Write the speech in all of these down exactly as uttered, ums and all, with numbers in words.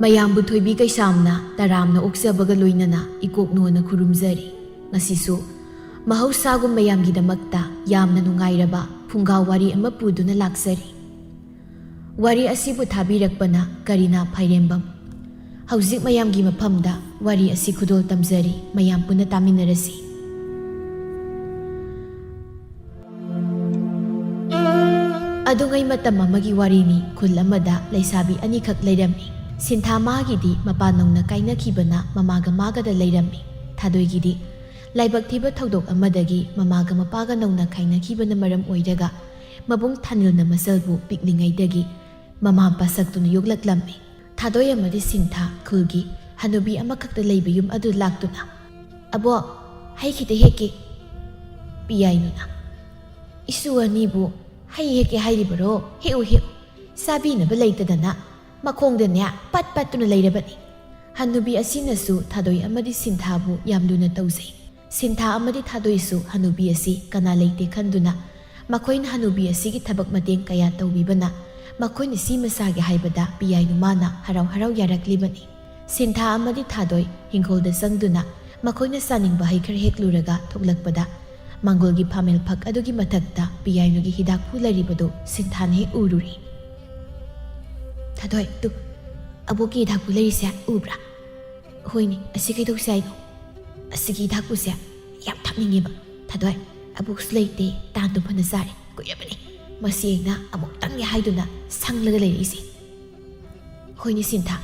ꯄꯌꯥꯝꯕꯨ ꯊꯣꯏꯕꯤ ꯀꯩꯁꯥꯝꯅ ꯇꯔꯥꯝꯅ ꯑꯣꯛꯆꯕꯒ ꯂꯣꯏꯅꯅ ꯏꯀꯣꯛꯅꯣꯅ ꯈꯨꯔꯨꯝꯖꯔꯤ꯫ ꯉꯁꯤꯁꯨ ꯃꯍꯧꯁꯥꯒꯨꯝ ꯃꯌꯥꯝꯒꯤꯗꯃꯛꯇ ꯌꯥꯝꯅ ꯅꯨꯡꯉꯥꯏꯔꯕ ꯐꯨꯡꯒꯥ ꯋꯥꯔꯤ ꯑꯃ ꯄꯨꯗꯨꯅ ꯂꯥꯛꯆꯔꯤ꯫ ꯋꯥꯔꯤ ꯑꯁꯤꯕꯨ ꯊꯥꯕꯤꯔꯛꯄꯅ ꯀꯔꯤꯅꯥ ꯐꯥꯏꯔꯦꯝꯕꯝ꯫ ꯍꯧꯖꯤꯛ ꯃꯌꯥꯝꯒꯤ ꯃꯐꯝꯗ ꯋꯥꯔꯤ ꯑꯁꯤ ꯈꯨꯗꯣꯜ ꯇꯝꯖꯔꯤ, ꯃꯌꯥꯝ ꯄꯨꯟꯅ ꯇꯥꯃꯤꯟꯅꯔꯁꯤ꯫ ꯑꯗꯨꯉꯩ ꯃꯇꯝ ꯑꯃꯒꯤ ꯋꯥꯔꯤꯅꯤ꯫ ꯈꯨꯜ ꯑꯃꯗ ꯂꯩꯁꯥꯕꯤ ꯑꯅꯤꯈꯛ ꯂꯩꯔꯝꯃꯤ꯫ ꯁꯤꯟꯊꯥ ꯃꯥꯒꯤꯗꯤ ꯃꯄꯥ ꯅꯧꯅ ꯀꯥꯏꯅꯈꯤꯕꯅ ꯃꯃꯥꯒ ꯃꯥꯒꯗ ꯂꯩꯔꯝꯃꯤ꯫ ꯊꯥꯗꯣꯏꯒꯤꯗꯤ ꯂꯥꯏꯕꯛ ꯊꯤꯕ ꯊꯧꯗꯣꯛ ꯑꯃꯗꯒꯤ ꯃꯃꯥꯒ ꯃꯄꯥꯒ ꯅꯧꯅ ꯀꯥꯏꯅꯈꯤꯕꯅ ꯃꯔꯝ ꯑꯣꯏꯔꯒ ꯃꯕꯨꯡ ꯊꯥꯅꯤꯜꯅ ꯃꯆꯜꯕꯨ ꯄꯤꯛꯂꯤꯉꯩꯗꯒꯤ ꯃꯃꯥ ꯃꯄꯥ ꯁꯛꯇꯨꯅ ꯌꯣꯛꯂꯛꯂꯝꯃꯤ꯫ ꯊꯥꯗꯣꯏ ꯑꯃꯗꯤ ꯁꯤꯟꯊꯥ ꯈꯨꯜꯒꯤ ꯍꯅꯨꯕꯤ ꯑꯃꯈꯛꯇ ꯂꯩꯕ ꯌꯨꯝ ꯑꯗꯨ ꯂꯥꯛꯇꯨꯅ, "ꯑꯕꯣꯛ, ꯍꯩ ꯈꯤꯇ ꯍꯦꯛꯀꯦ꯫" ꯄꯤꯌꯥꯏꯅꯨꯅ, "ꯏꯁꯨ ꯑꯅꯤꯕꯨ ꯍꯩ ꯍꯦꯛꯀꯦ ꯍꯥꯏꯔꯤꯕꯔꯣ? ꯍꯦꯛꯎ, ꯍꯦꯛꯎ꯫ ꯆꯥꯕꯤꯅꯕ ꯂꯩꯇꯗꯅ ꯃꯈꯣꯡꯗꯅꯦ ꯄꯠ ꯄꯠꯇꯨꯅ ꯂꯩꯔꯕꯅꯤ꯫" ꯍꯅꯨꯕꯤ ꯑꯁꯤꯅꯁꯨ ꯊꯥꯗꯣꯏ ꯑꯃꯗꯤ ꯁꯤꯟꯊꯥꯕꯨ ꯌꯥꯝ ꯂꯨꯅ ꯇꯧꯖꯩ꯫ ꯁꯤꯟꯊꯥ ꯑꯃꯗꯤ ꯊꯥꯗꯣꯏꯁꯨ ꯍꯅꯨꯕꯤ ꯑꯁꯤ ꯀꯅꯥ ꯂꯩꯇꯦ ꯈꯟꯗꯨꯅ ꯃꯈꯣꯏꯅ ꯍꯅꯨꯕꯤ ꯑꯁꯤꯒꯤ ꯊꯕꯛ ꯃꯇꯦꯡ ꯀꯌꯥ ꯇꯧꯕꯤꯕꯅ ꯃꯈꯣꯏꯅ ꯁꯤꯃ ꯁꯥꯒꯦ ꯍꯥꯏꯕꯗ ꯄꯤꯌꯥꯏꯅꯨ ꯃꯥꯅ ꯍꯔꯥꯎ ꯍꯔꯥꯎ ꯌꯥꯔꯛꯂꯤꯕꯅꯤ꯫ ꯁꯤꯟꯊꯥ ꯑꯃꯗꯤ ꯊꯥꯗꯣꯏ ꯍꯤꯡꯒꯣꯜꯗ ꯆꯪꯗꯨꯅ ꯃꯈꯣꯏꯅ ꯆꯥꯅꯤꯡꯕ ꯍꯩ ꯈꯔ ꯍꯦꯛꯂꯨꯔꯒ ꯊꯣꯛꯂꯛꯄꯗ ꯃꯥꯡꯒꯣꯜꯒꯤ ꯐꯥꯃꯦꯜ ꯐꯛ ꯑꯗꯨꯒꯤ ꯃꯊꯛꯇ ꯄꯤꯌꯥꯏꯅꯨꯒꯤ ꯍꯤꯗꯥꯛꯐꯨ ꯂꯩꯔꯤꯕꯗꯨ ꯁꯤꯟꯊꯥꯅ ꯍꯦꯛ ꯎꯔꯨꯔꯦ꯫ "ꯊꯥꯗꯣꯏ, ꯇꯨ, ꯑꯕꯣꯛꯀꯤ ꯍꯤꯗꯥꯛꯐꯨ ꯂꯩꯔꯤꯁꯦ ꯎꯕ꯭ꯔꯥ?" "ꯍꯣꯏꯅꯦ, ꯑꯁꯤ ꯀꯩꯗꯧꯁꯦ ꯍꯥꯏꯅꯣ?" "ꯑꯁꯤꯒꯤ ꯍꯤꯗꯥꯛꯐꯨꯁꯦ ꯌꯥꯝ ꯊꯛꯅꯤꯡꯉꯦꯕ꯫ ꯊꯥꯗꯣꯏ, ꯑꯕꯣꯛꯁꯨ ꯂꯩꯇꯦ, ꯇꯥꯟꯗꯨꯝ ꯐꯅ ꯆꯥꯔꯦ꯫ ꯀꯨꯏꯔꯕꯅꯤ ꯃꯁꯤ ꯑꯩꯅ ꯑꯃꯨꯛꯇꯪꯗꯤ ꯍꯥꯏꯗꯨꯅ ꯁꯪꯂꯒ ꯂꯩꯔꯛꯏꯁꯦ꯫" "ꯍꯣꯏꯅꯦ ꯁꯤꯟꯊꯥ,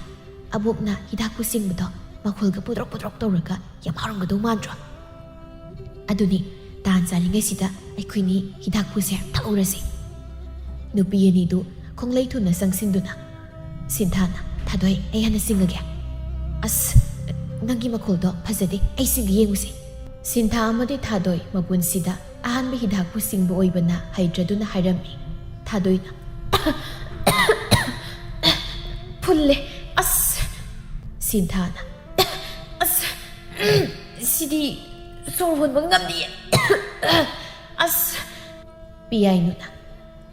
ꯑꯕꯣꯛꯅ ꯍꯤꯗꯥꯛꯐꯨ ꯁꯤꯡꯕꯗꯣ ꯃꯈꯣꯜꯒ ꯄꯨꯗ꯭ꯔꯣꯛ ꯄꯨꯗ꯭ꯔꯣꯛ ꯇꯧꯔꯒ ꯌꯥꯝ ꯍꯥꯎꯔꯝꯒꯗꯧ ꯃꯥꯟꯗ꯭ꯔꯣ? ꯑꯗꯨꯅꯤ, ꯇꯥꯟ ꯆꯥꯔꯤꯉꯩꯁꯤꯗ ꯑꯩꯈꯣꯏꯅꯤ ꯍꯤꯗꯥꯛꯐꯨꯁꯦ ꯊꯛꯍꯧꯔꯁꯤ꯫" ꯅꯨꯄꯤ ꯑꯅꯤꯗꯨ ꯈꯣꯡꯂꯩ ꯊꯨꯅ ꯆꯪꯁꯤꯟꯗꯨꯅ, ꯁꯤꯟꯊꯥꯅ, "ꯊꯥꯗꯣꯏ, ꯑꯩ ꯍꯥꯟꯅ ꯁꯤꯡꯉꯒꯦ꯫" "ꯑꯁ, ꯅꯪꯒꯤ ꯃꯈꯣꯜꯗꯣ ꯐꯖꯗꯦ, ꯑꯩ ꯁꯤꯡꯒꯦ ꯌꯦꯡꯉꯨꯁꯦ꯫" ꯁꯤꯟꯊꯥ ꯑꯃꯗꯤ ꯊꯥꯗꯣꯏ ꯃꯄꯨꯟꯁꯤꯗ ꯑꯍꯥꯟꯕ ꯍꯤꯗꯥꯛꯐꯨ ꯁꯤꯡꯕ ꯑꯣꯏꯕꯅ ꯍꯩꯇ꯭ꯔꯗꯨꯅ ꯍꯥꯏꯔꯝꯃꯤ꯫ ꯊꯥꯗꯣꯏꯅ, "ꯐꯨꯜꯂꯦ, ꯑꯁ!" ꯁꯤꯟꯊꯥꯅ, "ꯑꯁ, ꯁꯤꯗꯤ ꯁꯣꯔ ꯍꯣꯟꯕ ꯉꯝꯗꯤꯌꯦ, ꯑꯁ!" ꯄꯤꯌꯥꯏꯅꯨꯅ,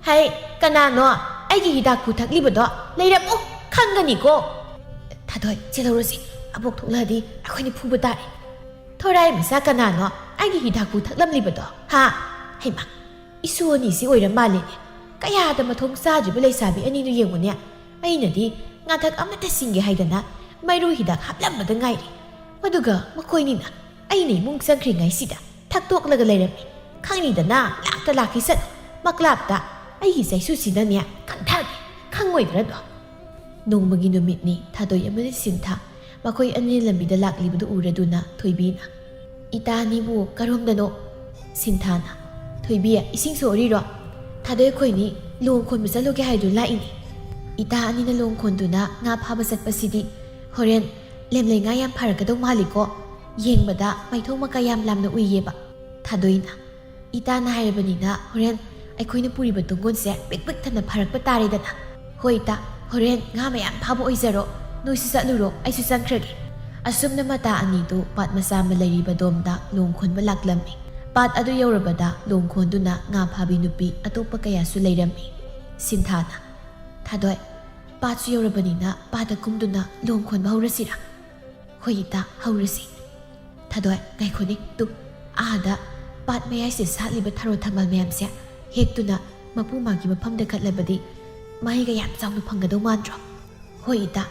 "ꯍꯩ, ꯀꯅꯥꯅꯣ ꯑꯩꯒꯤ ꯍꯤꯗꯥꯛꯐꯨ ꯊꯛꯂꯤꯕꯗꯣ? ꯂꯩꯔꯝꯃꯨ, ꯈꯪꯒꯅꯤꯀꯣ!" "ꯊꯥꯗꯣꯏ, ꯆꯦꯜꯍꯧꯔꯁꯤ꯫ ꯑꯕꯣꯛ ꯊꯣꯛꯂꯛꯑꯗꯤ ꯑꯩꯈꯣꯏꯅ ꯐꯨꯕ ꯇꯥꯔꯦ꯫ ꯊꯣꯔꯥꯏ ꯃꯆꯥ ꯀꯅꯥꯅꯣ ꯑꯩꯒꯤ ꯍꯤꯗꯥꯛꯄꯨ ꯊꯛꯂꯝꯂꯤꯕꯗꯣ, ꯍꯥ? ꯍꯩꯃꯥ, ꯏꯁꯨ ꯑꯅꯤꯁꯤ ꯑꯣꯏꯔ ꯃꯥꯜꯂꯦꯅꯦ꯫ ꯀꯌꯥꯗ ꯃꯊꯣꯡ ꯆꯥꯗ꯭ꯔꯤꯕ ꯂꯩꯁꯥꯕꯤ ꯑꯅꯤꯗꯨ ꯌꯦꯡꯉꯨꯅꯦ꯫ ꯑꯩꯅꯗꯤ ꯉꯥꯊꯛ ꯑꯃꯠꯇ ꯁꯤꯡꯒꯦ ꯍꯥꯏꯗꯅ ꯃꯩꯔꯨ ꯍꯤꯗꯥꯛ ꯍꯥꯞꯂꯝꯕꯗ ꯉꯥꯏꯔꯤ꯫ ꯑꯗꯨꯒ ꯃꯈꯣꯏꯅꯤꯅ ꯑꯩꯅ ꯏꯃꯨꯡ ꯆꯪꯈ꯭ꯔꯤꯉꯩꯁꯤꯗ ꯊꯛꯇꯣꯛꯂꯒ ꯂꯩꯔꯝꯃꯤ꯫ ꯈꯪꯅꯤꯗꯅ ꯂꯥꯛꯇ ꯂꯥꯛꯈꯤ ꯁꯠ ꯃꯀ꯭ꯂꯥꯞꯇ ꯑꯩꯒꯤ ꯆꯩꯁꯨꯁꯤꯅꯅꯦ ꯀꯟꯊꯒꯦ꯫ ꯈꯪꯉꯣꯏꯗ꯭ꯔꯗꯣ?" ꯅꯣꯡꯃꯒꯤ ꯅꯨꯃꯤꯠꯅꯤ꯫ ꯊꯥꯗꯣꯏ ꯑꯃꯗꯤ ꯁꯤꯟꯊꯥ ꯃꯈꯣꯏ ꯑꯅꯤ ꯂꯝꯕꯤꯗ ꯂꯥꯛꯂꯤꯕꯗꯨ ꯎꯔꯗꯨꯅ ꯊꯣꯏꯕꯤꯅ, "ꯏꯇꯥ ꯑꯅꯤꯕꯨ ꯀꯔꯣꯝꯗꯅꯣ?" ꯁꯤꯟꯊꯥꯅ, "ꯊꯣꯏꯕꯤ, ꯏꯁꯤꯡ ꯁꯣꯛꯑꯔꯤꯔꯣ? ꯊꯥꯗꯣꯏ, ꯑꯩꯈꯣꯏꯅꯤ ꯂꯣꯡ ꯈꯣꯟꯕ ꯆꯠꯂꯨꯒꯦ ꯍꯥꯏꯗꯨꯅ ꯂꯥꯛꯏꯅꯤ꯫ ꯏꯇꯥ ꯑꯅꯤꯅ ꯂꯣꯡ ꯈꯣꯟꯗꯨꯅ ꯉꯥ ꯐꯥꯕ ꯆꯠꯄꯁꯤꯗꯤ ꯍꯣꯔꯦꯟ ꯂꯦꯝꯂꯩ ꯉꯥ ꯌꯥꯝ ꯐꯥꯔꯛꯀꯗꯧ ꯃꯥꯜꯂꯤꯀꯣ꯫ ꯌꯦꯡꯕꯗ ꯃꯩꯊꯣꯡ ꯃꯀꯥ ꯌꯥꯝ ꯂꯥꯝꯅ ꯎꯏꯌꯦꯕ꯫" ꯊꯥꯗꯣꯏꯅ, "ꯏꯇꯥꯅ ꯍꯥꯏꯔꯕꯅꯤꯅ ꯍꯣꯔꯦꯟ ꯑꯩꯈꯣꯏꯅ ꯄꯨꯔꯤꯕ ꯇꯨꯡꯒꯣꯟꯁꯦ ꯄꯤꯛ ꯄꯤꯛ ꯊꯟꯅ ꯐꯥꯔꯛꯄ ꯇꯥꯔꯦꯗꯅ꯫ ꯍꯣꯏ ꯏꯇꯥ, ꯍꯣꯔꯦꯟ ꯉꯥ ꯃꯌꯥꯝ ꯐꯥꯕ ꯑꯣꯏꯖꯔꯣ꯫ ꯅꯣꯏꯁꯨ ꯆꯠꯂꯨꯔꯣ, ꯑꯩꯁꯨ ꯆꯪꯈ꯭ꯔꯒꯦ꯫" ꯑꯁꯨꯝꯅ ꯃꯇꯥ ꯑꯅꯤꯗꯨ ꯄꯥꯠ ꯃꯆꯥ ꯑꯃ ꯂꯩꯔꯤꯕ ꯑꯗꯣꯝꯗ ꯂꯣꯡ ꯈꯣꯟꯕ ꯂꯥꯛꯂꯝꯃꯤ꯫ ꯄꯥꯠ ꯑꯗꯨ ꯌꯧꯔꯕꯗ ꯂꯣꯡ ꯈꯣꯟꯗꯨꯅ ꯉꯥ ꯐꯥꯕꯤ ꯅꯨꯄꯤ ꯑꯇꯣꯞꯄ ꯀꯌꯥꯁꯨ ꯂꯩꯔꯝꯃꯤ꯫ ꯁꯤꯟꯊꯥꯅ, "ꯊꯥꯗꯣꯏ, ꯄꯥꯠꯁꯨ ꯌꯧꯔꯕꯅꯤꯅ ꯄꯥꯠꯇ ꯀꯨꯝꯗꯨꯅ ꯂꯣꯡ ꯈꯣꯟꯕ ꯍꯧꯔꯁꯤꯔꯥ?" "ꯍꯣꯏ ꯏꯇꯥ, ꯍꯧꯔꯁꯤ꯫" "ꯊꯥꯗꯣꯏ, ꯉꯥꯏꯈꯣꯅꯦ, ꯇꯨ, ꯑꯥꯗ ꯄꯥꯠ ꯃꯌꯥꯏꯁꯤꯗ ꯁꯥꯠꯂꯤꯕ ꯊꯔꯣ ꯊꯝꯕꯥꯜ ꯃꯌꯥꯝꯁꯦ ꯍꯦꯛꯇꯨꯅ ꯃꯄꯨ ꯃꯥꯒꯤ ꯃꯐꯝꯗ ꯀꯠꯂꯕꯗꯤ ꯃꯍꯩꯒ ꯌꯥꯝ ꯆꯥꯎꯅ ꯐꯪꯒꯗꯧ ꯃꯥꯟꯗ꯭ꯔꯣ?" "ꯍꯣꯏ ꯏꯇꯥ,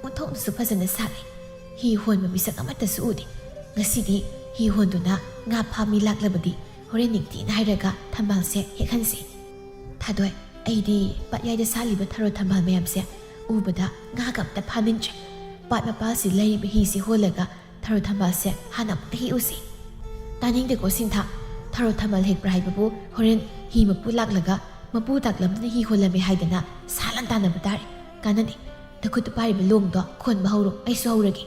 ꯑꯣꯟꯊꯣꯛꯅꯁꯨ ꯐꯖꯅ ꯁꯥꯠꯂꯤ꯫ ꯍꯤ ꯍꯣꯟꯕ ꯃꯤꯁꯛ ꯑꯃꯠꯇꯁꯨ ꯎꯗꯦ꯫ ꯉꯁꯤꯗꯤ ꯍꯤ ꯍꯣꯟꯗꯨꯅ ꯉꯥ ꯐꯥ ꯃꯤ ꯂꯥꯛꯂꯕꯗꯤ ꯍꯣꯔꯦꯟ ꯅꯤꯡꯊꯤꯅ ꯍꯥꯏꯔꯒ ꯊꯝꯕꯥꯜꯁꯦ ꯍꯦꯛꯍꯟꯁꯤ꯫ ꯊꯥꯗꯣꯏ, ꯑꯩꯗꯤ ꯄꯥꯠꯌꯥꯏꯗ ꯁꯥꯠꯂꯤꯕ ꯊꯔꯣ ꯊꯝꯕꯥꯜ ꯃꯌꯥꯝꯁꯦ ꯎꯕꯗ ꯉꯥꯒ ꯑꯝꯇ ꯐꯥꯅꯤꯡꯗ꯭ꯔꯦ꯫ ꯄꯥꯠ ꯃꯄꯥꯜꯁꯤ ꯂꯩꯔꯤꯕ ꯍꯤꯁꯤ ꯍꯣꯜꯂꯒ ꯊꯔꯣ ꯊꯝꯕꯥꯜꯁꯦ ꯍꯥꯟꯅ ꯑꯃꯨꯛꯇ ꯍꯦꯛꯎꯁꯤ꯫" "ꯇꯥꯅꯤꯡꯗꯦꯀꯣ ꯁꯤꯟꯊꯥ, ꯊꯔꯣ ꯊꯝꯕꯥꯜ ꯍꯦꯛꯄ꯭ꯔꯥ ꯍꯥꯏꯕꯕꯨ ꯍꯣꯔꯦꯟ ꯍꯤ ꯃꯄꯨ ꯂꯥꯛꯂꯒ ꯃꯄꯨ ꯇꯥꯛꯂꯝꯗꯅ ꯍꯤ ꯍꯣꯜꯂꯝꯃꯦ ꯍꯥꯏꯗꯅ ꯁꯥ ꯂꯥꯟ ꯇꯥꯟꯅꯕ ꯇꯥꯔꯦ꯫ ꯀꯥꯟꯅꯗꯦ, ꯅꯈꯨꯠꯇ ꯄꯥꯏꯔꯤꯕ ꯂꯣꯡꯗꯣ ꯈꯣꯟꯕ ꯍꯧꯔꯣ, ꯑꯩꯁꯨ ꯍꯧꯔꯒꯦ꯫"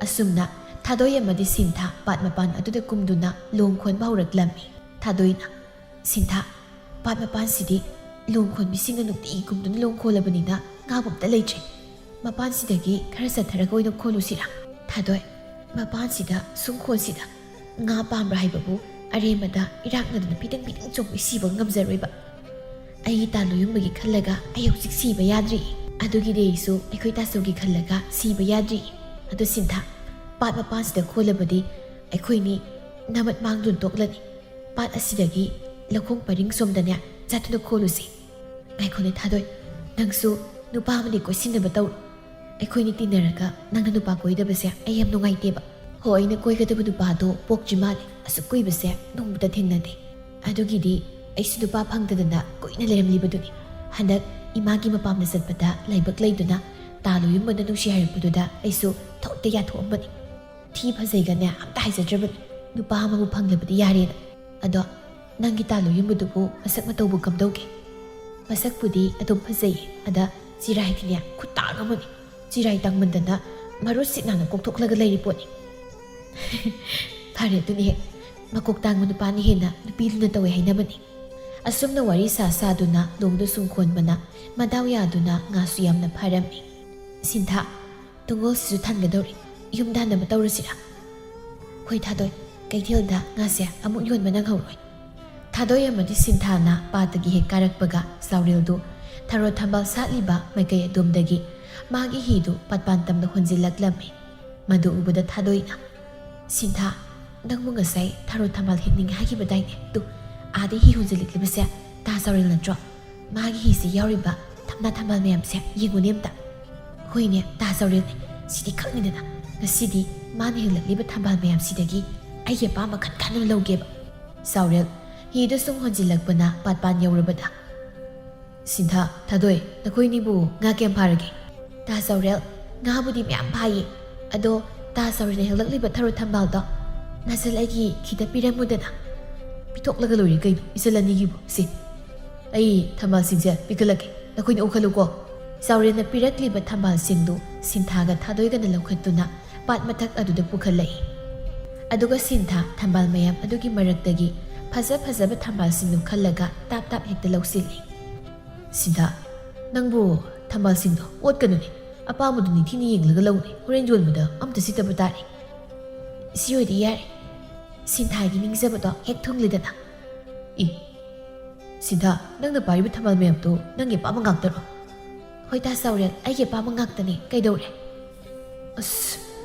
ꯑꯁꯨꯝꯅ ꯊꯥꯗꯣꯏ ꯑꯃꯗꯤ ꯁꯤꯟꯊꯥ ꯄꯥꯠ ꯃꯄꯥꯟ ꯑꯗꯨꯗ ꯀꯨꯝꯗꯨꯅ ꯂꯣꯡ ꯈꯣꯟꯕ ꯍꯧꯔꯛꯂꯝꯃꯤ꯫ ꯊꯥꯗꯣꯏꯅ, "ꯁꯤꯟꯊꯥ, ꯄꯥꯠ ꯃꯄꯥꯟꯁꯤꯗꯤ ꯂꯣꯡ ꯈꯣꯟꯕꯤꯁꯤꯡꯅ ꯅꯨꯡꯇꯤꯒꯤ ꯀꯨꯝꯗꯨꯅ ꯂꯣꯡ ꯈꯣꯜꯂꯕꯅꯤꯅ ꯉꯥꯕꯨ ꯑꯝꯇ ꯂꯩꯇ꯭ꯔꯦ꯫ ꯃꯄꯥꯟꯁꯤꯗꯒꯤ ꯈꯔ ꯆꯠꯊꯔꯒ ꯑꯣꯏꯅ ꯈꯣꯜꯂꯨꯁꯤꯔꯥ?" "ꯊꯥꯗꯣꯏ, ꯃꯄꯥꯟꯁꯤꯗ ꯁꯨꯝ ꯈꯣꯟꯁꯤꯗ ꯉꯥ ꯄꯥꯝꯕ꯭ꯔꯥ ꯍꯥꯏꯕꯕꯨ ꯑꯔꯦꯝꯕꯗ ꯏꯔꯥꯛꯅꯗꯅ ꯐꯤꯗꯤꯡ ꯐꯤꯗꯤꯡ ꯆꯣꯡꯕ ꯁꯤꯕ ꯉꯝꯖꯔꯣꯏꯕ꯫ ꯑꯩꯒꯤ ꯇꯥꯂꯨ ꯌꯨꯡꯕꯒꯤ ꯈꯜꯂꯒ ꯑꯩ ꯍꯧꯖꯤꯛ ꯁꯤꯕ ꯌꯥꯗ꯭ꯔꯤ꯫ ꯑꯗꯨꯒꯤꯗꯤ ꯑꯩꯁꯨ ꯑꯩꯈꯣꯏ ꯇꯥꯆꯧꯒꯤ ꯈꯜꯂꯒ ꯁꯤꯕ ꯌꯥꯗ꯭ꯔꯤ꯫ ꯑꯗꯣ ꯁꯤꯟꯊꯥ, ꯄꯥꯠ ꯃꯄꯥꯟꯁꯤꯗ ꯈꯣꯜꯂꯕꯗꯤ ꯑꯩꯈꯣꯏꯅꯤ ꯅꯃꯠ ꯃꯥꯡꯗꯨꯅ ꯇꯣꯛꯂꯅꯤ꯫ ꯄꯥꯠ ꯑꯁꯤꯗꯒꯤ ꯂꯧꯈꯣꯡ ꯄꯔꯤꯡ ꯁꯣꯝꯗꯅꯦ ꯆꯠꯇꯨꯅ ꯈꯣꯜꯂꯨꯁꯤ꯫ ꯉꯥꯏꯈꯣꯅꯦ ꯊꯥꯗꯣꯏ, ꯅꯪꯁꯨ ꯅꯨꯄꯥ ꯑꯃꯗꯤ ꯀꯣꯏꯁꯤꯟꯅꯕ ꯇꯧꯔꯣ꯫ ꯑꯩꯈꯣꯏꯅꯤ ꯇꯤꯟꯅꯔꯒ ꯅꯪꯅ ꯅꯨꯄꯥ ꯀꯣꯏꯗꯕꯁꯦ ꯑꯩ ꯌꯥꯝ ꯅꯨꯡꯉꯥꯏꯇꯦꯕ꯫ ꯍꯣ, ꯑꯩꯅ ꯀꯣꯏꯒꯗꯕ ꯅꯨꯄꯥꯗꯣ ꯄꯣꯛꯇ꯭ꯔꯤ ꯃꯥꯜꯂꯦ꯫ ꯑꯁꯨꯛ ꯀꯨꯏꯕꯁꯦ ꯅꯣꯡꯃꯇ ꯊꯦꯡꯅꯗꯦ꯫ ꯑꯗꯨꯒꯤꯗꯤ ꯑꯩꯁꯨ ꯅꯨꯄꯥ ꯐꯪꯗꯗꯅ ꯀꯨꯏꯅ ꯂꯩꯔꯝꯂꯤꯕꯗꯨꯅꯤ꯫ ꯍꯟꯗꯛ ꯏꯃꯥꯒꯤ ꯃꯄꯥꯝꯗ ꯆꯠꯄꯗ ꯂꯥꯏꯕꯛ ꯂꯩꯗꯨꯅ ꯇꯥ ꯂꯣꯌꯨꯝꯕꯅ ꯅꯨꯡꯁꯤ ꯍꯥꯏꯔꯛꯄꯗꯨꯗ ꯑꯩꯁꯨ ꯊꯣꯠꯇ ꯌꯥꯊꯣꯛꯑꯝꯕꯅꯤ꯫ ꯊꯤ ꯐꯖꯩꯒꯅꯦ ꯑꯝꯇ ꯍꯥꯏꯖꯗ꯭ꯔꯕꯅꯤ, ꯅꯨꯄꯥ ꯑꯃꯕꯨ ꯐꯪꯂꯕꯗꯤ ꯌꯥꯔꯦꯅ꯫ ꯑꯗꯣ ꯅꯪꯒꯤ ꯇꯥ ꯂꯣꯌꯨꯝꯕꯗꯨꯕꯨ ꯃꯁꯛ ꯃꯇꯧꯕꯨ ꯀꯝꯗꯧꯒꯦ? ꯃꯁꯛꯄꯨꯗꯤ ꯑꯗꯨꯝ ꯐꯖꯩꯌꯦ, ꯑꯗ ꯆꯤꯔꯥꯏꯗꯤꯅꯦ ꯈꯨꯇꯥꯡ ꯑꯃꯅꯤ꯫ ꯆꯤꯔꯥꯏ ꯇꯥꯡꯃꯟꯗꯅ ꯃꯔꯨ ꯁꯤꯠ ꯅꯥꯟꯅ ꯀꯣꯛꯊꯣꯛꯂꯒ ꯂꯩꯔꯤ ꯄꯣꯠꯅꯤ꯫ ꯐꯔꯦ, ꯑꯗꯨꯅ ꯍꯦꯛ ꯃꯀꯣꯛ ꯇꯥꯡꯕ ꯅꯨꯄꯥꯅ ꯍꯦꯟꯅ ꯅꯨꯄꯤ ꯂꯨꯅ ꯇꯧꯋꯦ ꯍꯥꯏꯅꯕꯅꯤ꯫ ꯑꯁꯨꯝꯅ ꯋꯥꯔꯤ ꯁꯥ ꯁꯥꯗꯨꯅ ꯂꯣꯡꯗ ꯁꯨꯝ ꯈꯣꯟꯕꯅ ꯃꯗꯥꯎ ꯌꯥꯗꯨꯅ ꯉꯥꯁꯨ ꯌꯥꯝꯅ ꯐꯥꯔꯝꯃꯤ꯫ ꯁꯤꯟꯊꯥ, ꯇꯨꯡꯒꯣꯜꯁꯤꯁꯨ ꯊꯥꯟꯒꯗꯧꯔꯤ, ꯌꯨꯝꯗ ꯍꯟꯅꯕ ꯇꯧꯔꯁꯤꯔꯥ? ꯍꯣꯏ ꯊꯥꯗꯣꯏ, ꯀꯩꯊꯦꯜꯗ ꯉꯥꯁꯦ ꯑꯃꯨꯛ ꯌꯣꯟꯕ ꯅꯪꯍꯧꯔꯣꯏ꯫ ꯊꯥꯗꯣꯏ ꯑꯃꯗꯤ ꯁꯤꯟꯊꯥꯅ ꯄꯥꯠꯇꯒꯤ ꯍꯦꯛ ꯀꯥꯔꯛꯄꯒ ꯆꯥꯎꯔꯦꯜꯗꯨ ꯊꯔꯣ ꯊꯝꯕꯥꯜ ꯁꯥꯠꯂꯤꯕ ꯃꯥꯏꯀꯩ ꯑꯗꯣꯝꯗꯒꯤ ꯃꯥꯒꯤ ꯍꯤꯗꯨ ꯄꯥꯠꯄꯥꯟ ꯇꯝꯅ ꯍꯣꯟꯖꯤꯜꯂꯛꯂꯝꯃꯤ꯫ ꯃꯗꯨ ꯎꯕꯗ ꯊꯥꯗꯣꯏꯅ, "ꯁꯤꯟꯊꯥ, ꯅꯪꯕꯨ ꯉꯁꯥꯏ ꯊꯔꯣ ꯊꯝꯕꯥꯜ ꯍꯦꯛꯅꯤꯡꯉꯦ ꯍꯥꯏꯈꯤꯕꯗꯥꯏꯅꯦ? ꯇꯨ, ꯑꯥꯗ ꯍꯤ ꯍꯣꯟꯖꯤꯜꯂꯛꯂꯤꯕꯁꯦ ꯇꯥ ꯆꯥꯎꯔꯦꯜ ꯅꯠꯇ꯭ꯔꯣ? ꯃꯥꯒꯤ ꯍꯤꯁꯦ ꯌꯥꯎꯔꯤꯕ ꯊꯝꯅꯥ ꯊꯝꯕꯥꯜ ꯃꯌꯥꯝꯁꯦ ꯌꯦꯡꯉꯨꯅꯦ ꯑꯝꯇ꯫ ꯍꯣꯏꯅꯦ, ꯇꯥ ꯆꯥꯎꯔꯦꯜꯅꯦ, ꯁꯤꯗꯤ ꯈꯪꯅꯤꯗꯅ꯫ ꯉꯁꯤꯗꯤ ꯃꯥꯅ ꯍꯦꯛꯂꯛꯂꯤꯕ ꯊꯝꯕꯥꯜ ꯃꯌꯥꯝꯁꯤꯗꯒꯤ ꯑꯩꯒꯤ ꯑꯄꯥꯝꯕ ꯈꯟ ꯈꯟꯗꯨꯅ ꯂꯧꯒꯦꯕ꯫" ꯆꯥꯎꯔꯦꯜ ꯍꯤꯗ ꯁꯨꯝ ꯍꯣꯟꯖꯤꯜꯂꯛꯄꯅ ꯄꯥꯠꯄꯥꯟ ꯌꯧꯔꯕꯗ, "ꯁꯤꯟꯊꯥ, ꯊꯥꯗꯣꯏ, ꯅꯈꯣꯏꯅꯤꯕꯨ ꯉꯥ ꯀꯌꯥꯝ ꯐꯥꯔꯒꯦ?" "ꯇꯥ ꯆꯥꯎꯔꯦꯜ, ꯉꯥꯕꯨꯗꯤ ꯃꯌꯥꯝ ꯐꯥꯏꯌꯦ꯫ ꯑꯗꯣ ꯇꯥ ꯆꯥꯎꯔꯦꯜꯅ ꯍꯦꯛꯂꯛꯂꯤꯕ ꯊꯔꯣ ꯊꯝꯕꯥꯜꯗꯣ ꯅꯆꯜ ꯑꯩꯒꯤ ꯈꯤꯇ ꯄꯤꯔꯝꯃꯨꯗꯅ꯫" "ꯄꯤꯊꯣꯛꯂꯒ ꯂꯣꯏꯔꯦ ꯀꯩꯅꯣ, ꯏꯆꯜ ꯑꯅꯤꯒꯤꯕꯨ꯫ ꯁꯤ, ꯑꯩ ꯊꯝꯕꯥꯜꯁꯤꯡꯁꯦ ꯄꯤꯈꯠꯂꯛꯀꯦ, ꯅꯈꯣꯏꯅ ꯎꯈꯠꯂꯨꯀꯣ꯫" ꯆꯥꯎꯔꯦꯜꯅ ꯄꯤꯔꯛꯂꯤꯕ ꯊꯝꯕꯥꯜꯁꯤꯡꯗꯨ ꯁꯤꯟꯊꯥꯒ ꯊꯥꯗꯣꯏꯒꯅ ꯂꯧꯈꯠꯇꯨꯅ ꯄꯥꯠ ꯃꯊꯛ ꯑꯗꯨꯗ ꯄꯨꯈꯠꯂꯛꯏ꯫ ꯑꯗꯨꯒ ꯁꯤꯟꯊꯥ ꯊꯝꯕꯥꯜ ꯃꯌꯥꯝ ꯑꯗꯨꯒꯤ ꯃꯔꯛꯇꯒꯤ ꯐꯖ ꯐꯖꯕ ꯊꯝꯕꯥꯜꯁꯤꯡꯗꯨ ꯈꯜꯂꯒ ꯇꯥꯞ ꯇꯥꯞ ꯍꯦꯛꯇ ꯂꯧꯁꯤꯜꯂꯤ꯫ "ꯁꯤꯟꯊꯥ, ꯅꯪꯕꯨ ꯊꯝꯕꯥꯜꯁꯤꯡꯗꯣ ꯑꯣꯠꯀꯅꯨꯅꯦ, ꯑꯄꯥꯝꯕꯗꯨ ꯅꯤꯡꯊꯤꯅ ꯌꯦꯡꯂꯒ ꯂꯧꯅꯦ, ꯍꯣꯔꯦꯟ ꯌꯣꯟꯕꯗ ꯑꯝꯇ ꯁꯤꯠꯇꯕ ꯇꯥꯔꯦ꯫" "ꯁꯤ ꯑꯣꯏꯗꯤ ꯌꯥꯔꯦ, ꯁꯤꯟꯊꯥꯒꯤ ꯅꯤꯡꯖꯕꯗꯣ ꯍꯦꯛ ꯊꯨꯡꯂꯦꯗꯅ꯫" "ꯏ, ꯁꯤꯟꯊꯥ, ꯅꯪꯅ ꯄꯥꯏꯔꯤꯕ ꯊꯝꯕꯥꯜ ꯃꯌꯥꯝꯗꯣ ꯅꯪꯒꯤ ꯑꯄꯥꯝꯕ ꯉꯥꯛꯇꯔꯣ?" "ꯍꯣꯏ, ꯇꯥ ꯆꯥꯎꯔꯦꯜ, ꯑꯩꯒꯤ ꯑꯄꯥꯝꯕ ꯉꯥꯛꯇꯅꯤ꯫ ꯀꯩꯗꯧꯔꯦ?" "ꯑꯁ,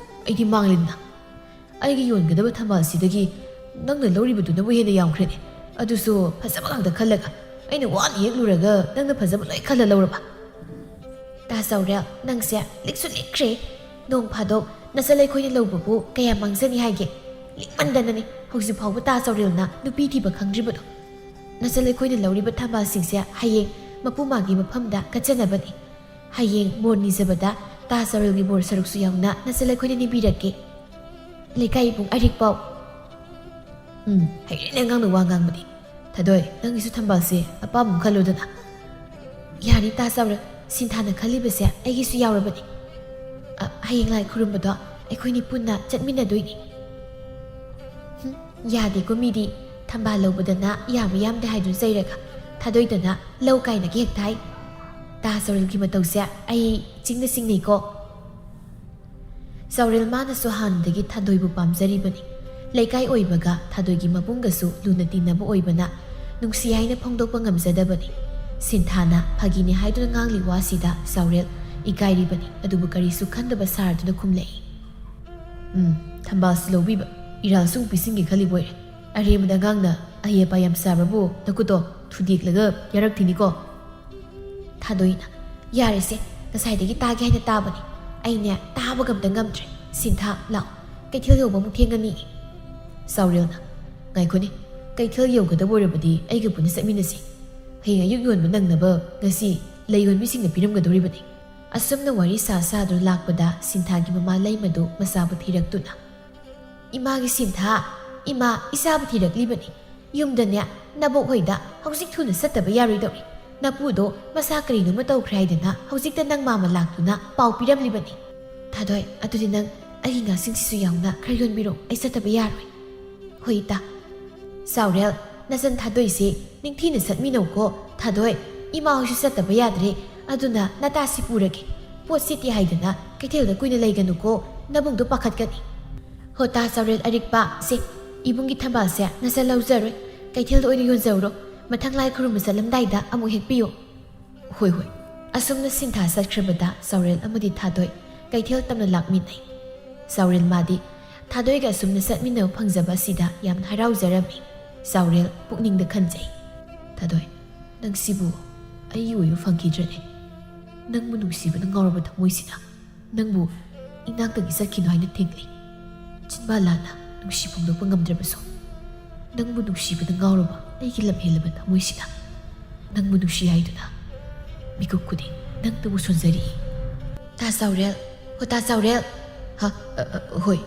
ꯑꯩꯗꯤ ꯃꯥꯡꯂꯦꯗꯅ꯫ ꯑꯩꯒꯤ ꯌꯣꯟꯒꯗꯕ ꯊꯝꯕꯥꯜꯁꯤꯗꯒꯤ ꯅꯪꯅ ꯂꯧꯔꯤꯕꯗꯨꯅꯕꯨ ꯍꯦꯟꯅ ꯌꯥꯝꯈ꯭ꯔꯦꯅꯦ꯫ ꯑꯗꯨꯁꯨ ꯐꯖꯕ ꯉꯥꯛꯇ ꯈꯜꯂꯒ꯫ ꯑꯩꯅ ꯋꯥꯅ ꯌꯦꯛꯂꯨꯔꯒ ꯅꯪꯅ ꯐꯖꯕ ꯂꯣꯏ ꯈꯜꯂ ꯂꯧꯔꯕ?" "ꯇꯥ ꯆꯥꯎꯔꯦꯜ, ꯅꯪꯁꯦ ꯂꯤꯛꯁꯨ ꯂꯤꯛꯈ꯭ꯔꯦ꯫ ꯅꯣꯡ ꯐꯥꯗꯣꯛ ꯅꯆꯜ ꯑꯩꯈꯣꯏꯅ ꯂꯧꯕꯕꯨ ꯀꯌꯥ ꯃꯥꯡꯖꯅꯤ ꯍꯥꯏꯒꯦ? ꯂꯤꯛꯃꯟꯗꯅꯅꯤ ꯍꯧꯖꯤꯛ ꯐꯥꯎꯕ ꯇꯥ ꯆꯥꯎꯔꯦꯜꯅ ꯅꯨꯄꯤ ꯊꯤꯕ ꯈꯪꯗ꯭ꯔꯤꯕꯗꯣ꯫ ꯅꯆꯜ ꯑꯩꯈꯣꯏꯅ ꯂꯧꯔꯤꯕ ꯊꯝꯕꯥꯜꯁꯤꯡꯁꯦ ꯍꯌꯦꯡ ꯃꯄꯨ ꯃꯥꯒꯤ ꯃꯐꯝꯗ ꯀꯠꯆꯅꯕꯅꯤ꯫ ꯍꯌꯦꯡ ꯕꯣꯔ ꯅꯤꯖꯕꯗ ꯇꯥ ꯆꯥꯎꯔꯦꯜꯒꯤ ꯕꯣꯔ ꯁꯔꯨꯛꯁꯨ ꯌꯥꯎꯅ ꯅꯆꯜ ꯑꯩꯈꯣꯏꯅ ꯅꯤꯕꯤꯔꯛꯀꯦ꯫ ꯂꯩꯀꯥꯏ ꯏꯕꯨꯡ ꯑꯔꯤꯛꯄꯧ!" "ꯎꯝ, ꯍꯩꯔꯦꯅꯦ ꯑꯉꯥꯡꯅ ꯋꯥ ꯉꯥꯡꯕꯗꯤ꯫ ꯊꯥꯗꯣꯏ, ꯅꯪꯒꯤꯁꯨ ꯊꯝꯕꯥꯜꯁꯦ ꯑꯄꯥꯝꯕ ꯑꯃ ꯈꯜꯂꯨꯗꯅ꯫" "ꯌꯥꯅꯤ ꯇꯥ ꯆꯥꯎꯔꯦꯜ, ꯁꯤꯟꯊꯥꯅ ꯈꯜꯂꯤꯕꯁꯦ ꯑꯩꯒꯤꯁꯨ ꯌꯥꯎꯔꯕꯅꯤ꯫ ꯑ, ꯍꯌꯦꯡ ꯂꯥꯏ ꯈꯨꯔꯨꯝꯕꯗꯣ ꯑꯩꯈꯣꯏꯅꯤ ꯄꯨꯟꯅ ꯆꯠꯃꯤꯟꯅꯗꯣꯏꯅꯤ꯫" ꯍꯨꯝ, ꯌꯥꯗꯦꯀꯣ ꯃꯤꯗꯤ꯫ ꯊꯝꯕꯥꯜ ꯂꯧꯕꯗꯅ ꯌꯥꯝꯃꯤ ꯌꯥꯝꯗꯦ ꯍꯥꯏꯗꯨꯅ ꯆꯩꯔꯒ, ꯊꯥꯗꯣꯏꯗꯅ ꯂꯧ ꯀꯥꯏꯅꯒ ꯍꯦꯛꯇ ꯍꯥꯏ꯫ ꯇꯥ ꯆꯥꯎꯔꯦꯜꯒꯤ ꯃꯇꯧꯁꯦ ꯑꯩ ꯆꯤꯡꯅ ꯆꯤꯡꯅꯩꯀꯣ꯫ ꯆꯥꯎꯔꯦꯜ ꯃꯥꯅꯁꯨ ꯍꯥꯟꯅꯗꯒꯤ ꯊꯥꯗꯣꯏꯕꯨ ꯄꯥꯝꯖꯔꯤꯕꯅꯤ꯫ ꯂꯩꯀꯥꯏ ꯑꯣꯏꯕꯒ ꯊꯥꯗꯣꯏꯒꯤ ꯃꯕꯨꯡꯒꯁꯨ ꯂꯨꯅ ꯇꯤꯟꯅꯕ ꯑꯣꯏꯕꯅ ꯅꯨꯡꯁꯤ ꯍꯥꯏꯅ ꯐꯣꯡꯗꯣꯛꯄ ꯉꯝꯖꯗꯕꯅꯤ꯫ ꯁꯤꯟꯊꯥꯅ ꯐꯥꯒꯤꯅꯤ ꯍꯥꯏꯗꯨꯅ ꯉꯥꯡꯂꯤ ꯋꯥꯁꯤꯗ ꯆꯥꯎꯔꯦꯜ ꯏꯀꯥꯏꯔꯤꯕꯅꯤ, ꯑꯗꯨꯕꯨ ꯀꯔꯤꯁꯨ ꯈꯟꯗꯕ ꯁꯥꯔꯗꯨꯅ ꯈꯨꯝꯂꯛꯏ꯫ "ꯎꯝ, ꯊꯝꯕꯥꯜꯁꯨ ꯂꯧꯕꯤꯕ, ꯏꯔꯥꯜꯁꯨ ꯑꯃꯨꯛ ꯄꯤꯁꯤꯟꯒꯦ ꯈꯜꯂꯤꯕꯣꯏꯔꯦ꯫ ꯑꯔꯦꯝꯕꯗ ꯑꯉꯥꯡꯅ ꯑꯍꯩ ꯑꯄꯥ ꯌꯥꯝ ꯁꯥꯕ꯭ꯔꯕꯨ ꯅꯈꯨꯠꯇꯣ ꯊꯨꯗꯦꯛꯂꯒ ꯌꯥꯔꯛꯊꯤꯅꯤꯀꯣ꯫" ꯊꯥꯗꯣꯏꯅ, "ꯌꯥꯔꯦꯁꯦ, ꯉꯁꯥꯏꯗꯒꯤ ꯇꯥꯒꯦ ꯍꯥꯏꯅ ꯇꯥꯕꯅꯤ꯫ ꯑꯩꯅꯦ ꯇꯥꯕꯒ ꯑꯝꯇ ꯉꯝꯗ꯭ꯔꯦ꯫ ꯁꯤꯟꯊꯥ, ꯂꯥꯛꯑꯣ, ꯀꯩꯊꯦꯜ ꯌꯧꯕ ꯑꯃꯨꯛ ꯊꯦꯡꯉꯅꯤ꯫" ꯆꯥꯎꯔꯦꯜꯅ, "ꯉꯥꯏꯈꯣꯅꯦ, ꯀꯩꯊꯦꯜ ꯌꯧꯒꯗꯕ ꯑꯣꯏꯔꯕꯗꯤ ꯑꯩꯒ ꯄꯨꯟꯅ ꯆꯠꯃꯤꯟꯅꯁꯤ꯫ ꯍꯌꯦꯡ ꯑꯌꯨꯛ ꯌꯣꯟꯕ ꯅꯪꯅꯕ ꯉꯁꯤ ꯂꯩ ꯌꯣꯟꯕꯤꯁꯤꯡꯅ ꯄꯤꯔꯝꯒꯗꯧꯔꯤꯕꯅꯤ꯫" ꯑꯁꯨꯝꯅ ꯋꯥꯔꯤ ꯁꯥ ꯁꯥꯗꯨꯅ ꯂꯥꯛꯄꯗ ꯁꯤꯟꯊꯥꯒꯤ ꯃꯃꯥ ꯂꯩꯃꯗꯨ ꯃꯆꯥꯕꯨ ꯊꯤꯔꯛꯇꯨꯅ, "ꯏꯃꯥꯒꯤ ꯁꯤꯟꯊꯥ, ꯏꯃꯥ, ꯏꯆꯥꯕꯨ ꯊꯤꯔꯛꯂꯤꯕꯅꯤ꯫ ꯌꯨꯝꯗꯅꯦ, ꯅꯕꯣꯛ ꯍꯣꯏꯗ ꯍꯧꯖꯤꯛ ꯊꯨꯅ ꯆꯠꯇꯕ ꯌꯥꯔꯣꯏꯗꯧꯔꯤ꯫ ꯅꯄꯨꯗꯣ ꯃꯁꯥ ꯀꯔꯤꯅꯣꯃ ꯇꯧꯈ꯭ꯔꯦ ꯍꯥꯏꯗꯅ ꯍꯧꯖꯤꯛꯇ ꯅꯪ ꯃꯥꯃ ꯂꯥꯛꯇꯨꯅ ꯄꯥꯎ ꯄꯤꯔꯝꯂꯤꯕꯅꯤ꯫ ꯊꯥꯗꯣꯏ, ꯑꯗꯨꯗꯤ ꯅꯪ ꯑꯩꯒꯤ ꯉꯥꯁꯤꯡꯁꯤꯁꯨ ꯌꯥꯎꯅ ꯈꯔ ꯌꯣꯟꯕꯤꯔꯣ, ꯑꯩ ꯆꯠꯇꯕ ꯌꯥꯔꯣꯏ꯫" "ꯍꯣꯏ, ꯏꯇꯥ꯫" "ꯆꯥꯎꯔꯦꯜ, ꯅꯆꯟ ꯊꯥꯗꯣꯏꯁꯦ ꯅꯤꯡꯊꯤꯅ ꯆꯠꯃꯤꯟꯅꯧꯀꯣ꯫ ꯊꯥꯗꯣꯏ, ꯏꯃꯥ ꯍꯣꯏꯁꯨ ꯆꯠꯇꯕ ꯌꯥꯗ꯭ꯔꯦ, ꯑꯗꯨꯅ ꯅꯇꯥꯁꯤ ꯄꯨꯔꯒꯦ꯫ ꯄꯣꯠ ꯁꯤꯠꯇꯦ ꯍꯥꯏꯗꯅ ꯀꯩꯊꯦꯜꯗ ꯀꯨꯏꯅ ꯂꯩꯒꯅꯨꯀꯣ, ꯅꯕꯨꯡꯗꯣ ꯄꯥꯈꯠꯀꯅꯤ꯫" "ꯍꯣ, ꯇꯥ ꯆꯥꯎꯔꯦꯜ ꯑꯔꯤꯛꯄ, ꯁꯦ, ꯏꯕꯨꯡꯒꯤ ꯊꯝꯕꯥꯜꯁꯦ ꯅꯆꯟ ꯂꯧꯖꯔꯣꯏ, ꯀꯩꯊꯦꯜꯗ ꯑꯣꯏꯅ ꯌꯣꯟꯖꯧꯔꯣ꯫ ꯃꯊꯪ ꯂꯥꯏ ꯈꯨꯔꯨꯝꯕ ꯆꯠꯂꯝꯗꯥꯏꯗ ꯑꯃꯨꯛ ꯍꯦꯛꯄꯤꯌꯨ꯫" "ꯍꯣꯏ, ꯍꯣꯏ꯫" ꯑꯁꯨꯝꯅ ꯁꯤꯟꯊꯥ ꯆꯠꯈ꯭ꯔꯕꯗ ꯆꯥꯎꯔꯦꯜ ꯑꯃꯗꯤ ꯊꯥꯗꯣꯏ ꯀꯩꯊꯦꯜ ꯇꯝꯅ ꯂꯥꯛꯃꯤꯟꯅꯩ꯫ ꯆꯥꯎꯔꯦꯜ ꯃꯥꯗꯤ ꯊꯥꯗꯣꯏꯒ ꯑꯁꯨꯝꯅ ꯆꯠꯃꯤꯟꯅꯕ ꯐꯪꯖꯕ ꯑꯁꯤꯗ ꯌꯥꯝꯅ ꯍꯔꯥꯎꯖꯔꯝꯃꯤ꯫ ꯆꯥꯎꯔꯦꯜ ꯄꯨꯛꯅꯤꯡꯗ ꯈꯟꯖꯩ, "ꯊꯥꯗꯣꯏ, ꯅꯪꯁꯤꯕꯨ ꯑꯩꯒꯤ ꯑꯣꯏꯕ ꯐꯪꯈꯤꯗ꯭ꯔꯅꯦ? ꯅꯪꯕꯨ ꯅꯨꯡꯁꯤꯕꯅ ꯉꯥꯎꯔꯕ ꯊꯃꯣꯏꯁꯤꯅ ꯅꯪꯕꯨ ꯏꯅꯥꯛꯇꯒꯤ ꯆꯠꯈꯤꯅꯨ ꯍꯥꯏꯅ ꯊꯦꯡꯂꯤ꯫ ꯆꯤꯟꯕꯥ ꯂꯥꯟꯅ ꯅꯨꯡꯁꯤ ꯐꯣꯡꯗꯣꯛꯄ ꯉꯝꯗ꯭ꯔꯕꯁꯨ, ꯅꯪꯕꯨ ꯅꯨꯡꯁꯤꯕꯗ ꯉꯥꯎꯔꯕ ꯑꯩꯒꯤ ꯂꯝꯍꯦꯜꯂꯕ ꯊꯃꯣꯏꯁꯤꯅ ꯅꯪꯕꯨ ꯅꯨꯡꯁꯤ ꯍꯥꯏꯗꯨꯅ ꯃꯤꯀꯨꯞ ꯈꯨꯗꯤꯡ ꯅꯪꯇꯕꯨ ꯁꯣꯟꯖꯔꯤ꯫ ꯇꯥ ꯆꯥꯎꯔꯦꯜ, ꯍꯣ ꯇꯥ ꯆꯥꯎꯔꯦꯜ!" "ꯍꯥ? ꯑ, ꯑ, ꯍꯣꯏ,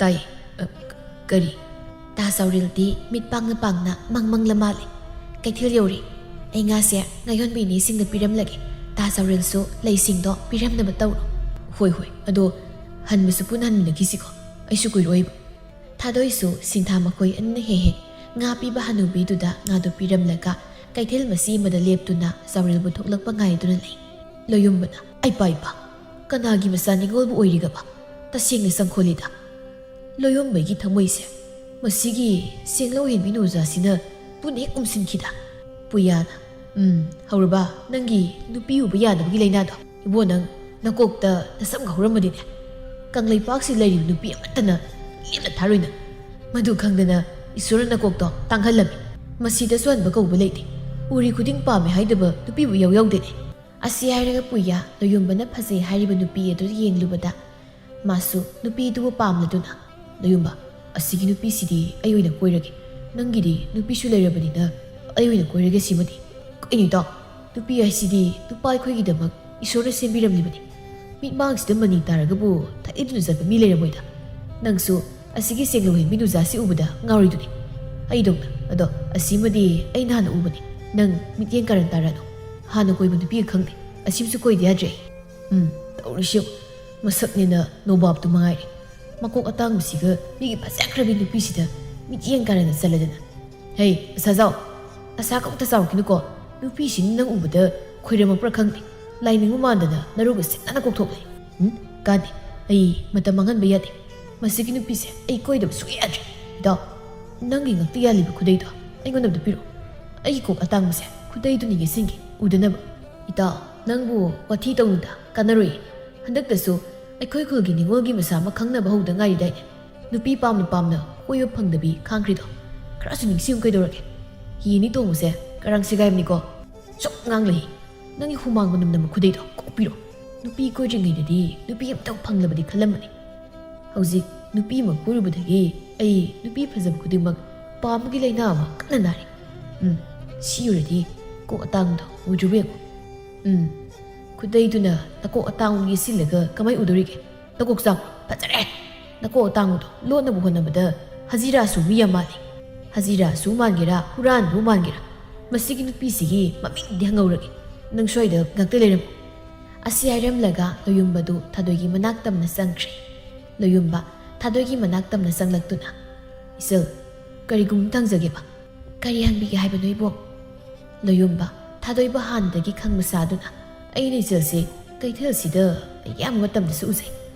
ꯇꯥꯏ꯫ ꯑ, ꯀꯔꯤ?" ꯇꯥ ꯆꯥꯎꯔꯦꯜꯗꯤ ꯃꯤꯠ ꯄꯥꯡꯅ ꯄꯥꯡꯅ ꯃꯪ ꯃꯪꯂ ꯃꯥꯜꯂꯦ꯫ "ꯀꯩꯊꯦꯜ ꯌꯧꯔꯦ꯫ ꯑꯩ ꯉꯥꯁꯦ ꯉꯥꯌꯣꯟꯕꯤ ꯏꯅꯦꯁꯤꯡꯗ ꯄꯤꯔꯝꯂꯒꯦ꯫ ꯇꯥ ꯆꯥꯎꯔꯦꯜꯁꯨ ꯂꯩꯁꯤꯡꯗꯣ ꯄꯤꯔꯝꯅꯕ ꯇꯧꯔꯣ꯫" "ꯍꯣꯏ, ꯍꯣꯏ꯫ ꯑꯗꯣ ꯍꯟꯕꯁꯨ ꯄꯨꯟꯅ ꯍꯟꯃꯤꯟꯅꯈꯤꯁꯤꯀꯣ꯫ ꯑꯩꯁꯨ ꯀꯨꯏꯔꯣꯏꯕ꯫" ꯊꯥꯗꯣꯏꯁꯨ ꯁꯤꯟꯊꯥ ꯃꯈꯣꯏ ꯑꯅꯤꯅ ꯍꯦꯛ ꯍꯦꯛ ꯉꯥ ꯄꯤꯕ ꯍꯅꯨꯕꯤꯗꯨꯗ ꯉꯥꯗꯨ ꯄꯤꯔꯝꯂꯒ ꯀꯩꯊꯦꯜ ꯃꯆꯤ ꯑꯃꯗ ꯂꯦꯞꯇꯨꯅ ꯆꯥꯎꯔꯦꯜꯕꯨ ꯊꯣꯛꯂꯛꯄ ꯉꯥꯏꯗꯨꯅ ꯂꯩ꯫ ꯂꯣꯌꯨꯝꯕꯅ, "ꯑꯩ ꯄꯥꯏꯕ, ꯀꯅꯥꯒꯤ ꯃꯆꯥ ꯅꯤꯉꯣꯜꯕꯨ ꯑꯣꯏꯔꯤꯒꯕ? ꯇꯁꯦꯡꯅ ꯆꯪꯈꯣꯜꯂꯤꯗ꯫ ꯂꯣꯌꯨꯝꯕꯒꯤ ꯊꯃꯣꯏꯁꯦ ꯃꯁꯤꯒꯤ ꯁꯦꯡꯂꯧ ꯍꯦꯟꯕꯤ ꯅꯨꯖꯥꯁꯤꯅ ꯄꯨꯟꯅ ꯍꯦꯛ ꯎꯝꯁꯤꯟꯈꯤꯗ꯫" ꯄꯨꯌꯥꯅ, "ꯎꯝ, ꯍꯧꯔꯕ ꯅꯪꯒꯤ ꯅꯨꯄꯤ ꯎꯕ ꯌꯥꯗꯕꯒꯤ ꯂꯥꯏꯅꯥꯗꯣ? ꯏꯕꯣ, ꯅꯪ ꯅꯀꯣꯛꯇ ꯅꯁꯝꯒ ꯍꯧꯔꯝꯃꯗꯤꯅꯦ, ꯀꯪꯂꯩꯄꯥꯛꯁꯤ ꯂꯩꯔꯤꯕ ꯅꯨꯄꯤ ꯑꯃꯠꯇꯅ ꯂꯦꯝꯅ ꯊꯥꯔꯣꯏ ꯅꯪ꯫ ꯃꯗꯨ ꯈꯪꯗꯅ ꯏꯁꯣꯔꯅ ꯅꯀꯣꯛꯇꯣ ꯇꯥꯡꯍꯜꯂꯝꯃꯤ꯫ ꯃꯁꯤꯗꯁꯨ ꯍꯟꯕ ꯀꯧꯕ ꯂꯩꯇꯦ꯫ ꯎꯔꯤ ꯈꯨꯗꯤꯡ ꯄꯥꯝꯃꯦ ꯍꯥꯏꯗꯕ ꯅꯨꯄꯤꯕꯨ ꯏꯌꯥꯎ ꯌꯥꯎꯗꯦꯅꯦ꯫" ꯑꯁꯤ ꯍꯥꯏꯔꯒ ꯄꯨꯌꯥ ꯂꯣꯌꯨꯝꯕꯅ ꯐꯖꯩ ꯍꯥꯏꯔꯤꯕ ꯅꯨꯄꯤ ꯑꯗꯨ ꯌꯦꯡꯂꯨꯕꯗ ꯃꯥꯁꯨ ꯅꯨꯄꯤꯗꯨꯕꯨ ꯄꯥꯝꯂꯗꯨꯅ, "ꯂꯣꯌꯨꯝꯕ, ꯑꯁꯤꯒꯤ ꯅꯨꯄꯤꯁꯤꯗꯤ ꯑꯩ ꯑꯣꯏꯅ ꯀꯣꯏꯔꯒꯦ꯫ ꯅꯪꯒꯤꯗꯤ ꯅꯨꯄꯤꯁꯨ ꯂꯩꯔꯕꯅꯤꯅ ꯑꯩ ꯑꯣꯏꯅ ꯀꯣꯏꯔꯒꯦ ꯁꯤꯃꯗꯤ꯫ ꯀꯩꯅꯣ ꯏꯇꯥꯎ, ꯅꯨꯄꯤ ꯍꯥꯏꯁꯤꯗꯤ ꯅꯨꯄꯥ ꯑꯩꯈꯣꯏꯒꯤꯗꯃꯛ ꯏꯁꯣꯔꯅ ꯁꯦꯝꯕꯤꯔꯝꯂꯤꯕꯅꯤ꯫ ꯃꯤꯠꯃꯥꯡꯁꯤꯗ ꯃꯅꯤ ꯇꯥꯔꯒꯕꯨ ꯊꯛꯏꯗꯨꯅ ꯆꯠꯄ ꯃꯤ ꯂꯩꯔꯝꯃꯣꯏꯗ꯫ ꯅꯪꯁꯨ ꯑꯁꯤꯒꯤ ꯁꯦꯡꯂꯧ ꯍꯦꯟꯕꯤ ꯅꯨꯖꯥꯁꯤ ꯎꯕꯗ ꯉꯥꯎꯔꯤꯗꯨꯅꯤ꯫ ꯑꯩꯗꯧꯅ꯫ ꯑꯗꯣ ꯑꯁꯤꯃꯗꯤ ꯑꯩꯅ ꯍꯥꯟꯅ ꯎꯕꯅꯤ꯫ ꯅꯪ ꯃꯤꯠꯌꯦꯡ ꯀꯥꯔꯟ ꯇꯥꯔꯅꯨ꯫ ꯍꯥꯟꯅ ꯀꯣꯏꯕ ꯅꯨꯄꯤꯒ ꯈꯪꯗꯦ꯫ ꯑꯁꯤꯃꯁꯨ ꯀꯣꯏꯗ ꯌꯥꯗ꯭ꯔꯦ ꯑꯩ꯫ ꯎꯝ, ꯇꯧꯔꯤꯁꯤ ꯌꯦꯡꯉꯨ꯫ ꯃꯁꯛꯅꯦꯅ ꯅꯣꯕꯥꯞꯇꯨ ꯃꯉꯥꯏꯔꯦ꯫ ꯃꯀꯣꯛ ꯑꯇꯥꯡꯕꯁꯤꯒ ꯃꯤꯒꯤ ꯐꯖꯈ꯭ꯔꯕꯤ ꯅꯨꯄꯤꯁꯤꯗ ꯃꯤꯠꯌꯦꯡ ꯀꯥꯔꯟꯒ ꯆꯠꯂꯗꯅ꯫ ꯍꯦ, ꯑꯁꯥꯖꯥꯎ, ꯑꯁꯥ ꯀꯧꯇ ꯆꯥꯎꯔꯛꯈꯤꯅꯨꯀꯣ꯫ ꯅꯨꯄꯤꯁꯤꯡ ꯅꯪ ꯎꯕꯗ ꯈꯣꯏꯔꯝꯃꯛꯄ꯭ꯔꯥ ꯈꯪꯗꯦ꯫ ꯂꯥꯏꯅꯤꯡꯕ ꯃꯥꯟꯗꯅ ꯅꯔꯨꯒ ꯁꯤꯠꯅꯅ ꯀꯣꯛꯊꯣꯛꯂꯦ꯫ ꯎꯝ, ꯀꯥꯟꯗꯦ꯫ ꯑꯩ ꯃꯇꯝ ꯃꯥꯡꯍꯟꯕ ꯌꯥꯗꯦ꯫ ꯃꯁꯤꯒꯤ ꯅꯨꯄꯤꯁꯦ ꯑꯩ ꯀꯣꯏꯗꯕ ꯁꯨꯛꯌꯥ ꯌꯥꯗ꯭ꯔꯦ꯫ ꯏꯇꯥꯎ, ꯅꯪꯒꯤ ꯉꯛꯇ ꯌꯥꯜꯂꯤꯕ ꯈꯨꯗꯩꯗꯣ ꯑꯩꯉꯣꯟꯗ ꯑꯝꯇ ꯄꯤꯔꯛꯑꯣ꯫ ꯑꯩꯒꯤ ꯀꯣꯛ ꯑꯇꯥꯡꯕꯁꯦ ꯈꯨꯗꯩꯗꯨꯅ ꯌꯦꯠꯁꯤꯟꯒꯦ, ꯎꯗꯅꯕ꯫ ꯏꯇꯥꯎ, ꯅꯪꯕꯨ ꯋꯥꯊꯤ ꯇꯧꯅꯨꯗ, ꯀꯥꯟꯅꯔꯣꯏ꯫ ꯍꯟꯗꯛꯇꯁꯨ ꯑꯩꯈꯣꯏ ꯈꯨꯜꯒꯤ ꯅꯤꯉꯣꯜꯒꯤ ꯃꯆꯥ ꯑꯃ ꯈꯪꯅꯕ ꯍꯧꯗ ꯉꯥꯏꯔꯤꯗꯥꯏꯅꯦ? ꯅꯨꯄꯤ ꯄꯥꯝꯅ ꯄꯥꯝꯅ ꯀꯣꯏꯕ ꯐꯪꯗꯕꯤ ꯈꯥꯡꯈ꯭ꯔꯤꯗꯣ꯫ ꯈꯔꯁꯨ ꯅꯤꯡꯁꯤꯡꯉꯨ ꯀꯩꯗꯧꯔꯒꯦ? ꯍꯤ ꯑꯅꯤ ꯇꯣꯡꯕꯁꯦ ꯀꯔꯥꯡ ꯁꯦꯒꯥꯏꯕꯅꯤꯀꯣ꯫ ꯆꯞ ꯉꯥꯡ ꯂꯩ꯫ ꯅꯪꯒꯤ ꯍꯨꯃꯥꯡ ꯃꯅꯝ ꯅꯝꯕ ꯈꯨꯗꯩꯗꯣ ꯀꯣꯛꯄꯤꯔꯣ꯫ ꯅꯨꯄꯤ ꯀꯣꯏꯗ꯭ꯔꯤꯉꯩꯗꯗꯤ ꯅꯨꯄꯤ ꯑꯝꯇꯪ ꯐꯪꯂꯕꯗꯤ ꯈꯜꯂꯝꯕꯅꯤ꯫ ꯍꯧꯖꯤꯛ ꯅꯨꯄꯤ ꯑꯃ ꯀꯣꯏꯔꯨꯕꯗꯒꯤ ꯑꯩ ꯅꯨꯄꯤ ꯐꯖꯕ ꯈꯨꯗꯤꯡꯃꯛ ꯄꯥꯝꯕꯒꯤ ꯂꯥꯏꯅꯥ ꯑꯃ ꯀꯟꯅ ꯅꯥꯔꯤ꯫ ꯎꯝ, ꯁꯤ ꯑꯣꯏꯔꯗꯤ ꯀꯣꯛ ꯑꯇꯥꯡꯕꯗꯣ ꯑꯣꯏꯗ꯭ꯔꯕ ꯌꯦꯡꯉꯨ꯫ ꯎꯝ, ꯈꯨꯗꯩꯗꯨꯅ ꯅꯀꯣꯛ ꯑꯇꯥꯡꯕ ꯌꯦꯠꯁꯤꯜꯂꯒ ꯀꯃꯥꯏ ꯎꯗꯣꯔꯤꯒꯦ? ꯅꯀꯣꯛ ꯆꯥꯎ, ꯐꯖꯔꯦ! ꯅꯀꯣꯛ ꯑꯇꯥꯡꯕꯗꯣ ꯂꯣꯠꯅꯕ ꯍꯣꯠꯅꯕꯗ ꯍꯖꯤꯔꯥꯁꯨ ꯃꯤ ꯌꯥꯝ ꯃꯥꯜꯂꯤ꯫ ꯍꯖꯤꯔꯥꯁꯨ ꯃꯥꯟꯒꯦꯔꯥ, ꯍꯨꯔꯥꯟꯕꯨ ꯃꯥꯟꯒꯦꯔꯥ, ꯃꯁꯤꯒꯤ ꯅꯨꯄꯤꯁꯤꯒꯤ ꯃꯃꯤꯡꯗꯤ ꯍꯪꯍꯧꯔꯒꯦ꯫ ꯅꯪ ꯁ꯭ꯋꯥꯏꯗ ꯉꯥꯛꯇ ꯂꯩꯔꯝꯃꯨ꯫ ꯑꯁꯤ ꯍꯥꯏꯔꯝꯂꯒ ꯂꯣꯌꯨꯝꯕꯗꯨ ꯊꯥꯗꯣꯏꯒꯤ ꯃꯅꯥꯛ ꯇꯝꯅ ꯆꯪꯈ꯭ꯔꯦ꯫ ꯂꯣꯌꯨꯝꯕ ꯊꯥꯗꯣꯏꯒꯤ ꯃꯅꯥꯛ ꯇꯝꯅ ꯆꯪꯂꯛꯇꯨꯅ, "ꯏꯆꯜ, ꯀꯔꯤꯒꯨꯝꯕ ꯍꯪꯖꯒꯦꯕ?" "ꯀꯔꯤ ꯍꯪꯕꯤꯒꯦ ꯍꯥꯏꯕꯅꯣ, ꯏꯕꯣꯛ?" ꯂꯣꯌꯨꯝꯕ ꯊꯥꯗꯣꯏꯕ ꯍꯥꯟꯅꯗꯒꯤ ꯈꯪꯕ ꯁꯥꯗꯨꯅ, "ꯑꯩꯅ ꯏꯆꯜꯁꯦ ꯀꯩꯊꯦꯜꯁꯤꯗ ꯑꯌꯥꯝꯕ ꯃꯇꯝꯗꯁꯨ ꯎꯖꯩ꯫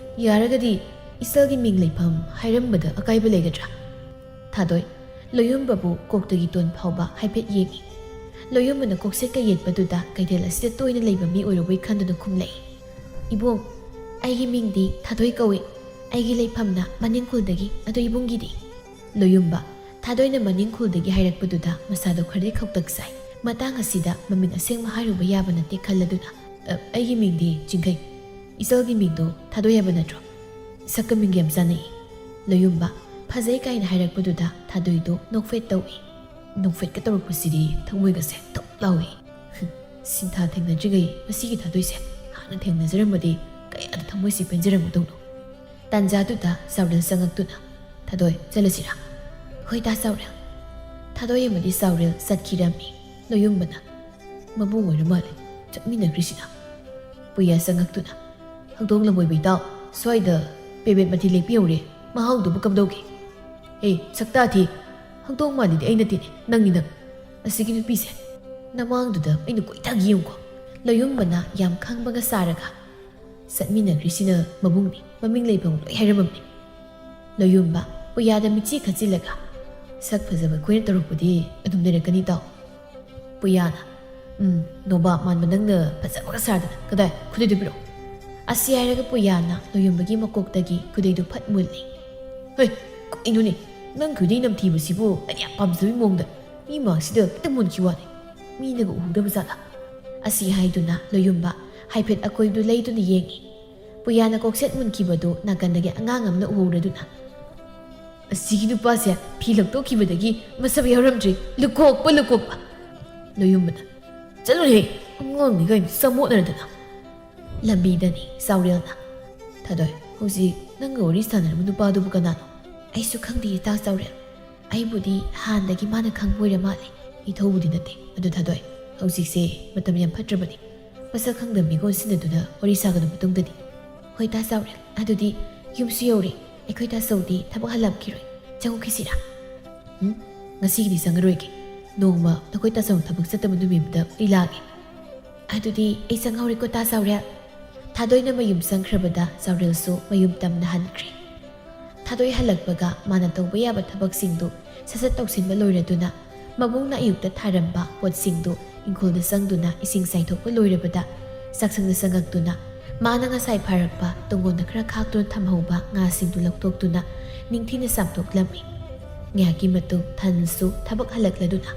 ꯌꯥꯔꯒꯗꯤ ꯏꯆꯜꯒꯤ ꯃꯤꯡ ꯂꯩꯐꯝ ꯍꯥꯏꯔꯝꯕꯗ ꯑꯀꯥꯏꯕ ꯂꯩꯒꯗ꯭ꯔꯥ?" ꯊꯥꯗꯣꯏ ꯂꯣꯌꯨꯝꯕꯕꯨ ꯀꯣꯛꯇꯒꯤ ꯇꯣꯟ ꯐꯥꯎꯕ ꯍꯥꯏꯐꯦꯠ ꯌꯦꯡꯏ꯫ ꯂꯣꯌꯨꯝꯕꯅ ꯀꯣꯛꯁꯦ ꯀꯩꯌꯦꯠꯄꯗꯨꯗ ꯀꯩꯊꯦꯜ ꯑꯁꯤꯗ ꯇꯣꯏꯅ ꯂꯩꯕ ꯃꯤ ꯑꯣꯏꯔꯨꯕꯩ ꯈꯟꯗꯨꯅ ꯈꯨꯝꯂꯛꯏ꯫ "ꯏꯕꯣꯛ, ꯑꯩꯒꯤ ꯃꯤꯡꯗꯤ ꯊꯥꯗꯣꯏ ꯀꯧꯏ꯫ ꯑꯩꯒꯤ ꯂꯩꯐꯝꯅ ꯃꯅꯤꯡꯈꯨꯜꯗꯒꯤ, ꯑꯗꯣ ꯏꯕꯨꯡꯒꯤꯗꯤ?" ꯂꯣꯌꯨꯝꯕ ꯊꯥꯗꯣꯏꯅ ꯃꯅꯤꯡꯈꯨꯜꯗꯒꯤ ꯍꯥꯏꯔꯛꯄꯗꯨꯗ ꯃꯁꯥꯗꯣ ꯈꯔꯗꯤ ꯈꯧꯇꯛ ꯆꯥꯏ꯫ ꯃꯇꯥꯡ ꯑꯁꯤꯗ ꯃꯃꯤꯡ ꯑꯁꯦꯡꯕ ꯍꯥꯏꯔꯨꯕ ꯌꯥꯕ ꯅꯠꯇꯦ ꯈꯜꯂꯗꯨꯅ, "ꯑ, ꯑꯩꯒꯤ ꯃꯤꯡꯗꯤ ꯆꯤꯡꯈꯩ꯫ ꯏꯆꯜꯒꯤ ꯃꯤꯡꯗꯣ ꯊꯥꯗꯣꯏ ꯍꯥꯏꯕ ꯅꯠꯇ꯭ꯔꯣ? ꯁꯛꯀ ꯃꯤꯡꯒ ꯌꯥꯝ ꯆꯥꯟꯅꯩ꯫" ꯂꯣꯌꯨꯝꯕ ꯐꯖꯩ ꯀꯥꯏꯅ ꯍꯥꯏꯔꯛꯄꯗꯨꯗ ꯊꯥꯗꯣꯏꯗꯣ ꯅꯣꯛꯐꯦꯠ ꯇꯧꯏ꯫ ꯅꯣꯛꯐꯦꯠꯀ ꯇꯧꯔꯛꯄꯁꯤꯗꯤ ꯊꯃꯣꯏꯒꯁꯦ ꯊꯨꯞ ꯂꯥꯎꯏ꯫ ꯁꯤꯟꯊꯥ ꯊꯦꯡꯅꯗ꯭ꯔꯤꯉꯩ ꯃꯁꯤꯒꯤ ꯊꯥꯗꯣꯏꯁꯦ ꯍꯥꯟꯅ ꯊꯦꯡꯅꯖꯔꯝꯃꯗꯤ ꯀꯌꯥꯗ ꯊꯃꯣꯏꯁꯤ ꯄꯦꯟꯖꯔꯝꯒꯗꯧꯅꯣ꯫ ꯇꯥꯟꯖꯥꯗꯨꯗ ꯆꯥꯎꯔꯦꯜ ꯆꯪꯉꯛꯇꯨꯅ, "ꯊꯥꯗꯣꯏ, ꯆꯠꯂꯁꯤꯔꯥ?" "ꯍꯣꯏ ꯗꯥ ꯆꯥꯎꯔꯦꯜ꯫" ꯊꯥꯗꯣꯏ ꯑꯃꯗꯤ ꯆꯥꯎꯔꯦꯜ ꯆꯠꯈꯤꯔꯝꯃꯤ꯫ ꯂꯣꯌꯨꯝꯕꯅ, "ꯃꯕꯨꯡ ꯑꯣꯏꯔ ꯃꯥꯜꯂꯦ, ꯆꯠꯃꯤꯟꯅꯈ꯭ꯔꯤꯁꯤꯅ꯫" ꯄꯨꯌꯥ ꯆꯪꯉꯛꯇꯨꯅ, "ꯍꯧꯗꯣꯡ ꯂꯝꯕꯣꯏꯕ ꯏꯇꯥꯎ, ꯁ꯭ꯋꯥꯏꯗ ꯄꯦꯕꯦꯠ ꯃꯊꯤ ꯂꯦꯛꯄꯤꯍꯧꯔꯦ, ꯃꯍꯥꯎꯗꯨꯕꯨ ꯀꯝꯗꯧꯒꯦ?" "ꯑꯦ, ꯁꯛꯇꯥ ꯊꯤ, ꯍꯧꯗꯣꯡ ꯃꯥꯜꯂꯤꯗꯤ ꯑꯩ ꯅꯠꯇꯦꯅꯦ, ꯅꯪꯅꯤ ꯅꯪ꯫ ꯑꯁꯤꯒꯤ ꯅꯨꯄꯤꯁꯦ ꯅꯃꯥꯡꯗꯨꯗ ꯑꯩꯅ ꯀꯣꯏꯇꯥꯒꯤ ꯌꯦꯡꯉꯨꯀꯣ꯫" ꯂꯣꯌꯨꯝꯕꯅ ꯌꯥꯝ ꯈꯪꯕꯒ ꯁꯥꯔꯒ, "ꯆꯠꯃꯤꯟꯅꯈ꯭ꯔꯤꯁꯤꯅ ꯃꯕꯨꯡꯅꯤ, ꯃꯃꯤꯡ ꯂꯩꯐꯝ ꯂꯣꯏ ꯍꯥꯏꯔꯝꯃꯕꯅꯤ꯫" ꯂꯣꯌꯨꯝꯕ ꯄꯨꯌꯥꯗ ꯃꯤꯠꯆꯤ ꯈꯠꯆꯤꯜꯂꯒ, "ꯁꯛ ꯐꯖꯕ ꯑꯩꯈꯣꯏꯅ ꯇꯧꯔꯛꯄꯗꯤ ꯑꯗꯨꯝ ꯂꯩꯔꯛꯀꯅꯤ ꯇꯥꯎ꯫" ꯄꯨꯌꯥꯅ, "ꯎꯝ, ꯅꯣꯕꯥꯞ ꯃꯥꯟꯕ ꯅꯪꯅ ꯐꯖꯕꯒ ꯁꯥꯗꯅ꯫ ꯀꯗꯥꯏ? ꯈꯨꯗꯩꯗꯨ ꯄꯤꯔꯛꯑꯣ꯫" ꯑꯁꯤ ꯍꯥꯏꯔꯒ ꯄꯨꯌꯥꯅ ꯂꯣꯌꯨꯝꯕꯒꯤ ꯃꯀꯣꯛꯇꯒꯤ ꯈꯨꯗꯩꯗꯨ ꯐꯠ ꯃꯨꯜꯂꯤ꯫ "ꯍꯩ, ꯀꯩꯅꯣꯅꯦ? ꯅꯪ ꯈꯨꯗꯩ ꯅꯝꯊꯤꯕꯁꯤꯕꯨ ꯑꯩꯅ ꯌꯥꯝ ꯄꯥꯝꯖꯕꯒꯤ ꯃꯑꯣꯡꯗ꯫ ꯃꯤ ꯃꯥꯡꯁꯤꯗ ꯈꯤꯇꯪ ꯃꯨꯟꯈꯤ ꯋꯥꯅꯤ꯫ ꯃꯤꯅꯒ ꯎꯍꯧꯗꯕ ꯖꯥꯠꯂꯥ?" ꯑꯁꯤ ꯍꯥꯏꯗꯨꯅ ꯂꯣꯌꯨꯝꯕ ꯍꯥꯏꯐꯦꯠ ꯑꯀꯣꯏꯕꯗꯨ ꯂꯩꯗꯨꯅ ꯌꯦꯡꯉꯤ꯫ ꯄꯨꯌꯥꯅ ꯀꯣꯛꯁꯦꯠ ꯃꯨꯟꯈꯤꯕꯗꯨ ꯅꯥꯀꯟꯗꯒꯤ ꯑꯉꯥꯡ ꯑꯃꯅ ꯎꯍꯧꯔꯗꯨꯅ, "ꯑꯁꯤꯒꯤ ꯅꯨꯄꯥꯁꯦ ꯐꯤ ꯂꯧꯊꯣꯛꯈꯤꯕꯗꯒꯤ ꯃꯁꯛ ꯌꯥꯎꯔꯝꯗ꯭ꯔꯤ, ꯂꯨꯀꯣꯛꯄ ꯂꯨꯀꯣꯛꯄ!" ꯂꯣꯌꯨꯝꯕꯅ, "ꯆꯠꯂꯨꯍꯦ, ꯑꯉꯥꯡꯅꯤ ꯀꯩꯅꯣ, ꯆꯃꯣꯠꯅꯔꯗꯅ!" ꯂꯝꯕꯤꯗꯅꯤ ꯆꯥꯎꯔꯦꯜꯅ, "ꯊꯥꯗꯣꯏ, ꯍꯧꯖꯤꯛ ꯅꯪꯒ ꯋꯥꯔꯤ ꯁꯥꯟꯅꯔꯝꯕ ꯅꯨꯄꯥꯗꯨꯕꯨ ꯀꯅꯥꯅꯣ?" "ꯑꯩꯁꯨ ꯈꯪꯗꯦ, ꯏꯇꯥ ꯆꯥꯎꯔꯦꯜ꯫ ꯑꯩꯕꯨꯗꯤ ꯍꯥꯟꯅꯗꯒꯤ ꯃꯥꯅ ꯈꯪꯕ ꯑꯣꯏꯔ ꯃꯥꯜꯂꯦ꯫ ꯏꯊꯧꯕꯨꯗꯤ ꯅꯠꯇꯦ꯫ ꯑꯗꯨ ꯊꯥꯗꯣꯏ, ꯍꯧꯖꯤꯛꯁꯦ ꯃꯇꯝ ꯌꯥꯝ ꯐꯠꯇ꯭ꯔꯕꯅꯤ꯫ ꯃꯁꯛ ꯈꯪꯗꯕ ꯃꯤꯒ ꯑꯣꯟꯁꯤꯟꯅꯗꯨꯅ ꯋꯥꯔꯤ ꯁꯥꯒꯅꯨ ꯃꯇꯨꯡꯗꯗꯤ꯫" "ꯍꯣꯏ, ꯏꯇꯥ ꯆꯥꯎꯔꯦꯜ꯫ ꯑꯗꯨꯗꯤ ꯌꯨꯝꯁꯨ ꯌꯧꯔꯦ꯫ ꯑꯩꯈꯣꯏ ꯇꯥꯆꯧꯗꯤ ꯊꯕꯛ ꯍꯜꯂꯛꯈꯤꯔꯣꯏ꯫ ꯆꯪꯉꯨꯈꯤꯁꯤꯔꯥ?" "ꯎꯝ, ꯉꯁꯤꯒꯤꯗꯤ ꯆꯪꯉꯔꯣꯏꯒꯦ꯫ ꯅꯣꯡꯃ ꯅꯈꯣꯏ ꯇꯥꯆꯧ ꯊꯕꯛ ꯆꯠꯇꯕ ꯅꯨꯃꯤꯠꯇ ꯑꯩ ꯂꯥꯛꯑꯒꯦ꯫" "ꯑꯗꯨꯗꯤ ꯑꯩ ꯆꯪꯍꯧꯔꯦꯀꯣ, ꯇꯥ ꯆꯥꯎꯔꯦꯜ꯫" ꯊꯥꯗꯣꯏꯅ ꯃꯌꯨꯝ ꯆꯪꯈ꯭ꯔꯕꯗ ꯆꯥꯎꯔꯦꯜꯁꯨ ꯃꯌꯨꯝ ꯇꯝꯅ ꯍꯟꯈ꯭ꯔꯦ꯫ ꯊꯥꯗꯣꯏ ꯍꯜꯂꯛꯄꯒ ꯃꯥꯅ ꯇꯧꯕ ꯌꯥꯕ ꯊꯕꯛꯁꯤꯡꯗꯨ ꯁꯠ ꯁꯠ ꯇꯧꯁꯤꯟꯕ ꯂꯣꯏꯔꯗꯨꯅ, ꯃꯕꯨꯡꯅ ꯑꯌꯨꯛꯇ ꯊꯥꯔꯝꯕ ꯄꯣꯠꯁꯤꯡꯗꯨ ꯏꯪꯈꯣꯜꯗ ꯆꯪꯗꯨꯅ ꯏꯁꯤꯡ ꯆꯥꯏꯊꯣꯛꯄ ꯂꯣꯏꯔꯕꯗ, ꯆꯥꯛꯁꯪꯗ ꯆꯪꯉꯛꯇꯨꯅ ꯃꯥꯅ ꯉꯁꯥꯏ ꯐꯥꯔꯛꯄ ꯇꯨꯡꯒꯣꯟꯗ ꯈꯔ ꯈꯥꯛꯇꯨꯅ ꯊꯝꯍꯧꯕ ꯉꯥꯁꯤꯡꯗꯨ ꯂꯧꯊꯣꯛꯇꯨꯅ ꯅꯤꯡꯊꯤꯅ ꯆꯥꯝꯊꯣꯛꯂꯝꯃꯤ꯫ ꯉꯥꯏꯍꯥꯛꯀꯤ ꯃꯇꯨꯡ ꯊꯥꯅꯜꯁꯨ ꯊꯕꯛ ꯍꯜꯂꯛꯂꯗꯨꯅ,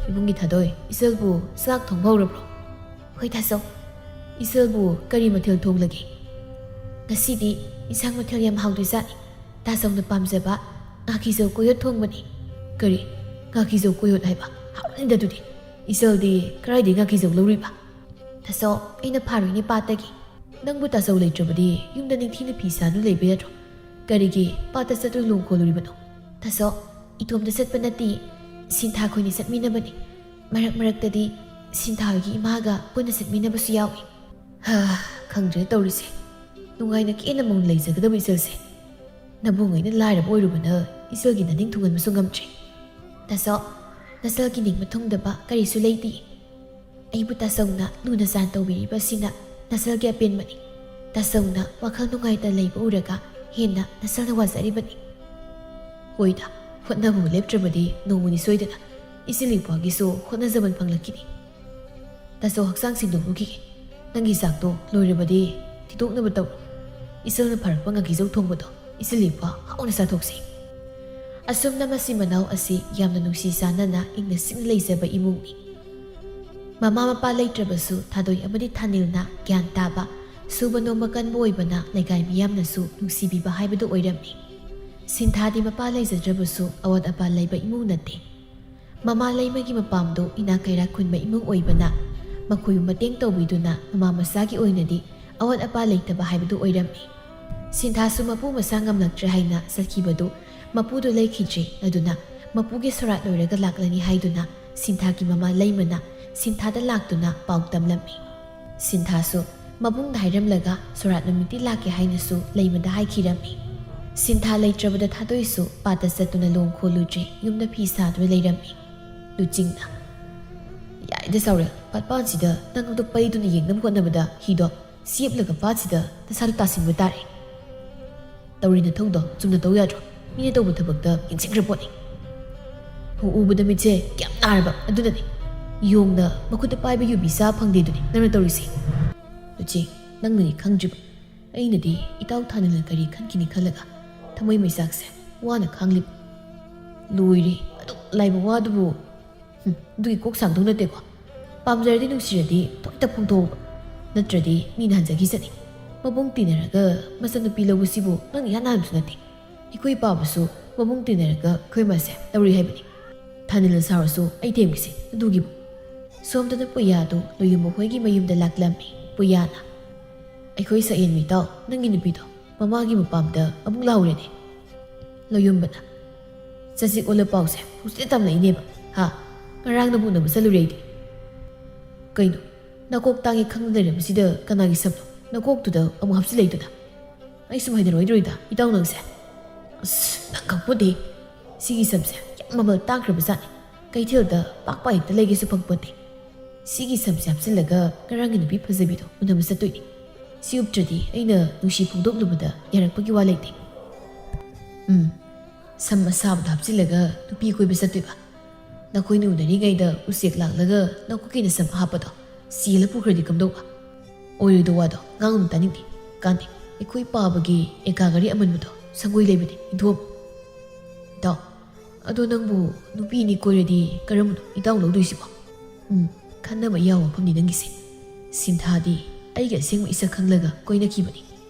"ꯏꯕꯨꯡꯒꯤ ꯊꯥꯗꯣꯏ, ꯏꯆꯜꯕꯨ ꯆꯥꯛ ꯊꯣꯡꯕ ꯍꯧꯔꯕ꯭ꯔꯣ?" "ꯍꯣꯏ ꯇꯥꯆꯧ꯫" "ꯏꯆꯜꯕꯨ ꯀꯔꯤ ꯃꯊꯦꯜ ꯊꯣꯡꯂꯒꯦ?" "ꯉꯁꯤꯗꯤ ꯏꯟꯁꯥꯡ ꯃꯊꯦꯜ ꯌꯥꯝ ꯍꯥꯎꯗꯣꯏꯖꯥꯠꯅꯤ꯫ ꯇꯥꯆꯧꯅ ꯄꯥꯝꯖꯕ ꯉꯥꯀꯤꯖꯧ ꯀꯣꯌꯣꯠ ꯊꯣꯡꯕꯅꯤ꯫" "ꯀꯔꯤ? ꯉꯥꯀꯤꯖꯧ ꯀꯣꯌꯣꯠ ꯍꯥꯏꯕ? ꯍꯥꯎꯔꯅꯤꯗ ꯑꯗꯨꯗꯤ꯫ ꯏꯆꯜꯗꯤ ꯀꯗꯥꯏꯗꯒꯤ ꯉꯥꯀꯤꯖꯧ ꯂꯧꯔꯨꯏꯕ?" "ꯇꯥꯆꯧ, ꯑꯩꯅ ꯐꯥꯔꯨꯏꯅꯦ ꯄꯥꯠꯇꯒꯤ꯫ ꯅꯪꯕꯨ ꯇꯥꯆꯧ ꯂꯩꯇ꯭ꯔꯕꯗꯤ ꯌꯨꯝꯗ ꯅꯤꯡꯊꯤꯅ ꯐꯤ ꯁꯥꯗꯨꯅ ꯂꯩꯕ ꯌꯥꯗ꯭ꯔꯣ? ꯀꯔꯤꯒꯤ ꯄꯥꯠꯇ ꯆꯠꯇꯨꯅ ꯂꯣꯡ ꯈꯣꯜꯂꯨꯔꯤꯕꯅꯣ?" "ꯇꯥꯆꯧ, ꯏꯇꯣꯝꯇ ꯆꯠꯄ ꯅꯠꯇꯦ, ꯁꯤꯟꯊꯥ ꯑꯩꯈꯣꯏꯅꯤ ꯆꯠꯃꯤꯟꯅꯕꯅꯤ꯫ ꯃꯔꯛ ꯃꯔꯛꯇꯗꯤ ꯁꯤꯟꯊꯥ ꯍꯣꯏꯒꯤ ꯏꯃꯥꯒ ꯄꯨꯟꯅ ꯆꯠꯃꯤꯟꯅꯕꯁꯨ ꯌꯥꯎꯏ꯫" "ꯍꯥ, ꯈꯪꯗ꯭ꯔꯦ ꯇꯧꯔꯤꯁꯦ꯫ ꯅꯨꯡꯉꯥꯏꯅ ꯀꯦꯅ ꯃꯧꯅ ꯂꯩꯖꯒꯗꯕ ꯏꯆꯜꯁꯦ꯫ ꯅꯕꯨꯡꯉꯩꯅ ꯂꯥꯏꯔꯕ ꯑꯣꯏꯔꯨꯕꯅ ꯏꯆꯜꯒꯤ ꯅꯅꯤꯡ ꯊꯨꯡꯍꯟꯕꯁꯨ ꯉꯝꯗ꯭ꯔꯦ꯫" "ꯇꯥꯆꯧ, ꯅꯆꯜꯒꯤ ꯅꯤꯡꯕ ꯊꯨꯡꯗꯕ ꯀꯔꯤꯁꯨ ꯂꯩꯇꯦ꯫ ꯑꯩꯕꯨ ꯇꯥꯆꯧꯅ ꯂꯨꯅ ꯆꯥꯟ ꯇꯧꯕꯤꯔꯤꯕ ꯑꯁꯤꯅ ꯅꯆꯜꯒꯤ ꯑꯄꯦꯟꯕꯅꯤ꯫ ꯇꯥꯆꯧꯅ ꯋꯥꯈꯜ ꯅꯨꯡꯉꯥꯏꯇ ꯂꯩꯕ ꯎꯔꯒ ꯍꯦꯟꯅ ꯅꯆꯜꯅ ꯋꯥꯖꯔꯤꯕꯅꯤ꯫" "ꯍꯣꯏꯗ, ꯍꯣꯠꯅꯕꯕꯨ ꯂꯦꯞꯇ꯭ꯔꯕꯗꯤ ꯅꯣꯡꯃꯗꯤ ꯁꯣꯏꯗꯅ ꯏꯆꯤꯜ ꯏꯄ꯭ꯋꯥꯒꯤꯁꯨ ꯍꯣꯠꯅꯖꯃꯟ ꯐꯪꯂꯛꯈꯤꯅꯤ꯫" ꯇꯥꯆꯧ, ꯍꯛꯆꯥꯡ ꯁꯦꯡꯗꯣꯛꯂꯨꯈꯤꯒꯦ꯫ ꯅꯪꯒꯤ ꯆꯥꯛꯇꯣ ꯂꯣꯏꯔꯕꯗꯤ ꯊꯤꯗꯣꯛꯅꯕ ꯇꯧꯔꯣ꯫ ꯏꯆꯜꯅ ꯐꯔꯛꯄ ꯉꯥꯀꯤꯖꯧ ꯊꯣꯡꯕꯗꯣ ꯏꯆꯤꯜ ꯏꯄ꯭ꯋꯥ ꯍꯥꯎꯅ ꯆꯥꯊꯣꯛꯁꯤ꯫ ꯑꯁꯨꯝꯅ ꯃꯆꯤꯟ ꯃꯅꯥꯎ ꯑꯁꯤ ꯌꯥꯝꯅ ꯅꯨꯡꯁꯤ ꯆꯥꯟꯅꯅ ꯏꯪꯅ ꯆꯤꯛꯅ ꯂꯩꯖꯕ ꯏꯃꯨꯡꯅꯤ꯫ ꯃꯃꯥ ꯃꯄꯥ ꯂꯩꯇ꯭ꯔꯕꯁꯨ ꯊꯥꯗꯣꯏ ꯑꯃꯗꯤ ꯊꯥꯅꯤꯜꯅ ꯒ꯭ꯌꯥꯟ ꯇꯥꯕ, ꯁꯨꯕ ꯅꯣꯝꯕ ꯀꯟꯕ ꯑꯣꯏꯕꯅ ꯂꯩꯀꯥꯏ ꯃꯤꯌꯥꯝꯅꯁꯨ ꯅꯨꯡꯁꯤꯕꯤꯕ ꯍꯥꯏꯕꯗꯨ ꯑꯣꯏꯔꯝꯃꯤ꯫ ꯁꯤꯟꯊꯥꯗꯤ ꯃꯄꯥ ꯂꯩꯖꯗ꯭ꯔꯕꯁꯨ ꯑꯋꯥꯠ ꯑꯄꯥ ꯂꯩꯕ ꯏꯃꯨꯡ ꯅꯠꯇꯦ꯫ ꯃꯃꯥ ꯂꯩꯃꯒꯤ ꯃꯄꯥꯝꯗꯨ ꯏꯅꯥꯛ ꯀꯩꯔꯥꯛ ꯈꯨꯟꯕ ꯏꯃꯨꯡ ꯑꯣꯏꯕꯅ ꯃꯈꯣꯏꯕꯨ ꯃꯇꯦꯡ ꯇꯧꯕꯤꯗꯨꯅ ꯃꯃꯥ ꯃꯆꯥꯒꯤ ꯑꯣꯏꯅꯗꯤ ꯑꯋꯥꯠ ꯑꯄꯥ ꯂꯩꯇꯕ ꯍꯥꯏꯕꯗꯨ ꯑꯣꯏꯔꯝꯃꯤ꯫ ꯁꯤꯟꯊꯥꯁꯨ ꯃꯄꯨ ꯃꯆꯥ ꯉꯝꯂꯛꯇ꯭ꯔꯦ ꯍꯥꯏꯅ ꯆꯠꯈꯤꯕꯗꯨ ꯃꯄꯨꯗꯨ ꯂꯩꯈꯤꯗ꯭ꯔꯦ꯫ ꯑꯗꯨꯅ ꯃꯄꯨꯒꯤ ꯁꯣꯔꯥꯠ ꯂꯣꯏꯔꯒ ꯂꯥꯛꯂꯅꯤ ꯍꯥꯏꯗꯨꯅ ꯁꯤꯟꯊꯥꯒꯤ ꯃꯃꯥ ꯂꯩꯃꯅ ꯁꯤꯟꯊꯥꯗ ꯂꯥꯛꯇꯨꯅ ꯄꯥꯎ ꯇꯝꯂꯝꯃꯤ꯫ ꯁꯤꯟꯊꯥꯁꯨ ꯃꯕꯨꯡꯗ ꯍꯥꯏꯔꯝꯂꯒ ꯁꯣꯔꯥꯠ ꯅꯨꯃꯤꯠꯇꯤ ꯂꯥꯛꯀꯦ ꯍꯥꯏꯅꯁꯨ ꯂꯩꯃꯗ ꯍꯥꯏꯈꯤꯔꯝꯃꯤ꯫ ꯁꯤꯟꯊꯥ ꯂꯩꯇ꯭ꯔꯕꯗ ꯊꯥꯗꯣꯏꯁꯨ ꯄꯥꯠꯇ ꯆꯠꯇꯨꯅ ꯂꯣꯡ ꯈꯣꯜꯂꯨꯗ꯭ꯔꯦ, ꯌꯨꯝꯗ ꯐꯤ ꯁꯥꯗꯨꯅ ꯂꯩꯔꯝꯃꯤ꯫ ꯂꯨꯆꯤꯡꯅ, "ꯌꯥꯏꯗ ꯆꯥꯎꯔꯦꯜ, ꯄꯥꯠ ꯄꯥꯟꯁꯤꯗ ꯅꯪ ꯑꯗꯨ ꯄꯩꯗꯨꯅ ꯌꯦꯡꯅꯕ ꯍꯣꯠꯅꯕꯗ ꯍꯤꯗꯣ ꯁꯤꯞꯂꯒ ꯄꯥꯠꯁꯤꯗ ꯅꯁꯥꯗꯨ ꯇꯥꯁꯤꯟꯕ ꯇꯥꯔꯦ꯫ ꯇꯧꯔꯤ ꯅꯊꯧꯗꯣ ꯆꯨꯝꯅ ꯇꯧ ꯌꯥꯗ꯭ꯔꯣ? ꯃꯤꯅ ꯇꯧꯕ ꯊꯕꯛꯇ ꯌꯦꯡꯁꯤꯟꯈ꯭ꯔ ꯄꯣꯠꯅꯤ꯫ ꯍꯣ, ꯎꯕꯗ ꯃꯤꯠꯁꯦ ꯀꯌꯥꯝ ꯅꯥꯔꯕ ꯑꯗꯨꯅꯅꯤ꯫ ꯌꯣꯡꯅ ꯃꯈꯨꯠꯇ ꯄꯥꯏꯕ ꯌꯨꯕꯤ ꯆꯥ ꯐꯪꯗꯦꯗꯨꯅꯤ ꯅꯪꯅ ꯇꯧꯔꯤꯁꯦ꯫ ꯂꯨꯆꯤꯡ, ꯅꯪꯅꯅꯤ ꯈꯪꯗ꯭ꯔꯤꯕ꯫ ꯑꯩꯅꯗꯤ ꯏꯇꯥꯎ ꯊꯥꯅꯤꯜꯅ ꯀꯔꯤ ꯈꯟꯈꯤꯅꯤ ꯈꯜꯂꯒ ꯊꯃꯣꯏ ꯃꯩꯆꯥꯛꯁꯦ ꯋꯥꯅ ꯈꯥꯡꯂꯤꯕ꯫ ꯂꯣꯏꯔꯦ, ꯑꯗꯨꯛ ꯂꯥꯏꯕ ꯋꯥꯗꯨꯕꯨ꯫ ꯍꯨꯝ, ꯑꯗꯨꯒꯤ ꯀꯣꯛ ꯁꯥꯡꯗꯧ ꯅꯠꯇꯦꯀꯣ꯫ ꯄꯥꯝꯖꯔꯗꯤ ꯅꯨꯡꯁꯤꯔꯗꯤ ꯊꯣꯛꯇ ꯐꯣꯡꯗꯣꯛꯎꯕ꯫ ꯅꯠꯇ꯭ꯔꯗꯤ ꯃꯤꯅ ꯍꯟꯖꯈꯤꯁꯅꯤ꯫ ꯃꯕꯨꯡ ꯇꯤꯟꯅꯔꯒ ꯃꯆꯟꯅꯨꯄꯤ ꯂꯧꯕꯁꯤꯕꯨ ꯅꯪꯅ ꯏꯍꯥꯟ ꯍꯥꯟꯕꯁꯨ ꯅꯠꯇꯦ꯫ ꯑꯩꯈꯣꯏ ꯏꯄꯥꯕꯨꯁꯨ ꯃꯕꯨꯡ ꯇꯤꯟꯅꯔꯒ ꯑꯩꯈꯣꯏ ꯃꯁꯦ ꯇꯧꯔꯤ ꯍꯥꯏꯕꯅꯤ꯫ ꯊꯥꯅꯤꯜꯅ ꯁꯥꯎꯔꯁꯨ ꯑꯩ ꯊꯦꯝꯈꯤꯁꯤ ꯑꯗꯨꯒꯤꯕꯨ꯫ ꯁꯣꯝꯗꯅ ꯄꯨꯌꯥꯗꯨ ꯂꯣꯌꯨꯝꯕ ꯍꯣꯏꯒꯤ ꯃꯌꯨꯝꯗ ꯂꯥꯛꯂꯝꯃꯤ꯫ ꯄꯨꯌꯥꯅ, "ꯑꯩꯈꯣꯏ ꯁꯛꯌꯦꯟꯕꯤ ꯏꯇꯥꯎ, ꯅꯪꯒꯤ ꯅꯨꯄꯤꯗꯣ ꯃꯃꯥꯒꯤ ꯃꯄꯥꯝꯗ ꯑꯃꯨꯛ ꯂꯥꯎꯔꯦꯅꯦ꯫" ꯂꯣꯌꯨꯝꯕꯅ, "ꯆꯖꯤꯛ ꯑꯣꯜꯂ ꯄꯥꯎꯁꯦ ꯍꯧꯖꯤꯛꯇ ꯇꯝꯂꯛꯏꯅꯦꯕ, ꯍꯥ? ꯉꯔꯥꯡꯅꯕꯨ ꯎꯅꯕ ꯆꯠꯂꯨꯔꯦ ꯑꯩꯗꯤ꯫" "ꯀꯩꯅꯣ, ꯅꯀꯣꯛ ꯇꯥꯡꯉꯦ ꯈꯪꯗꯅ ꯂꯩꯔꯝꯕꯁꯤꯗ ꯀꯅꯥꯒꯤ ꯁꯝꯅꯣ ꯅꯀꯣꯛꯇꯨꯗ ꯑꯃꯨꯛ ꯍꯥꯞꯆꯤꯜꯂꯛꯏꯗꯨꯅ? ꯑꯩ ꯁꯨꯝ ꯍꯩꯅꯔꯣꯏꯗ꯭ꯔꯣꯏꯗ, ꯏꯇꯥꯎ ꯅꯪꯁꯦ꯫ ꯑꯁ, ꯅꯪ ꯈꯪꯄꯣꯠꯇꯦ꯫ ꯁꯤꯒꯤ ꯁꯝꯁꯦ ꯌꯥꯝ ꯃꯃꯜ ꯇꯥꯡꯈ꯭ꯔꯕ ꯖꯥꯠꯅꯤ꯫ ꯀꯩꯊꯦꯜꯗ ꯄꯥꯛ ꯄꯥꯛ ꯍꯦꯛꯇ ꯂꯩꯒꯦꯁꯨ ꯐꯪꯄꯣꯠꯇꯦ꯫ ꯁꯤꯒꯤ ꯁꯝꯁꯦ ꯍꯥꯞꯆꯤꯜꯂꯒ ꯉꯔꯥꯡꯒꯤ ꯅꯨꯄꯤ ꯐꯖꯕꯤꯗꯣ ꯎꯅꯕ ꯆꯠꯇꯣꯏꯅꯤ꯫ ꯁꯤ ꯎꯞꯇ꯭ꯔꯗꯤ ꯑꯩꯅ ꯅꯨꯡꯁꯤ ꯐꯣꯡꯗꯣꯛꯂꯨꯕꯗ ꯌꯥꯔꯛꯄꯒꯤ ꯋꯥ ꯂꯩꯇꯦ꯫" "ꯎꯝ, ꯁꯝ ꯑꯁꯥꯕꯗ ꯍꯥꯞꯆꯤꯜꯂꯒ ꯅꯨꯄꯤ ꯀꯣꯏꯕ ꯆꯠꯇꯣꯏꯕ꯫ ꯅꯈꯣꯏꯅ ꯎꯅꯔꯤꯉꯩꯗ ꯎꯆꯦꯛ ꯂꯥꯛꯂꯒ ꯅꯀꯣꯛꯀꯤ ꯅꯁꯝ ꯍꯥꯞꯄꯗꯣ ꯆꯦꯜꯂ ꯄꯨꯈ꯭ꯔꯗꯤ ꯀꯝꯗꯧꯕ? ꯑꯣꯏꯔꯣꯏꯗꯧ ꯋꯥꯗꯣ ꯉꯥꯡꯅꯨ, ꯇꯥꯅꯤꯡꯗꯦ꯫ ꯀꯥꯟꯗꯦ, ꯑꯩꯈꯣꯏ ꯄꯥꯕꯒꯤ ꯑꯦꯀꯥ ꯒꯥꯔꯤ ꯑꯃꯟꯕꯗꯣ ꯁꯪꯒꯣꯏ ꯂꯩꯕꯅꯦ, ꯏꯟꯊꯣꯛꯑꯝꯃꯨ꯫ ꯏꯇꯥꯎ, ꯑꯗꯣ ꯅꯪꯕꯨ ꯅꯨꯄꯤ ꯑꯅꯤ ꯀꯣꯏꯔꯗꯤ ꯀꯔꯝꯕꯅꯣ ꯏꯇꯥꯎ ꯂꯧꯗꯣꯏꯁꯤꯕꯣ? ꯎꯝ, ꯈꯟꯅꯕ ꯌꯥꯕ ꯋꯥꯐꯝꯅꯤ ꯅꯪꯒꯤꯁꯦ꯫ ꯁꯤꯟꯊꯥꯗꯤ ꯑꯩꯒꯤ ꯑꯁꯦꯡꯕ ꯏꯁꯛ ꯈꯪꯂꯒ ꯀꯣꯏꯅꯈꯤꯕꯅꯤ꯫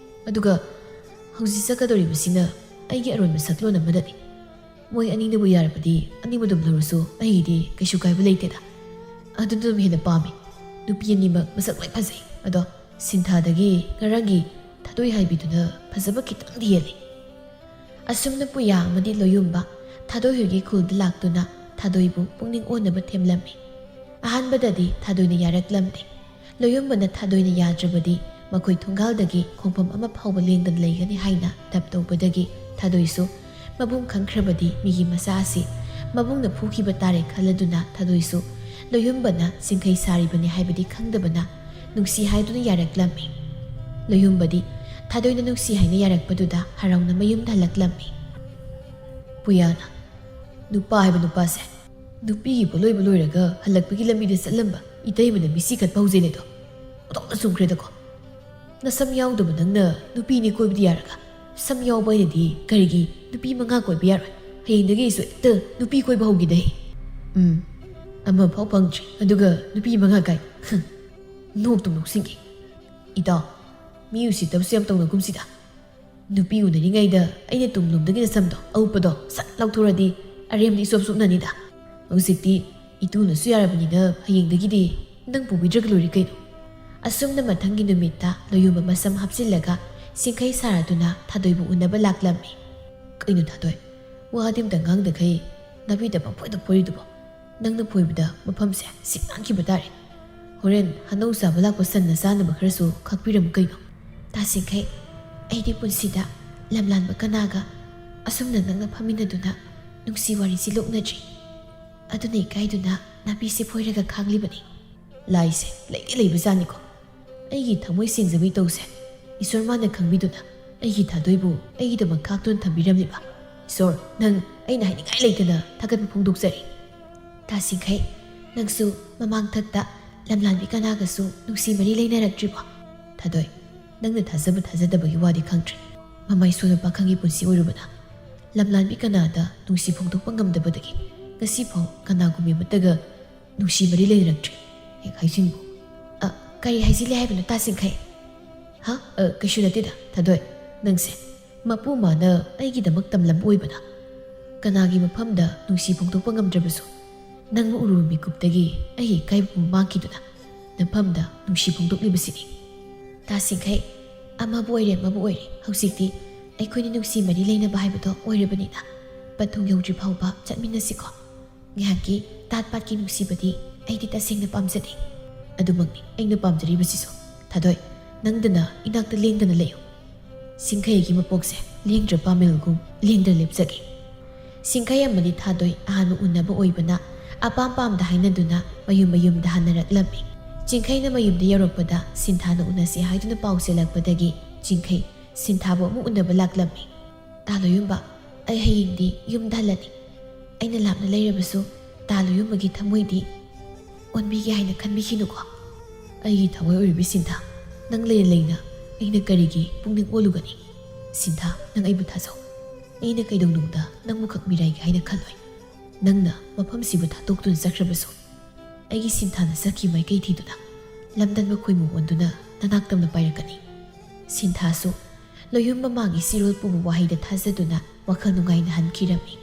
ꯑꯗꯨꯒ ꯍꯧꯖꯤꯛ ꯆꯠꯀꯗꯧꯔꯤꯕꯁꯤꯅ ꯑꯩꯒꯤ ꯑꯔꯣꯟꯕ ꯁꯛꯂꯣꯟ ꯑꯃꯗꯅꯤ꯫ ꯃꯣꯏ ꯑꯅꯤꯅꯕꯨ ꯌꯥꯔꯕꯗꯤ ꯑꯅꯤꯃꯛ ꯑꯗꯨꯝ ꯂꯧꯔꯁꯨ ꯑꯩꯒꯤꯗꯤ ꯀꯩꯁꯨ ꯀꯥꯏꯕ ꯂꯩꯇꯦꯗ꯫ ꯑꯗꯨꯅ ꯑꯗꯨꯝ ꯍꯦꯟꯅ ꯄꯥꯝꯃꯤ꯫ ꯅꯨꯄꯤ ꯑꯅꯤꯃꯛ ꯃꯁꯛ ꯂꯣꯏ ꯐꯖꯩ꯫ ꯑꯗꯣ ꯁꯤꯟꯊꯥꯗꯒꯤ ꯉꯔꯥꯡꯒꯤ ꯊꯥꯗꯣꯏ ꯍꯥꯏꯕꯤꯗꯨꯅ ꯐꯖꯕ ꯈꯤꯇꯪꯗꯤ ꯍꯦꯜꯂꯤ꯫ ꯑꯁꯨꯝꯅ ꯄꯨꯌꯥ ꯑꯃꯗꯤ ꯂꯣꯌꯨꯝꯕ ꯊꯥꯗꯣꯏ ꯍꯣꯏꯒꯤ ꯈꯨꯜꯗ ꯂꯥꯛꯇꯨꯅ ꯊꯥꯗꯣꯏꯕꯨ ꯄꯨꯛꯅꯤꯡ ꯑꯣꯟꯅꯕ ꯊꯦꯝꯂꯝꯃꯤ꯫ ꯑꯍꯥꯟꯕꯗꯗꯤ ꯊꯥꯗꯣꯏꯅ ꯌꯥꯔꯛꯂꯝꯗꯦ꯫ ꯂꯣꯌꯨꯝꯕꯅ ꯊꯥꯗꯣꯏꯅ ꯌꯥꯗ꯭ꯔꯕꯗꯤ ꯃꯈꯣꯏ ꯊꯣꯡꯒꯥꯜꯗꯒꯤ ꯈꯣꯡꯐꯝ ꯑꯃ ꯐꯥꯎꯕ ꯂꯦꯡꯗꯅ ꯂꯩꯒꯅꯤ ꯍꯥꯏꯅ ꯗꯞ ꯇꯧꯕꯗꯒꯤ ꯊꯥꯗꯣꯏꯁꯨ ꯃꯕꯨꯡ ꯈꯪꯈ꯭ꯔꯕꯗꯤ ꯃꯤꯒꯤ ꯃꯆꯥ ꯑꯁꯤ ꯃꯕꯨꯡꯅ ꯐꯨꯈꯤꯕ ꯇꯥꯔꯦ ꯈꯜꯂꯗꯨꯅ ꯊꯥꯗꯣꯏꯁꯨ ꯂꯣꯌꯨꯝꯕꯅ ꯁꯤꯡꯈꯩ ꯁꯥꯔꯤꯕꯅꯤ ꯍꯥꯏꯕꯗꯤ ꯈꯪꯗꯕꯅ ꯅꯨꯡꯁꯤ ꯍꯥꯏꯗꯨꯅ ꯌꯥꯔꯛꯂꯝꯃꯤ꯫ ꯂꯣꯌꯨꯝꯕꯗꯤ ꯊꯥꯗꯣꯏꯅ ꯅꯨꯡꯁꯤ ꯍꯥꯏꯅ ꯌꯥꯔꯛꯄꯗꯨꯗ ꯍꯔꯥꯎꯅ ꯃꯌꯨꯝꯗ ꯍꯜꯂꯛꯂꯝꯃꯤ꯫ ꯄꯨꯌꯥꯅ, "ꯅꯨꯄꯥ ꯍꯥꯏꯕ ꯅꯨꯄꯥꯁꯦ ꯅꯨꯄꯤꯒꯤ ꯄꯣꯠꯂꯣꯏꯕ ꯂꯣꯏꯔꯒ ꯍꯜꯂꯛꯄꯒꯤ ꯂꯝꯕꯤꯗ ꯆꯠꯂꯝꯕ ꯏꯇꯩꯃꯅ ꯃꯤꯠꯁꯤ ꯈꯠꯄ ꯍꯧꯖꯤꯜꯂꯦꯗꯣ꯫ ꯑꯣꯟꯊꯣꯛꯅ ꯆꯨꯝꯈ꯭ꯔꯦꯗꯀꯣ꯫ ꯅꯁꯝ ꯌꯥꯎꯗꯕ ꯅꯪꯅ ꯅꯨꯄꯤꯅꯤ ꯀꯣꯏꯕꯗꯤ ꯌꯥꯔꯒ, ꯁꯝ ꯌꯥꯎꯕ ꯑꯩꯅꯗꯤ ꯀꯔꯤꯒꯤ ꯅꯨꯄꯤ ꯃꯉꯥ ꯀꯣꯏꯕ ꯌꯥꯔꯣꯏ? ꯍꯌꯦꯡꯗꯒꯤ ꯑꯩꯁꯨ ꯍꯦꯛꯇ ꯅꯨꯄꯤ ꯀꯣꯏꯕ ꯍꯧꯈꯤꯗꯦ꯫ ꯎꯝ, ꯑꯃꯐꯥꯎ ꯐꯪꯗ꯭ꯔꯤ, ꯑꯗꯨꯒ ꯅꯨꯄꯤ ꯃꯉꯥ ꯀꯥꯏ? ꯍꯨꯝ, ꯅꯣꯛꯇꯨꯝ ꯅꯣꯛꯁꯤꯟꯒꯦ꯫ ꯏꯇꯥꯎ, ꯃꯤ ꯎꯁꯤꯠꯇꯕꯁꯨ ꯌꯥꯝ ꯇꯧꯅꯒꯨꯝꯁꯤꯗ꯫ ꯅꯨꯄꯤ ꯎꯅꯔꯤꯉꯩꯗ ꯑꯩꯅ ꯇꯨꯡꯂꯣꯝꯗꯒꯤ ꯅꯁꯝꯗꯣ ꯑꯎꯞꯄꯗꯣ ꯁꯠ ꯂꯧꯊꯣꯔꯗꯤ ꯑꯔꯦꯝꯕꯗ ꯏꯆꯣꯞ ꯆꯣꯞꯅꯅꯤꯗ꯫ ꯍꯧꯖꯤꯛꯇꯤ ꯏꯇꯨꯅꯁꯨ ꯌꯥꯔꯕꯅꯤꯅ ꯍꯌꯦꯡꯗꯒꯤꯗꯤ ꯅꯪ ꯄꯨꯕꯤꯗ꯭ꯔꯒ ꯂꯣꯏꯔꯦ ꯀꯩꯅꯣ?" ꯑꯁꯨꯝꯅ ꯃꯊꯪꯒꯤ ꯅꯨꯃꯤꯠꯇ ꯂꯣꯌꯨꯝꯕ ꯃꯁꯝ ꯍꯥꯞꯆꯤꯜꯂꯒ ꯁꯤꯡꯈꯩ ꯁꯥꯔꯗꯨꯅ ꯊꯥꯗꯣꯏꯕꯨ ꯎꯅꯕ ꯂꯥꯛꯂꯝꯃꯤ꯫ "ꯀꯩꯅꯣ ꯊꯥꯗꯣꯏ, ꯋꯥꯗꯤ ꯑꯝꯇ ꯉꯥꯡꯗꯈꯩ ꯅꯥꯄꯤꯗ ꯄꯪꯐꯣꯏꯗ ꯐꯣꯏꯔꯤꯗꯨꯕꯣ? ꯅꯪꯅ ꯐꯣꯏꯕꯗ ꯃꯐꯝꯁꯦ ꯁꯤꯠ ꯅꯥꯟꯈꯤꯕ ꯇꯥꯔꯦ꯫ ꯍꯣꯔꯦꯟ ꯍꯅꯧ ꯆꯥꯕ ꯂꯥꯛꯄ ꯁꯟꯅ ꯆꯥꯅꯕ ꯈꯔꯁꯨ ꯈꯥꯛꯄꯤꯔꯝꯃꯨ ꯀꯩꯅꯣ?" "ꯇꯥ ꯁꯤꯡꯈꯩ, ꯑꯩꯗꯤ ꯄꯨꯟꯁꯤꯗ ꯂꯝꯂꯥꯟꯕ ꯀꯅꯥꯒ ꯑꯁꯨꯝꯅ ꯅꯛꯅ ꯐꯝꯃꯤꯟꯅꯗꯨꯅ ꯅꯨꯡꯁꯤ ꯋꯥꯔꯤꯁꯤ ꯂꯣꯛꯅꯗ꯭ꯔꯤ꯫ ꯑꯗꯨꯅ ꯏꯀꯥꯏꯗꯨꯅ ꯅꯥꯄꯤꯁꯤ ꯐꯣꯏꯔꯒ ꯈꯥꯡꯂꯤꯕꯅꯤ꯫ ꯂꯥꯏꯁꯦ ꯂꯩꯗꯤ ꯂꯩꯕꯖꯥꯠꯅꯤꯀꯣ꯫ ꯑꯩꯒꯤ ꯊꯃꯣꯏ ꯁꯦꯡꯖꯕꯩ ꯇꯧꯁꯦ ꯏꯁꯣꯔ ꯃꯥꯅ ꯈꯪꯕꯤꯗꯨꯅ ꯑꯩꯒꯤ ꯊꯥꯗꯣꯏꯕꯨ ꯑꯩꯒꯤꯗꯃꯛ ꯈꯥꯛꯇꯨꯅ ꯊꯝꯕꯤꯔꯝꯂꯤꯕ꯫ ꯏꯁꯣꯔ, ꯅꯪ ꯑꯩꯅ ꯍꯥꯏꯅꯤꯡꯉꯥꯏ ꯂꯩꯇꯅ ꯊꯥꯒꯠꯄ ꯐꯣꯡꯗꯣꯛꯆꯔꯤ꯫ ꯇꯥ ꯁꯤꯡꯈꯩ, ꯅꯪꯁꯨ ꯃꯃꯥꯡꯊꯛꯇ ꯂꯝꯂꯥꯟꯕꯤ ꯀꯅꯥꯒꯁꯨ ꯅꯨꯡꯁꯤ ꯃꯔꯤ ꯂꯩꯅꯔꯛꯇ꯭ꯔꯤꯕꯣ? ꯊꯥꯗꯣꯏ, ꯅꯪꯅ ꯊꯥꯖꯕ ꯊꯥꯖꯗꯕꯒꯤ ꯋꯥꯗꯤ ꯈꯪꯗ꯭ꯔꯦ꯫ ꯃꯃꯥꯏ ꯁꯣꯟꯕ ꯄꯥꯈꯪꯒꯤ ꯄꯨꯟꯁꯤ ꯑꯣꯏꯔꯨꯕꯅ ꯂꯝꯂꯥꯟꯕꯤ ꯀꯅꯥꯗ ꯅꯨꯡꯁꯤ ꯐꯣꯡꯗꯣꯛꯄ ꯉꯝꯗꯕꯗꯒꯤ ꯉꯁꯤꯐꯥꯎ ꯀꯅꯥꯒꯨꯝꯕꯤ ꯑꯃꯠꯇꯒ ꯅꯨꯡꯁꯤ ꯃꯔꯤ ꯂꯩꯅꯔꯛꯇ꯭ꯔꯤ꯫ ꯍꯦꯛ ꯍꯥꯏꯖꯤꯟꯕꯨ꯫ ꯑ, ꯀꯔꯤ ꯍꯥꯏꯖꯤꯜꯂꯦ ꯍꯥꯏꯕꯅꯣ ꯇꯥ ꯁꯤꯡꯈꯩ? ꯍꯥ? ꯑ, ꯀꯩꯁꯨ ꯅꯠꯇꯦꯗ, ꯊꯥꯗꯣꯏ꯫ ꯅꯪꯁꯦ ꯃꯄꯨ ꯃꯥꯅ ꯑꯩꯒꯤꯗꯃꯛ ꯇꯝꯂꯝꯕ ꯑꯣꯏꯕꯅ ꯀꯅꯥꯒꯤ ꯃꯐꯝꯗ ꯅꯨꯡꯁꯤ ꯐꯣꯡꯗꯣꯛꯄ ꯉꯝꯗ꯭ꯔꯕꯁꯨ ꯅꯪꯕꯨ ꯎꯔꯨꯕ ꯃꯤꯀꯨꯞꯇꯒꯤ ꯑꯩꯒꯤ ꯏꯀꯥꯏꯕ ꯄꯨꯝꯕ ꯃꯥꯡꯈꯤꯗꯨꯅ ꯅꯐꯝꯗ ꯅꯨꯡꯁꯤ ꯐꯣꯡꯗꯣꯛꯂꯤꯕꯁꯤꯅꯤ꯫ ꯇꯥ ꯁꯤꯡꯈꯩ, ꯑꯃꯕꯨ ꯑꯣꯏꯔꯦ ꯑꯃꯕꯨ ꯑꯣꯏꯔꯦ, ꯍꯧꯖꯤꯛꯇꯤ ꯑꯩꯈꯣꯏꯅꯤ ꯅꯨꯡꯁꯤ ꯃꯔꯤ ꯂꯩꯅꯕ ꯍꯥꯏꯕꯗꯣ ꯑꯣꯏꯔꯕꯅꯤꯅ ꯄꯟꯊꯨꯡ ꯌꯧꯗ꯭ꯔꯤ ꯐꯥꯎꯕ ꯆꯠꯃꯤꯟꯅꯁꯤꯀꯣ꯫ ꯉꯥꯏꯍꯥꯛꯀꯤ ꯇꯥꯠ ꯄꯥꯠꯀꯤ ꯅꯨꯡꯁꯤꯕꯗꯤ ꯑꯩꯗꯤ ꯇꯁꯦꯡꯅ ꯄꯥꯝꯖꯗꯦ꯫ ꯑꯗꯨꯃꯛꯅꯤ ꯑꯩꯅ ꯄꯥꯝꯖꯔꯤꯕꯁꯤꯁꯨ꯫ ꯊꯥꯗꯣꯏ, ꯅꯪꯗꯅ ꯏꯅꯥꯛꯇ ꯂꯦꯡꯗꯅ ꯂꯩꯌꯨ꯫ ꯁꯤꯡꯈꯩꯒꯤ ꯃꯄꯣꯛꯁꯦ ꯂꯦꯡꯗ꯭ꯔ ꯄꯥꯃꯦꯜꯒꯨꯝ ꯂꯦꯡꯗ꯭ꯔ ꯂꯦꯞꯆꯒꯦ꯫ ꯁꯤꯡꯈꯩ ꯑꯃꯗꯤ ꯊꯥꯗꯣꯏ ꯑꯍꯥꯟꯕ ꯎꯅꯕ ꯑꯣꯏꯕꯅ ꯑꯄꯥꯝ ꯄꯥꯝꯗ ꯍꯥꯏꯅꯗꯨꯅ ꯃꯌꯨꯝ ꯃꯌꯨꯝꯗ ꯍꯟꯅꯔꯛꯂꯝꯃꯤ꯫ ꯆꯤꯡꯈꯩꯅ ꯃꯌꯨꯝꯗ ꯌꯧꯔꯛꯄꯗ ꯁꯤꯟꯊꯥꯅ ꯎꯅꯁꯤ ꯍꯥꯏꯗꯨꯅ ꯄꯥꯎ ꯆꯦꯜꯂꯛꯄꯗꯒꯤ ꯆꯤꯡꯈꯩ ꯁꯤꯟꯊꯥꯕꯨ ꯑꯃꯨꯛ ꯎꯅꯕ ꯂꯥꯛꯂꯝꯃꯤ꯫ ꯇꯥ ꯂꯣꯌꯨꯝꯕ, ꯑꯩ ꯍꯌꯦꯡꯗꯤ ꯌꯨꯝꯗ ꯍꯜꯂꯅꯤ꯫ ꯑꯩꯅ ꯂꯥꯞꯅ ꯂꯩꯔꯕꯁꯨ ꯇꯥ ꯂꯣꯌꯨꯝꯕꯒꯤ ꯊꯃꯣꯏꯗꯤ ꯑꯣꯟꯕꯤꯒꯦ ꯍꯥꯏꯅ ꯈꯟꯕꯤꯈꯤꯅꯨꯀꯣ꯫ ꯑꯩꯒꯤ ꯊꯃꯣꯏ ꯑꯣꯏꯔꯤꯕꯤ ꯁꯤꯟꯊꯥ, ꯅꯪ ꯂꯩꯅ ꯂꯩꯅ ꯑꯩꯅ ꯀꯔꯤꯒꯤ ꯄꯨꯛꯅꯤꯡ ꯑꯣꯜꯂꯨꯒꯅꯤ? ꯁꯤꯟꯊꯥ, ꯅꯪ ꯑꯩꯕꯨ ꯊꯥꯖꯧ꯫ ꯑꯩꯅ ꯀꯩꯗꯧꯅꯨꯡꯗ ꯅꯪꯕꯨ ꯈꯛ ꯃꯤꯔꯥꯏꯒꯦ ꯍꯥꯏꯅ ꯈꯜꯂꯣꯏ꯫ ꯅꯪꯅ ꯃꯐꯝꯁꯤꯕꯨ ꯊꯥꯗꯣꯛꯇꯨꯅ ꯆꯠꯈ꯭ꯔꯕꯁꯨ ꯑꯩꯒꯤ ꯁꯤꯟꯊꯥꯅ ꯆꯠꯈꯤ ꯃꯥꯏꯀꯩ ꯊꯤꯗꯨꯅ ꯂꯝꯗꯟꯕ ꯈꯣꯏꯃꯨ ꯑꯣꯟꯗꯨꯅ ꯅꯅꯥꯛꯇꯝꯅ ꯄꯥꯏꯔꯛꯀꯅꯤ꯫ ꯁꯤꯟꯊꯥꯁꯨ ꯂꯣꯌꯨꯝ ꯃꯃꯥꯒꯤ ꯁꯤꯔꯣꯜ ꯄꯨꯕ ꯋꯥꯍꯩꯗ ꯊꯥꯖꯗꯨꯅ ꯋꯥꯈꯜ ꯅꯨꯡꯉꯥꯏꯅ ꯍꯟꯈꯤꯔꯝꯃꯤ꯫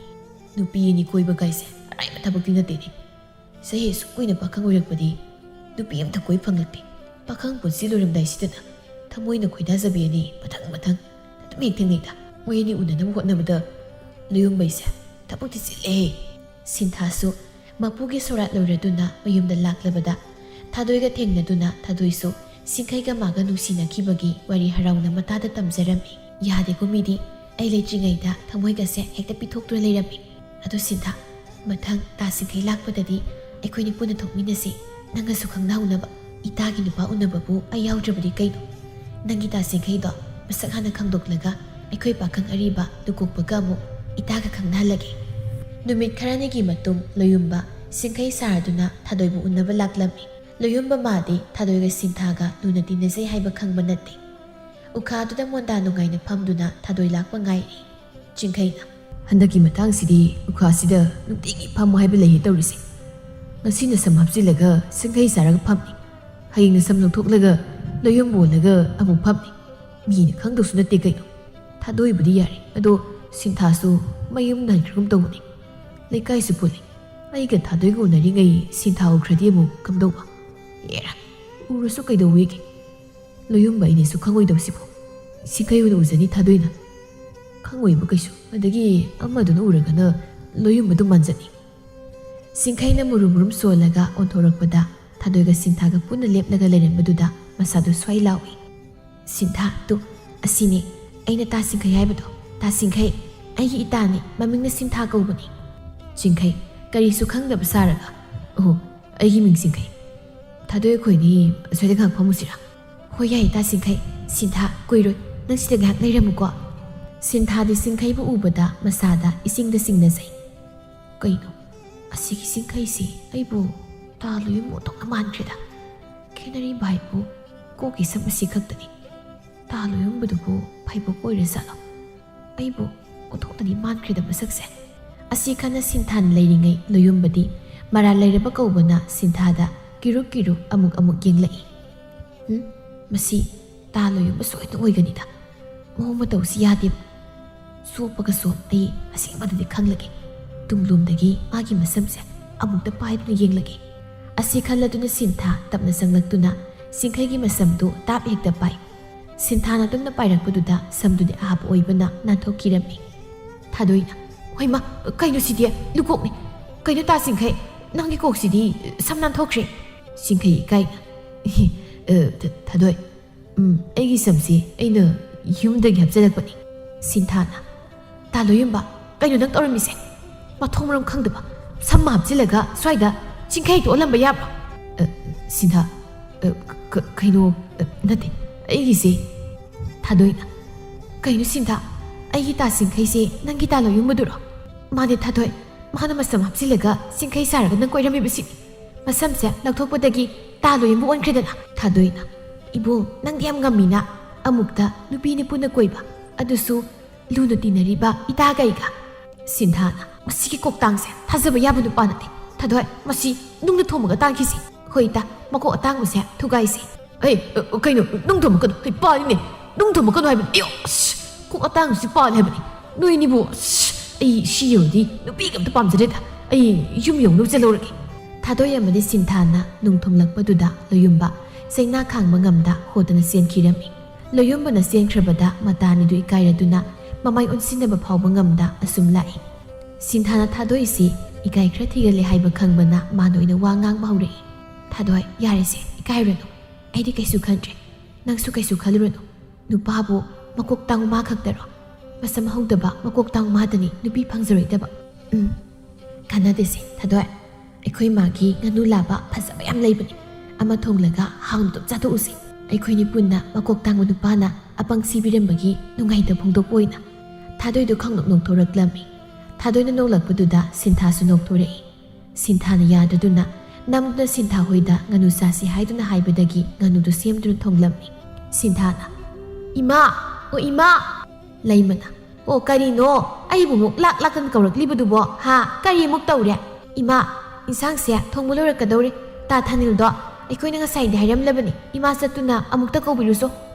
ꯅꯨꯄꯤ ꯑꯅꯤ ꯀꯣꯏꯕ ꯀꯥꯏꯁꯦ ꯑꯔꯥꯏꯕ ꯊꯕꯛꯇꯤ ꯅꯠꯇꯦꯅꯦ꯫ ꯆꯍꯤ ꯑꯁꯨꯛ ꯀꯨꯏꯅ ꯄꯥꯈꯪ ꯑꯣꯏꯔꯛꯄꯗꯤ ꯅꯨꯄꯤ ꯑꯝꯇ ꯀꯣꯏ ꯐꯪꯂꯛꯇꯦ꯫ ꯄꯥꯈꯪ ꯄꯨꯟꯁꯤ ꯂꯣꯏꯔꯝꯗꯥꯏꯁꯤꯗꯅ ꯊꯃꯣꯏꯅ ꯈꯣꯏꯗꯥꯖꯕꯤ ꯑꯅꯤ ꯃꯊꯪ ꯃꯊꯪ ꯑꯗꯨꯝ ꯍꯦꯛ ꯊꯦꯡꯅꯩꯗ꯫ ꯃꯣꯏ ꯑꯅꯤ ꯎꯅꯅꯕ ꯍꯣꯠꯅꯕꯗ ꯂꯣꯌꯨꯝꯕꯩꯁꯦ ꯊꯕꯛꯇꯤ ꯆꯤꯜꯂꯦꯍꯦ꯫ ꯁꯤꯟꯊꯥꯁꯨ ꯃꯄꯨꯒꯤ ꯁꯣꯔꯥꯠ ꯂꯣꯏꯔꯗꯨꯅ ꯃꯌꯨꯝꯗ ꯂꯥꯛꯂꯕꯗ ꯊꯥꯗꯣꯏꯒ ꯊꯦꯡꯅꯗꯨꯅ ꯊꯥꯗꯣꯏꯁꯨ ꯁꯤꯡꯈꯩꯒ ꯃꯥꯒ ꯅꯨꯡꯁꯤꯅꯈꯤꯕꯒꯤ ꯋꯥꯔꯤ ꯍꯔꯥꯎꯅ ꯃꯇꯥꯗ ꯇꯝꯖꯔꯝꯃꯤ꯫ ꯌꯥꯗꯦꯀꯣ ꯃꯤꯗꯤ, ꯑꯩ ꯂꯩꯇ꯭ꯔꯤꯉꯩꯗ ꯊꯃꯣꯏꯒꯁꯦ ꯍꯦꯛꯇ ꯄꯤꯊꯣꯛꯇꯨꯅ ꯂꯩꯔꯝꯃꯤ꯫ ꯑꯗꯨ ꯁꯤꯟꯊꯥ, ꯃꯊꯪ ꯇꯥ ꯁꯤꯡꯈꯩ ꯂꯥꯛꯄꯗꯗꯤ ꯑꯩꯈꯣꯏꯅꯤ ꯄꯨꯟꯅ ꯊꯣꯛꯃꯤꯟꯅꯁꯤ꯫ ꯅꯪꯒꯁꯨ ꯈꯪꯅꯍꯧꯅꯕ꯫ ꯏꯇꯥꯒꯤ ꯅꯨꯄꯥ ꯎꯅꯕꯕꯨ ꯑꯩ ꯌꯥꯎꯗ꯭ꯔꯕꯗꯤ ꯀꯩꯅꯣ? ꯅꯪꯒꯤ ꯇꯥ ꯁꯤꯡꯈꯩꯗꯣ ꯃꯁꯛ ꯍꯥꯟꯅ ꯈꯪꯗꯣꯛꯂꯒ ꯑꯩꯈꯣꯏ ꯄꯥꯈꯪ ꯑꯔꯤꯕ ꯂꯨꯀꯣꯛꯄꯒ ꯑꯃꯨꯛ ꯏꯇꯥꯒ ꯈꯪꯅꯍꯜꯂꯒꯦ꯫ ꯅꯨꯃꯤꯠ ꯈꯔꯅꯤꯒꯤ ꯃꯇꯨꯡ ꯂꯣꯌꯨꯝꯕ ꯁꯤꯡꯈꯩ ꯁꯥꯔꯗꯨꯅ ꯊꯥꯗꯣꯏꯕꯨ ꯎꯅꯕ ꯂꯥꯛꯂꯝꯃꯤ꯫ ꯂꯣꯌꯨꯝꯕ ꯃꯥꯗꯤ ꯊꯥꯗꯣꯏꯒ ꯁꯤꯟꯊꯥꯒ ꯂꯨꯅ ꯇꯤꯟꯅꯖꯩ ꯍꯥꯏꯕ ꯈꯪꯕ ꯅꯠꯇꯦ꯫ ꯎꯈꯥꯗꯨꯗ ꯃꯣꯟꯗꯥ ꯅꯨꯡꯉꯥꯏꯅ ꯐꯝꯗꯨꯅ ꯊꯥꯗꯣꯏ ꯂꯥꯛꯄ ꯉꯥꯏꯔꯤ꯫ ꯆꯤꯡꯈꯩꯅ, "ꯍꯟꯗꯛꯀꯤ ꯃꯇꯥꯡꯁꯤꯗꯤ ꯎꯈꯥꯁꯤꯗ ꯅꯨꯡꯇꯤꯒꯤ ꯐꯝꯃꯨ ꯍꯥꯏꯕ ꯂꯩꯌꯦ ꯇꯧꯔꯤꯁꯦ꯫ ꯉꯁꯤꯅ ꯁꯝ ꯍꯥꯞꯆꯤꯜꯂꯒ ꯁꯤꯡꯈꯩ ꯆꯥꯔꯒ ꯐꯝꯅꯤ, ꯍꯌꯦꯡꯅ ꯁꯝ ꯂꯧꯊꯣꯛꯂꯒ ꯂꯣꯌꯨꯝꯕ ꯑꯣꯜꯂꯒ ꯑꯃꯨꯛ ꯐꯝꯅꯤ꯫ ꯃꯤꯅ ꯈꯪꯗꯧꯁꯨ ꯅꯠꯇꯦ ꯀꯩꯅꯣ꯫ ꯊꯥꯗꯣꯏꯕꯨꯗꯤ ꯌꯥꯔꯦ, ꯑꯗꯣ ꯁꯤꯟꯊꯥꯁꯨ ꯃꯌꯨꯝ ꯅꯥꯏꯈ꯭ꯔꯒꯨꯝ ꯇꯧꯕꯅꯤ꯫ ꯂꯩꯀꯥꯏꯁꯨ ꯄꯨꯜꯂꯤ꯫ ꯑꯩꯒ ꯊꯥꯗꯣꯏꯒ ꯎꯅꯔꯤꯉꯩ ꯁꯤꯟꯊꯥ ꯎꯈ꯭ꯔꯗꯤ ꯑꯃꯨꯛ ꯀꯝꯗꯧꯕ? ꯑꯦꯔꯥ, ꯎꯔꯁꯨ ꯀꯩꯗꯧꯋꯦꯒꯦ? ꯂꯣꯌꯨꯝꯕ ꯑꯩꯅꯁꯨ ꯈꯪꯉꯣꯏꯗꯧꯁꯤꯕꯨ꯫ ꯁꯤꯡꯈꯩ ꯑꯣꯏꯅ ꯎꯖꯅꯤ ꯊꯥꯗꯣꯏꯅ꯫ ꯈꯪꯉꯣꯏꯕ ꯀꯩꯁꯨ꯫ ꯑꯗꯒꯤ ꯑꯃꯗꯨꯅ ꯎꯔꯒꯅ ꯂꯣꯌꯨꯝꯕꯗꯨ ꯃꯥꯟꯖꯅꯤ꯫" ꯁꯤꯡꯈꯩꯅ ꯃꯨꯔꯨꯝ ꯃꯨꯔꯨꯝ ꯁꯣꯜꯂꯒ ꯑꯣꯟꯊꯣꯔꯛꯄꯗ ꯊꯥꯗꯣꯏꯒ ꯁꯤꯟꯊꯥꯒ ꯄꯨꯟꯅ ꯂꯦꯞꯂꯒ ꯂꯩꯔꯝꯕꯗꯨꯗ ꯃꯁꯥꯗꯨ ꯁ꯭ꯋꯥꯏ ꯂꯥꯎꯏ꯫ "ꯁꯤꯟꯊꯥ, ꯇꯨ, ꯑꯁꯤꯅꯤ ꯑꯩꯅ ꯇꯥ ꯁꯤꯡꯈꯩ ꯍꯥꯏꯕꯗꯣ꯫ ꯇꯥ ꯁꯤꯡꯈꯩ, ꯑꯩꯒꯤ ꯏꯇꯥꯅꯤ, ꯃꯃꯤꯡꯅ ꯁꯤꯟꯊꯥ ꯀꯧꯕꯅꯤ꯫" ꯆꯤꯡꯈꯩ, ꯀꯔꯤꯁꯨ ꯈꯪꯗꯕ ꯁꯥꯔꯒ, "ꯑꯣꯍꯣ, ꯑꯩꯒꯤ ꯃꯤꯡ ꯆꯤꯡꯈꯩ꯫" "ꯊꯥꯗꯣꯏ, ꯑꯩꯈꯣꯏꯅꯤ ꯑꯁ꯭ꯋꯥꯏꯗ ꯉꯥꯏꯍꯥꯛ ꯐꯝꯃꯨꯁꯤꯔꯥ?" "ꯍꯣꯏ, ꯌꯥꯏꯌꯦ ꯇꯥ ꯁꯤꯡꯈꯩ꯫ ꯁꯤꯟꯊꯥ, ꯀꯨꯏꯔꯣꯏ, ꯅꯪ ꯁꯤꯗ ꯉꯥꯏꯍꯥꯛ ꯂꯩꯔꯝꯃꯨꯀꯣ꯫" ꯁꯤꯟꯊꯥꯗꯤ ꯁꯤꯡꯈꯩꯕꯨ ꯎꯕꯗ ꯃꯁꯥꯗ ꯏꯁꯤꯡꯗ ꯆꯤꯡꯅꯖꯩ꯫ "ꯀꯩꯅꯣ, ꯑꯁꯤꯒꯤ ꯁꯤꯡꯈꯩꯁꯤ ꯑꯩꯕꯨ ꯇꯥ ꯂꯣꯌꯨꯝ ꯑꯣꯟꯊꯣꯛꯅ ꯃꯥꯟꯈ꯭ꯔꯦꯗ꯫ ꯈꯦꯅꯔꯤꯕ ꯍꯥꯏꯕꯨ ꯀꯣꯛꯀꯤ ꯁꯝ ꯑꯁꯤ ꯈꯛꯇꯅꯤ꯫ ꯇꯥ ꯂꯣꯌꯨꯝꯕꯗꯨꯕꯨ ꯐꯩꯕꯣꯛ ꯑꯣꯏꯔꯖꯥꯠꯂꯣ? ꯑꯩꯕꯨ ꯑꯣꯟꯊꯣꯛꯅꯗꯤ ꯃꯥꯟꯈ꯭ꯔꯦꯗ ꯃꯁꯛꯁꯦ꯫" ꯑꯁꯤ ꯈꯟꯅ ꯁꯤꯟꯊꯥꯅ ꯂꯩꯔꯤꯉꯩ ꯂꯣꯌꯨꯝꯕꯗꯤ ꯃꯔꯥꯜ ꯂꯩꯔꯕ ꯀꯧꯕꯅ ꯁꯤꯟꯊꯥꯗ ꯀꯤꯔꯨꯛ ꯀꯤꯔꯨꯛ ꯑꯃꯨꯛ ꯑꯃꯨꯛ ꯌꯦꯡꯂꯛꯏ꯫ "ꯍꯨꯝ, ꯃꯁꯤ ꯇꯥ ꯂꯣꯌꯨꯝꯕ ꯁꯣꯏꯗꯅ ꯑꯣꯏꯒꯅꯤꯗ꯫ ꯃꯑꯣꯡ ꯃꯇꯧꯁꯤ ꯌꯥꯗꯦꯕ꯫ ꯁꯣꯞꯄꯒ ꯁꯣꯞ, ꯑꯩ ꯑꯁꯦꯡꯕꯗꯗꯤ ꯈꯪꯂꯒꯦ꯫" ꯇꯨꯡꯂꯣꯝꯗꯒꯤ ꯃꯥꯒꯤ ꯃꯁꯝꯁꯦ ꯑꯃꯨꯛꯇ ꯄꯥꯏꯗꯨꯅ ꯌꯦꯡꯂꯒꯦ꯫ ꯑꯁꯤ ꯈꯜꯂꯗꯨꯅ ꯁꯤꯟꯊꯥ ꯇꯞꯅ ꯆꯪꯂꯛꯇꯨꯅ ꯁꯤꯡꯈꯩꯒꯤ ꯃꯁꯝꯗꯨ ꯇꯥꯞ ꯍꯦꯛꯇ ꯄꯥꯏ꯫ ꯁꯤꯟꯊꯥꯅ ꯇꯨꯝꯅ ꯄꯥꯏꯔꯛꯄꯗꯨꯗ ꯁꯝꯗꯨꯗꯤ ꯑꯍꯥꯞꯄ ꯑꯣꯏꯕꯅ ꯅꯥꯟꯊꯣꯛꯈꯤꯔꯝꯃꯤ꯫ ꯊꯥꯗꯣꯏꯅ, "ꯍꯣꯏꯃ, ꯀꯩꯅꯣ ꯁꯤꯗꯤ? ꯂꯨꯀꯣꯛꯅꯤ꯫ ꯀꯩꯅꯣ ꯇꯥ ꯁꯤꯡꯈꯩ, ꯅꯪꯒꯤ ꯀꯣꯛꯁꯤꯗꯤ ꯁꯝ ꯅꯥꯟꯊꯣꯛꯈ꯭ꯔꯦ꯫" ꯁꯤꯡꯈꯩ ꯏꯀꯥꯏꯅ, "ꯑ, ꯊ-, ꯊꯥꯗꯣꯏ, ꯎꯝ, ꯑꯩꯒꯤ ꯁꯝꯁꯤ ꯑꯩꯅ ꯌꯨꯝꯗꯒꯤ ꯍꯥꯞꯆꯤꯜꯂꯛꯄꯅꯤ꯫" ꯁꯤꯟꯊꯥꯅ, "ꯇꯥ ꯂꯣꯌꯨꯝꯕ, ꯀꯩꯅꯣ ꯅꯪ ꯇꯧꯔꯝꯃꯤꯁꯦ? ꯃꯊꯣꯡ ꯃꯔꯝ ꯈꯪꯗꯕ ꯁꯝ ꯍꯥꯞꯆꯤꯜꯂꯒ ꯁ꯭ꯋꯥꯏꯗ ꯆꯤꯡꯈꯩ ꯍꯦꯛꯇ ꯑꯣꯜꯂꯝꯕ ꯌꯥꯕ꯭ꯔꯣ?" "ꯑ, ꯁꯤꯟꯊꯥ, ꯑ, ꯀ-, ꯀꯩꯅꯣ, ꯑ, ꯅꯠꯇꯦ, ꯑꯩꯒꯤꯁꯦ꯫" ꯊꯥꯗꯣꯏꯅ, "ꯀꯩꯅꯣ ꯁꯤꯟꯊꯥ, ꯑꯩꯒꯤ ꯇꯥ ꯁꯤꯡꯈꯩꯁꯦ ꯅꯪꯒꯤ ꯇꯥ ꯂꯣꯌꯨꯝꯕꯗꯨꯔꯣ?" "ꯃꯥꯅꯦ ꯊꯥꯗꯣꯏ, ꯃꯥꯅ ꯃꯁꯝ ꯍꯥꯞꯆꯤꯜꯂꯒ ꯆꯤꯡꯈꯩ ꯁꯥꯔꯒ ꯅꯪ ꯀꯣꯏꯔꯝꯃꯤꯕꯁꯤꯅꯤ꯫ ꯃꯁꯝꯁꯦ ꯂꯧꯊꯣꯛꯄꯗꯒꯤ ꯇꯥ ꯂꯣꯏꯌꯝꯕ ꯑꯣꯟꯈ꯭ꯔꯦꯗꯅ꯫ ꯊꯥꯗꯣꯏꯅ, "ꯏꯕꯨꯡ, ꯅꯪꯗꯤ ꯌꯥꯝ ꯉꯝꯃꯤꯅ꯫ ꯑꯃꯨꯛꯇ ꯅꯨꯄꯤꯅ ꯄꯨꯟꯅ ꯀꯣꯏꯕ, ꯑꯗꯨꯁꯨ ꯂꯨꯅ ꯇꯤꯟꯅꯔꯤꯕ ꯏꯇꯥꯒ ꯑꯩꯒ?" ꯁꯤꯟꯊꯥꯅ, "ꯃꯁꯤꯒꯤ ꯀꯣꯛꯇꯥꯡꯁꯦ ꯊꯥꯖꯕ ꯌꯥꯕ ꯅꯨꯄꯥ ꯅꯠꯇꯦ꯫ ꯊꯥꯗꯣꯏ, ꯃꯁꯤ ꯅꯨꯡꯗ ꯊꯣꯝꯃꯒ ꯇꯥꯟꯈꯤꯁꯤ꯫ ꯍꯣꯏ ꯏꯇꯥ, ꯃꯀꯣꯛ ꯑꯇꯥꯡꯕꯁꯦ ꯊꯨꯒꯥꯏꯁꯤ꯫" "ꯑꯦ, ꯑ, ꯀꯩꯅꯣ, ꯅꯨꯡ ꯊꯣꯝꯃꯛꯀꯅꯨ꯫ ꯍꯩ, ꯄꯥꯜꯂꯤꯅꯦ꯫ ꯅꯨꯡ ꯊꯣꯝꯃꯛꯀꯅꯨ ꯍꯥꯏꯕꯅꯤ꯫ ꯑꯌꯣ, ꯑꯁ, ꯀꯣꯛ ꯑꯇꯥꯡꯕꯁꯤ ꯄꯥꯜꯂꯦ ꯍꯥꯏꯕꯅꯤ꯫ ꯅꯣꯏꯅꯤꯕꯨ, ꯑꯁ, ꯑꯩ ꯁꯤ ꯌꯧꯔꯗꯤ ꯅꯨꯄꯤꯒ ꯑꯝꯇ ꯄꯥꯝꯖꯗ꯭ꯔꯦꯗ꯫ ꯑꯩ ꯌꯨꯝ ꯌꯧꯅꯕ ꯆꯦꯜꯍꯧꯔꯒꯦ꯫" ꯊꯥꯗꯣꯏ ꯑꯃꯗꯤ ꯁꯤꯟꯊꯥꯅ ꯅꯨꯡ ꯊꯣꯝꯂꯛꯄꯗꯨꯗ ꯂꯣꯌꯨꯝꯕ ꯆꯩꯅꯥ ꯈꯥꯡꯕ ꯉꯝꯗ ꯍꯣꯗꯅ ꯆꯦꯟꯈꯤꯔꯝꯃꯤ꯫ ꯂꯣꯌꯨꯝꯕꯅ ꯆꯦꯟꯈ꯭ꯔꯕꯗ ꯃꯇꯥꯅꯤꯗꯨ ꯏꯀꯥꯏꯔꯗꯨꯅ ꯃꯃꯥꯏ ꯑꯣꯟꯁꯤꯟꯅꯕ ꯐꯥꯎꯕ ꯉꯝꯗ ꯑꯁꯨꯝ ꯂꯥꯛꯏ꯫ ꯁꯤꯟꯊꯥꯅ ꯊꯥꯗꯣꯏꯁꯤ ꯏꯀꯥꯏ ꯈꯔ ꯊꯤꯒꯜꯂꯦ ꯍꯥꯏꯕ ꯈꯪꯕꯅ ꯃꯥꯅ ꯑꯣꯏꯅ ꯋꯥ ꯉꯥꯡꯕ ꯍꯧꯔꯛꯏ꯫ "ꯊꯥꯗꯣꯏ, ꯌꯥꯔꯦꯁꯦ, ꯏꯀꯥꯏꯔꯨꯔꯅꯨ꯫ ꯑꯩꯗꯤ ꯀꯩꯁꯨ ꯈꯟꯗ꯭ꯔꯦ꯫ ꯅꯪꯁꯨ ꯀꯩꯁꯨ ꯈꯜꯂꯨꯔꯅꯨ꯫ ꯅꯨꯄꯥꯕꯨ ꯃꯀꯣꯛ ꯇꯥꯡꯕ ꯃꯥ ꯈꯛꯇꯔꯣ? ꯃꯁꯝ ꯍꯧꯗꯕ ꯃꯀꯣꯛ ꯇꯥꯡꯕ ꯃꯥꯗꯅꯤ ꯅꯨꯄꯤ ꯐꯪꯖꯔꯣꯏꯗꯕ꯫" "ꯎꯝ, ꯀꯥꯟꯅꯗꯦꯁꯦ, ꯊꯥꯗꯣꯏ꯫ ꯑꯩꯈꯣꯏ ꯃꯥꯒꯤ ꯉꯥꯅꯨ ꯂꯥꯕ ꯐꯖꯕ ꯌꯥꯝ ꯂꯩꯕꯅꯤ꯫ ꯑꯃ ꯊꯣꯡꯂꯒ ꯍꯥꯎꯅ ꯑꯗꯨꯝ ꯆꯥꯊꯣꯛꯎꯁꯦ꯫ ꯑꯩꯈꯣꯏꯅꯤ ꯄꯨꯟꯅ ꯃꯀꯣꯛ ꯇꯥꯡꯕ ꯅꯨꯄꯥꯅ ꯑꯄꯪ ꯁꯤꯕꯤꯔꯝꯕꯒꯤ ꯅꯨꯡꯉꯥꯏꯇꯕ ꯐꯣꯡꯗꯣꯛꯄ ꯑꯣꯏꯅ꯫" ꯊꯥꯗꯣꯏꯗꯣ ꯈꯪꯅꯣꯛ ꯅꯣꯛꯊꯣꯔꯛꯂꯝꯃꯤ꯫ ꯊꯥꯗꯣꯏꯅ ꯅꯣꯛꯂꯛꯄꯗꯨꯗ ꯁꯤꯟꯊꯥꯁꯨ ꯅꯣꯛꯊꯣꯔꯛꯏ꯫ ꯁꯤꯟꯊꯥꯅ ꯌꯥꯗꯗꯨꯅ ꯅꯝꯗꯨꯅ ꯁꯤꯟꯊꯥ ꯍꯣꯏꯗ ꯉꯥꯅꯨ ꯆꯥꯁꯤ ꯍꯥꯏꯗꯨꯅ ꯍꯥꯏꯕꯗꯒꯤ ꯉꯥꯅꯨꯗꯨ ꯁꯦꯝꯗꯨꯅ ꯊꯣꯡꯂꯝꯃꯤ꯫ ꯁꯤꯟꯊꯥꯅ, "ꯏꯃꯥ, ꯑꯣ ꯏꯃꯥ!" ꯂꯩꯃꯅ, "ꯑꯣ, ꯀꯔꯤꯅꯣ? ꯑꯩꯕꯨ ꯑꯃꯨꯛ ꯂꯥꯛ ꯂꯥꯛꯇꯅ ꯀꯧꯔꯛꯂꯤꯕꯗꯨꯕꯣ? ꯍꯥ? ꯀꯔꯤ ꯑꯃꯨꯛ ꯇꯧꯔꯦ? ꯏꯃꯥ, ꯏꯟꯁꯥꯡꯁꯦ ꯊꯣꯡꯕ ꯂꯣꯏꯔꯛꯀꯗꯧꯔꯦ꯫ ꯇꯥ ꯊꯥꯅꯤꯜꯗꯣ ꯑꯩꯈꯣꯏꯅ ꯉꯁꯥꯏꯗꯤ ꯍꯥꯏꯔꯝꯂꯕꯅꯤ꯫ ꯏꯃꯥ ꯆꯠꯇꯨꯅ ꯑꯃꯨꯛꯇ ꯀꯧꯕꯤꯔꯨꯁꯣ꯫"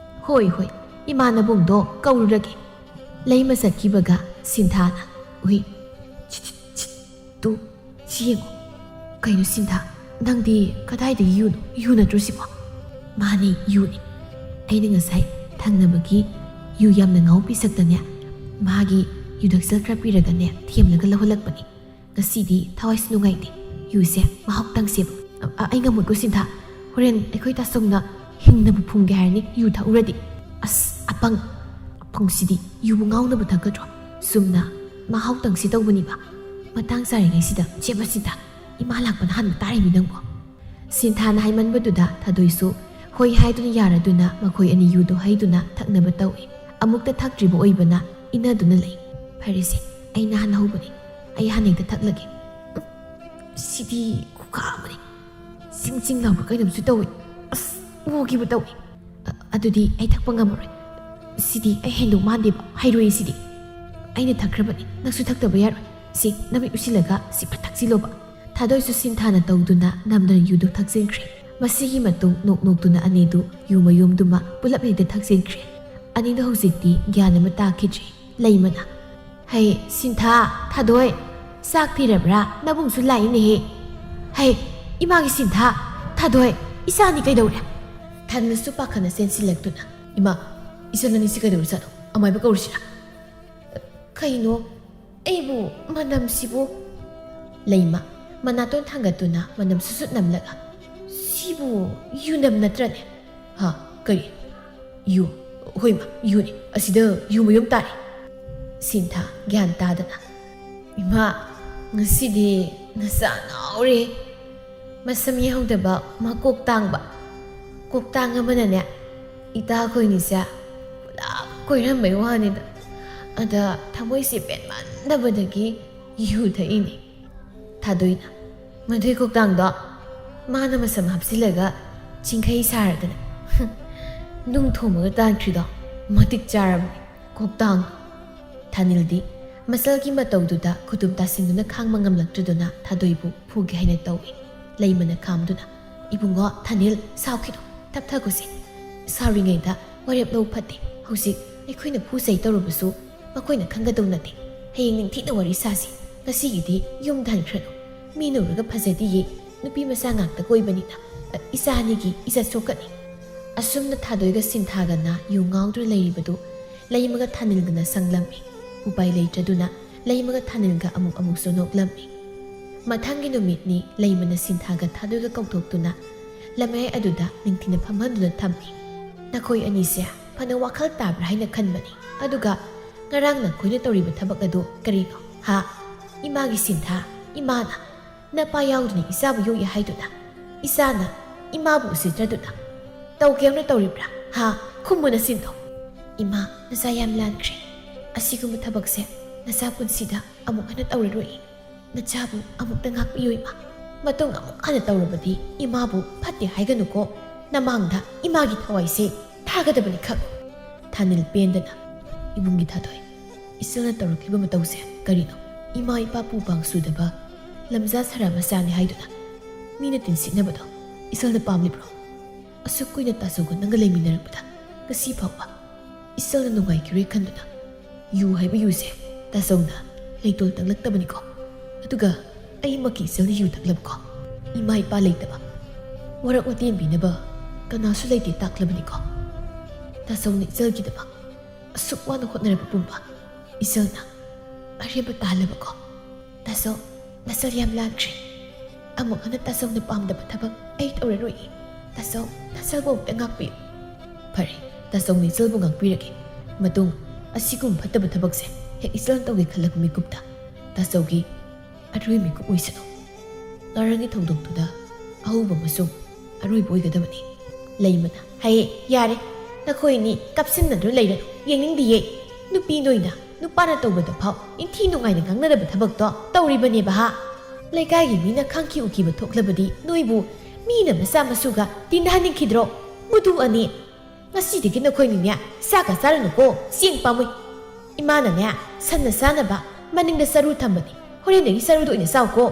"ꯍꯣꯏ, ꯍꯣꯏ, ꯏꯃꯥ ꯅꯕꯨꯡꯗꯣ ꯀꯧꯔꯨꯔꯒꯦ꯫" ꯂꯩꯃ ꯆꯠꯈꯤꯕꯒ ꯁꯤꯟꯊꯥꯅ, "ꯎꯏ, ꯁꯤ, ꯁꯤ, ꯁꯤ, ꯇꯨ, ꯁꯤ ꯌꯦꯡꯉꯨ꯫" "ꯀꯩꯅꯣ ꯁꯤꯟꯊꯥ, ꯅꯪꯗꯤ ꯀꯗꯥꯏꯗꯒꯤ ꯌꯨꯅꯣ? ꯌꯨ ꯅꯠꯇ꯭ꯔꯣ ꯁꯤꯕꯣ?" "ꯃꯥꯅꯤ, ꯌꯨꯅꯤ꯫ ꯑꯩꯅ ꯉꯁꯥꯏ ꯊꯪꯅꯕꯒꯤ ꯌꯨ ꯌꯥꯝꯅ ꯉꯥꯎ ꯄꯤꯁꯛꯇꯅꯦ, ꯃꯥꯒꯤ ꯌꯨꯗꯛꯁꯦꯜ ꯈꯔ ꯄꯤꯔꯒꯅꯦ, ꯊꯦꯝꯂꯒ ꯂꯧꯍꯜꯂꯛꯄꯅꯤ꯫ ꯉꯁꯤꯗꯤ ꯊꯋꯥꯏꯁꯨ ꯅꯨꯡꯉꯥꯏꯇꯦ꯫ ꯌꯨꯁꯦ ꯃꯍꯥꯎ ꯇꯪꯁꯦꯕ꯫" "ꯑ, ꯑ, ꯑꯩ ꯉꯝꯃꯣꯏꯀꯣ ꯁꯤꯟꯊꯥ꯫ ꯍꯣꯔꯦꯟ ꯑꯩꯈꯣꯏ ꯇꯥꯆꯧꯅ ꯍꯤꯡꯅꯕꯨ ꯐꯨꯝꯒꯦ ꯍꯥꯏꯔꯅꯤ ꯌꯨ ꯊꯛꯎꯔꯗꯤ꯫" "ꯑꯁ, ꯑꯄꯪ, ꯑꯄꯪꯁꯤꯗꯤ ꯌꯨꯕꯨ ꯉꯥꯎꯅꯕ ꯊꯛꯀꯗ꯭ꯔꯣ? ꯆꯨꯝꯅ ꯃꯍꯥꯎ ꯇꯪꯁꯤ ꯇꯧꯕꯅꯤꯕ꯫ ꯃꯇꯥꯡ ꯆꯥꯔꯤꯉꯩꯁꯤꯗ ꯆꯦꯕ ꯁꯤꯟꯊꯥ, ꯏꯃꯥ ꯂꯥꯛꯄꯅ ꯍꯥꯟꯕ ꯇꯥꯔꯤꯃꯤ ꯅꯪꯕꯣ꯫" ꯁꯤꯟꯊꯥꯅ ꯍꯥꯏꯃꯟꯕꯗꯨꯗ ꯊꯥꯗꯣꯏꯁꯨ ꯍꯣꯏ ꯍꯥꯏꯗꯨꯅ ꯌꯥꯔꯗꯨꯅ ꯃꯈꯣꯏ ꯑꯅꯤ ꯌꯨꯗꯣ ꯍꯩꯗꯨꯅ ꯊꯛꯅꯕ ꯇꯧꯏ꯫ ꯑꯃꯨꯛꯇ ꯊꯛꯇ꯭ꯔꯤꯕ ꯑꯣꯏꯕꯅ ꯏꯟꯅꯗꯨꯅ ꯂꯩ꯫ "ꯐꯔꯦꯁꯦ, ꯑꯩꯅ ꯍꯥꯟꯅ ꯍꯧꯕꯅꯤ꯫ ꯑꯩ ꯍꯥꯟꯅ ꯍꯦꯛꯇ ꯊꯛꯂꯒꯦ꯫" "ꯎꯝ, ꯁꯤꯗꯤ ꯈꯨꯈꯥ ꯑꯃꯅꯤ꯫ ꯁꯤ ꯆꯤꯡ ꯆꯤꯡ ꯂꯥꯎꯕ ꯀꯩꯅꯣꯝꯁꯨ ꯇꯧꯏ꯫ ꯑꯁ, ꯑꯣꯒꯤꯕꯨ ꯇꯧꯏ꯫ "ꯑ-, ꯑꯗꯨꯗꯤ ꯑꯩ ꯊꯛꯄ ꯉꯝꯃꯔꯣꯏ꯫ ꯁꯤꯗꯤ ꯑꯩ ꯍꯦꯟꯗꯧ ꯃꯥꯟꯗꯦꯕ, ꯍꯩꯔꯣꯏ ꯁꯤꯗꯤ꯫ ꯑꯩꯅ ꯊꯛꯈ꯭ꯔꯕꯅꯤ, ꯅꯪꯁꯨ ꯊꯛꯇꯕ ꯌꯥꯔꯣꯏ꯫ ꯁꯤ ꯅꯃꯤꯠ ꯎꯏꯁꯤꯜꯂꯒ ꯁꯤ ꯐꯠ ꯊꯛꯆꯤꯜꯂꯣꯕ꯫" ꯊꯥꯗꯣꯏꯁꯨ ꯁꯤꯟꯊꯥꯅ ꯇꯧꯗꯨꯅ ꯅꯝꯗꯅ ꯌꯨꯗꯨ ꯊꯛꯆꯤꯟꯈ꯭ꯔꯦ꯫ ꯃꯁꯤꯒꯤ ꯃꯇꯨꯡ ꯅꯣꯛ ꯅꯣꯛꯇꯨꯅ ꯑꯅꯤꯗꯨ ꯌꯨ ꯃꯌꯨꯝꯗꯨꯃ ꯄꯨꯂꯞ ꯍꯦꯛꯇ ꯊꯛꯆꯤꯟꯈ꯭ꯔꯦ꯫ ꯑꯅꯤꯗꯨ ꯍꯧꯖꯤꯛꯇꯤ ꯒ꯭ꯌꯥꯟ ꯑꯃ ꯇꯥꯈꯤꯗ꯭ꯔꯦ꯫ ꯂꯩꯃꯅ, "ꯍꯩ, ꯁꯤꯟꯊꯥ, ꯊꯥꯗꯣꯏ, ꯆꯥꯛ ꯊꯤꯔꯕ꯭ꯔꯥ? ꯅꯕꯨꯡꯁꯨ ꯂꯥꯛꯏꯅꯦꯍꯦ꯫ ꯍꯩ, ꯏꯃꯥꯒꯤ ꯁꯤꯟꯊꯥ, ꯊꯥꯗꯣꯏ, ꯏꯆꯥꯅꯤ ꯀꯩꯗꯧꯔꯦ?" ꯊꯥꯗꯣꯏꯅꯁꯨ ꯄꯥꯈꯠꯅ ꯆꯦꯟꯁꯤꯜꯂꯛꯇꯨꯅ, "ꯏꯃꯥ, ꯏꯆꯟ ꯑꯅꯤꯁꯤ ꯀꯩꯗꯧꯔꯖꯥꯠꯅꯣ? ꯑꯃꯥꯏꯕ ꯀꯧꯔꯨꯁꯤꯔꯥ?" "ꯀꯩꯅꯣ? ꯑꯩꯕꯨ ꯃꯅꯝꯁꯤꯕꯨ?" ꯂꯩꯃ, ꯃꯅꯥꯇꯣꯟ ꯊꯥꯡꯒꯠꯇꯨꯅ ꯃꯅꯝ ꯁꯨꯠ ꯁꯨꯠ ꯅꯝꯂꯒ, "ꯁꯤꯕꯨ ꯌꯨꯅꯝ ꯅꯠꯇ꯭ꯔꯅꯦ?" "ꯍꯥ? ꯀꯔꯤ? ꯌꯨ? ꯍꯣꯏꯃ, ꯌꯨꯅꯤ꯫ ꯑꯁꯤꯗ ꯌꯨ ꯃꯌꯨꯝ ꯇꯥꯔꯦ꯫" ꯁꯤꯟꯊꯥ, ꯒ꯭ꯌꯥꯟ ꯇꯥꯗꯅ, "ꯏꯃꯥ, ꯉꯁꯤꯗꯤ ꯅꯆꯥ ꯉꯥꯎꯔꯦ꯫ ꯃꯁꯝ ꯌꯦꯡꯍꯧꯗꯕ ꯃꯀꯣꯛ ꯇꯥꯡꯕ꯫ ꯀꯣꯛꯇꯥꯡ ꯑꯃꯅꯅꯦ, ꯏꯇꯥꯈꯣꯏꯅꯤꯁꯦ ꯄꯨꯂꯞ ꯀꯣꯏꯔꯝꯕꯩ ꯋꯥꯅꯤꯗ꯫ ꯑꯗ ꯊꯃꯣꯏꯁꯦ ꯄꯦꯟꯃꯟꯗꯕꯗꯒꯤ ꯌꯨ ꯊꯛꯏꯅꯤ꯫" ꯊꯥꯗꯣꯏꯅ, "ꯃꯗꯨꯏ ꯀꯣꯛꯇꯥꯡꯗꯣ ꯃꯥꯅ ꯃꯁꯝ ꯍꯥꯞꯆꯤꯜꯂꯒ ꯆꯤꯡꯈꯩ ꯁꯥꯔꯗꯅ ꯅꯨꯡ ꯊꯣꯝꯃꯒ ꯇꯥꯟꯈ꯭ꯔꯤꯗꯣ ꯃꯇꯤꯛ ꯆꯥꯔꯕꯅꯤ, ꯀꯣꯛꯇꯥꯡ꯫" ꯊꯥꯅꯤꯜꯗꯤ ꯃꯆꯜꯒꯤ ꯃꯇꯧꯗꯨꯗ ꯈꯨꯗꯨꯝ ꯇꯥꯁꯤꯟꯗꯨꯅ ꯈꯥꯡꯕ ꯉꯝꯂꯛꯇ꯭ꯔꯗꯨꯅ ꯊꯥꯗꯣꯏꯕꯨ ꯐꯨꯒꯦ ꯍꯥꯏꯅ ꯇꯧꯏ꯫ ꯂꯩꯃꯅ ꯈꯥꯝꯗꯨꯅ, "ꯏꯕꯨꯡꯉꯣ ꯊꯥꯅꯤꯜ, ꯁꯥꯎꯈꯤꯅꯨ, ꯇꯞꯊꯈꯣꯁꯤ꯫ ꯁꯥꯎꯔꯤꯉꯩꯗ ꯋꯥꯔꯦꯞ ꯂꯧ ꯐꯠꯇꯦ꯫ ꯍꯧꯖꯤꯛ ꯑꯩꯈꯣꯏꯅ ꯐꯨ ꯆꯩ ꯇꯧꯔꯨꯕꯁꯨ ꯃꯈꯣꯏꯅ ꯈꯪꯒꯗꯧ ꯅꯠꯇꯦ꯫ ꯍꯌꯦꯡ ꯅꯤꯡꯊꯤꯅ ꯋꯥꯔꯤ ꯁꯥꯁꯤ꯫ ꯉꯁꯤꯒꯤꯗꯤ ꯌꯨꯝꯗ ꯍꯟꯈ꯭ꯔꯅꯨ꯫ ꯃꯤꯅ ꯎꯔꯒ ꯐꯖꯗꯤꯌꯦ, ꯅꯨꯄꯤ ꯃꯆꯥ ꯉꯥꯛꯇ ꯀꯣꯏꯕꯅꯤꯅ꯫ ꯏꯆꯥ ꯑꯅꯤꯒꯤ ꯏꯖꯠ ꯁꯣꯛꯀꯅꯤ꯫" ꯑꯁꯨꯝꯅ ꯊꯥꯗꯣꯏꯒ ꯁꯤꯟꯊꯥꯒꯅ ꯌꯨ ꯉꯥꯎꯗꯨꯅ ꯂꯩꯔꯤꯕꯗꯨ ꯂꯩꯃꯒ ꯊꯥꯅꯤꯜꯒꯅ ꯁꯪꯂꯝꯃꯤ꯫ ꯎꯄꯥꯏ ꯂꯩꯇ꯭ꯔꯗꯨꯅ ꯂꯩꯃꯒ ꯊꯥꯅꯤꯜꯒ ꯑꯃꯨꯛ ꯑꯃꯨꯛꯁꯨ ꯅꯣꯛꯂꯝꯃꯤ꯫ ꯃꯊꯪꯒꯤ ꯅꯨꯃꯤꯠꯅꯤ ꯂꯩꯃꯅ ꯁꯤꯟꯊꯥꯒ ꯊꯥꯗꯣꯏꯒ ꯀꯧꯊꯣꯛꯇꯨꯅ ꯂꯝꯌꯥꯏ ꯑꯗꯨꯗ ꯅꯤꯡꯊꯤꯅ ꯐꯝꯍꯟꯗꯨꯅ ꯊꯝꯃꯤ꯫ "ꯅꯈꯣꯏ ꯑꯅꯤꯁꯦ ꯐꯅ ꯋꯥꯈꯜ ꯇꯥꯕ꯭ꯔꯥ ꯍꯥꯏꯅ ꯈꯟꯕꯅꯤ꯫ ꯑꯗꯨꯒ ꯉꯔꯥꯡ ꯅꯈꯣꯏꯅ ꯇꯧꯔꯤꯕ ꯊꯕꯛ ꯑꯗꯨ ꯀꯔꯤꯅꯣ? ꯍꯥ? ꯏꯃꯥꯒꯤ ꯁꯤꯟꯊꯥ, ꯏꯃꯥꯅ ꯅꯄꯥ ꯌꯥꯎꯗꯅ ꯏꯆꯥꯕꯨ ꯌꯣꯛꯏ ꯍꯥꯏꯗꯨꯅ, ꯏꯆꯥꯅ ꯏꯃꯥꯕꯨ ꯎꯁꯤꯠꯇ꯭ꯔꯗꯨꯅ ꯇꯧꯒꯦ ꯍꯥꯏꯅ ꯇꯧꯔꯤꯕ꯭ꯔꯥ? ꯍꯥ? ꯈꯨꯝꯃꯨ ꯅꯆꯤꯟꯗꯣ꯫" "ꯏꯃꯥ, ꯅꯆꯥ ꯌꯥꯝ ꯂꯥꯟꯈ꯭ꯔꯦ꯫ ꯑꯁꯤꯒꯨꯝꯕ ꯊꯕꯛꯁꯦ ꯅꯆꯥ ꯄꯨꯟꯁꯤꯗ ꯑꯃꯨꯛ ꯍꯟꯅ ꯇꯧꯔꯔꯣꯏ꯫ ꯅꯆꯥꯕꯨ ꯑꯃꯨꯛꯇ ꯉꯥꯛꯄꯤꯌꯨ ꯏꯃꯥ꯫ ꯃꯇꯨꯡ ꯑꯃꯨꯛ ꯍꯟꯅ ꯇꯧꯔꯕꯗꯤ ꯏꯃꯥꯕꯨ ꯐꯠꯇꯦ ꯍꯥꯏꯒꯅꯨꯀꯣ꯫ ꯅꯃꯥꯡꯗ ꯏꯃꯥꯒꯤ ꯊꯋꯥꯏꯁꯦ ꯊꯥꯒꯗꯕꯅꯤ ꯈꯪꯉꯨ꯫ ꯊꯥꯅꯤꯜ ꯄꯦꯟꯗꯅ, "ꯏꯕꯨꯡꯒꯤ ꯊꯥꯗꯣꯏ, ꯏꯆꯜꯅ ꯇꯧꯔꯛꯂꯤꯕ ꯃꯇꯧꯁꯦ ꯀꯔꯤꯅꯣ? ꯏꯃꯥ ꯏꯄꯥ ꯄꯨ ꯄꯥꯡ ꯁꯨꯗꯕ ꯂꯝꯖꯥ ꯁꯔꯥ ꯃꯆꯥꯅꯤ ꯍꯥꯏꯗꯨꯅ ꯃꯤꯅ ꯇꯤꯟꯁꯤꯠꯅꯕꯗꯣ ꯏꯆꯜꯅ ꯄꯥꯝꯂꯤꯕ꯭ꯔꯣ? ꯑꯁꯨꯛ ꯀꯨꯏꯅ ꯇꯥꯆꯧꯒ ꯅꯪꯒ ꯂꯩꯃꯤꯟꯅꯔꯛꯄꯗ ꯉꯁꯤ ꯐꯥꯎꯕ ꯏꯆꯜꯅ ꯅꯨꯡꯉꯥꯏꯈꯤꯔꯣꯏ ꯈꯟꯗꯨꯅ ꯌꯨ ꯍꯥꯏꯕ ꯌꯨꯁꯦ ꯇꯥꯆꯧꯅ ꯂꯩꯇꯣꯜ ꯇꯪꯂꯛꯇꯕꯅꯤꯀꯣ꯫ ꯑꯗꯨꯒ ꯑꯩꯃꯛꯀꯤ ꯏꯆꯜꯅ ꯌꯨ ꯊꯛꯂꯕꯀꯣ? ꯏꯃꯥ ꯏꯄꯥ ꯂꯩꯇꯕ, ꯋꯥꯔꯛ ꯋꯥꯇꯦꯝ ꯄꯤꯅꯕ ꯀꯅꯥꯁꯨ ꯂꯩꯇꯦ ꯇꯥꯛꯂꯕꯅꯤꯀꯣ꯫ ꯇꯥꯆꯧꯅ ꯏꯆꯜꯒꯤꯗꯃꯛ ꯑꯁꯨꯛ ꯋꯥꯅ ꯍꯣꯠꯅꯔꯕ ꯄꯨꯝꯕ ꯏꯆꯜꯅ ꯑꯔꯦꯝꯕ ꯇꯥꯍꯜꯂꯕꯀꯣ? ꯇꯥꯆꯧ, ꯅꯆꯜ ꯌꯥꯝ ꯂꯥꯟꯈ꯭ꯔꯦ꯫ ꯑꯃꯨꯛ ꯍꯟꯅ ꯇꯥꯆꯧꯅ ꯄꯥꯝꯗꯕ ꯊꯕꯛ ꯑꯩ ꯇꯧꯔꯔꯣꯏ꯫ ꯇꯥꯆꯧ, ꯅꯆꯜꯕꯨ ꯑꯃꯨꯛꯇ ꯉꯥꯛꯄꯤꯌꯨ꯫" "ꯐꯔꯦ, ꯇꯥꯆꯧꯅ ꯏꯆꯜꯕꯨ ꯉꯥꯛꯄꯤꯔꯒꯦ꯫ ꯃꯇꯨꯡ ꯑꯁꯤꯒꯨꯝꯕ ꯐꯠꯇꯕ ꯊꯕꯛꯁꯦ ꯍꯦꯛ ꯏꯆꯜꯅ ꯇꯧꯒꯦ ꯈꯜꯂꯛꯄ ꯃꯤꯀꯨꯞꯇ ꯇꯥꯆꯧꯒꯤ ꯑꯔꯣꯏ ꯃꯤꯀꯨꯞ ꯑꯣꯏꯁꯅꯨ꯫" ꯉꯔꯥꯡꯒꯤ ꯊꯧꯗꯣꯛꯇꯨꯗ ꯑꯍꯧꯕ ꯑꯃꯁꯨꯡ ꯑꯔꯣꯏꯕ ꯑꯣꯏꯒꯗꯕꯅꯤ꯫ ꯂꯩꯃꯅ, "ꯍꯩ, ꯌꯥꯔꯦ, ꯅꯈꯣꯏ ꯑꯅꯤ ꯀꯞꯁꯤꯟꯅꯗꯨꯅ ꯂꯩꯔꯅꯨ, ꯌꯦꯡꯅꯤꯡꯗꯤꯌꯦ꯫ ꯅꯨꯄꯤ ꯅꯣꯏꯅ ꯅꯨꯄꯥꯅ ꯇꯧꯕꯗ ꯐꯥꯎ ꯏꯟꯊꯤ ꯅꯨꯡꯉꯥꯏꯅ ꯉꯥꯡꯅꯗꯕ ꯊꯕꯛꯇꯣ ꯇꯧꯔꯤꯕꯅꯦꯕ ꯍꯥ? ꯂꯩꯀꯥꯏꯒꯤ ꯃꯤꯅ ꯈꯪꯈꯤ ꯎꯈꯤꯕ ꯊꯣꯛꯂꯕꯗꯤ ꯅꯣꯏꯕꯨ ꯃꯤꯅ ꯃꯆꯥ ꯃꯁꯨꯒ ꯇꯤꯟꯅꯍꯟꯅꯤꯡꯈꯤꯗ꯭ꯔꯣ? ꯃꯗꯨ ꯑꯅꯤ, ꯉꯁꯤꯗꯒꯤ ꯅꯈꯣꯏꯅꯤꯅꯦ ꯆꯥꯛꯀ ꯆꯥꯔꯅꯨꯀꯣ, ꯆꯦꯡ ꯄꯥꯝꯃꯨꯏ꯫ ꯏꯃꯥꯅꯅꯦ ꯁꯟꯅ ꯆꯥꯅꯕ ꯃꯅꯤꯡꯗ ꯆꯔꯨ ꯊꯝꯕꯅꯤ, ꯍꯣꯔꯦꯟꯗꯒꯤ ꯆꯔꯨꯗꯣ ꯑꯣꯏꯅ ꯆꯥꯎꯀꯣ꯫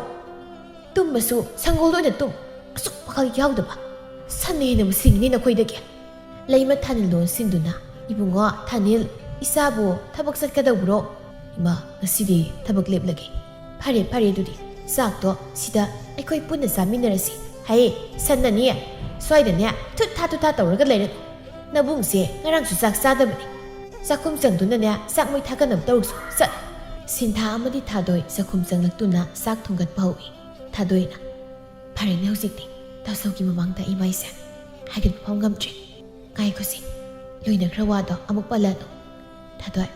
ꯇꯨꯝꯕꯁꯨ ꯁꯪꯒꯣꯜꯗ ꯑꯣꯏꯅ ꯇꯨꯝ, ꯑꯁꯨꯛ ꯋꯥꯈꯜ ꯌꯥꯎꯗꯕ꯫ ꯁꯟꯅ ꯍꯦꯟꯅꯕꯨ ꯁꯤꯡꯉꯤꯅꯦ ꯅꯈꯣꯏꯗꯒꯤ꯫" ꯂꯩꯃ ꯊꯥꯅꯤꯜ ꯂꯣꯟ ꯁꯤꯟꯗꯨꯅ, "ꯏꯕꯨꯡꯉꯣ ꯊꯥꯅꯤꯜ, ꯏꯆꯥꯕꯨ ꯊꯕꯛ ꯆꯠꯀꯗꯧꯕ꯭ꯔꯣ?" "ꯏꯃꯥ, ꯉꯁꯤꯗꯤ ꯊꯕꯛ ꯂꯦꯞꯂꯒꯦ꯫" "ꯐꯔꯦ, ꯐꯔꯦ, ꯑꯗꯨꯗꯤ ꯆꯥꯛꯇꯣ ꯁꯤꯗ ꯑꯩꯈꯣꯏ ꯄꯨꯟꯅ ꯆꯥꯃꯤꯟꯅꯔꯁꯤ꯫" "ꯍꯩ, ꯁꯟꯅꯅꯤ, ꯁ꯭ꯋꯥꯏꯗꯅꯦ ꯊꯨꯠ ꯊꯥ ꯊꯨꯠ ꯊꯥ ꯇꯧꯔꯒ ꯂꯩꯔꯅꯨ꯫ ꯅꯕꯨꯡꯁꯦ ꯉꯔꯥꯡꯁꯨ ꯆꯥꯛ ꯆꯥꯗꯕꯅꯤ꯫ ꯆꯥꯛꯈꯨꯝ ꯆꯪꯗꯨꯅꯅꯦ ꯆꯥꯛ ꯃꯩ ꯊꯥꯒꯠꯅꯕ ꯇꯧꯔꯨꯆꯣ, ꯆꯠꯂꯨ꯫" ꯁꯤꯟꯊꯥ ꯑꯃꯗꯤ ꯊꯥꯗꯣꯏ ꯆꯥꯛꯈꯨꯝ ꯆꯪꯂꯛꯇꯨꯅ ꯆꯥꯛ ꯊꯣꯡꯒꯠꯄ ꯍꯧꯏ꯫ ꯊꯥꯗꯣꯏꯅ, "ꯐꯔꯦꯅꯦ, ꯍꯧꯖꯤꯛꯇꯤ ꯇꯥꯆꯧꯒꯤ ꯃꯃꯥꯡꯗ ꯏꯃꯥꯏꯁꯦ ꯍꯥꯏꯒꯠꯄ ꯐꯥꯎ ꯉꯝꯗ꯭ꯔꯦ꯫ ꯉꯥꯏꯈꯣꯁꯦ, ꯂꯣꯏꯅꯈ꯭ꯔ ꯋꯥꯗꯣ ꯑꯃꯨꯛ ꯄꯜꯂꯅꯨ꯫ ꯊꯥꯗꯣꯏ,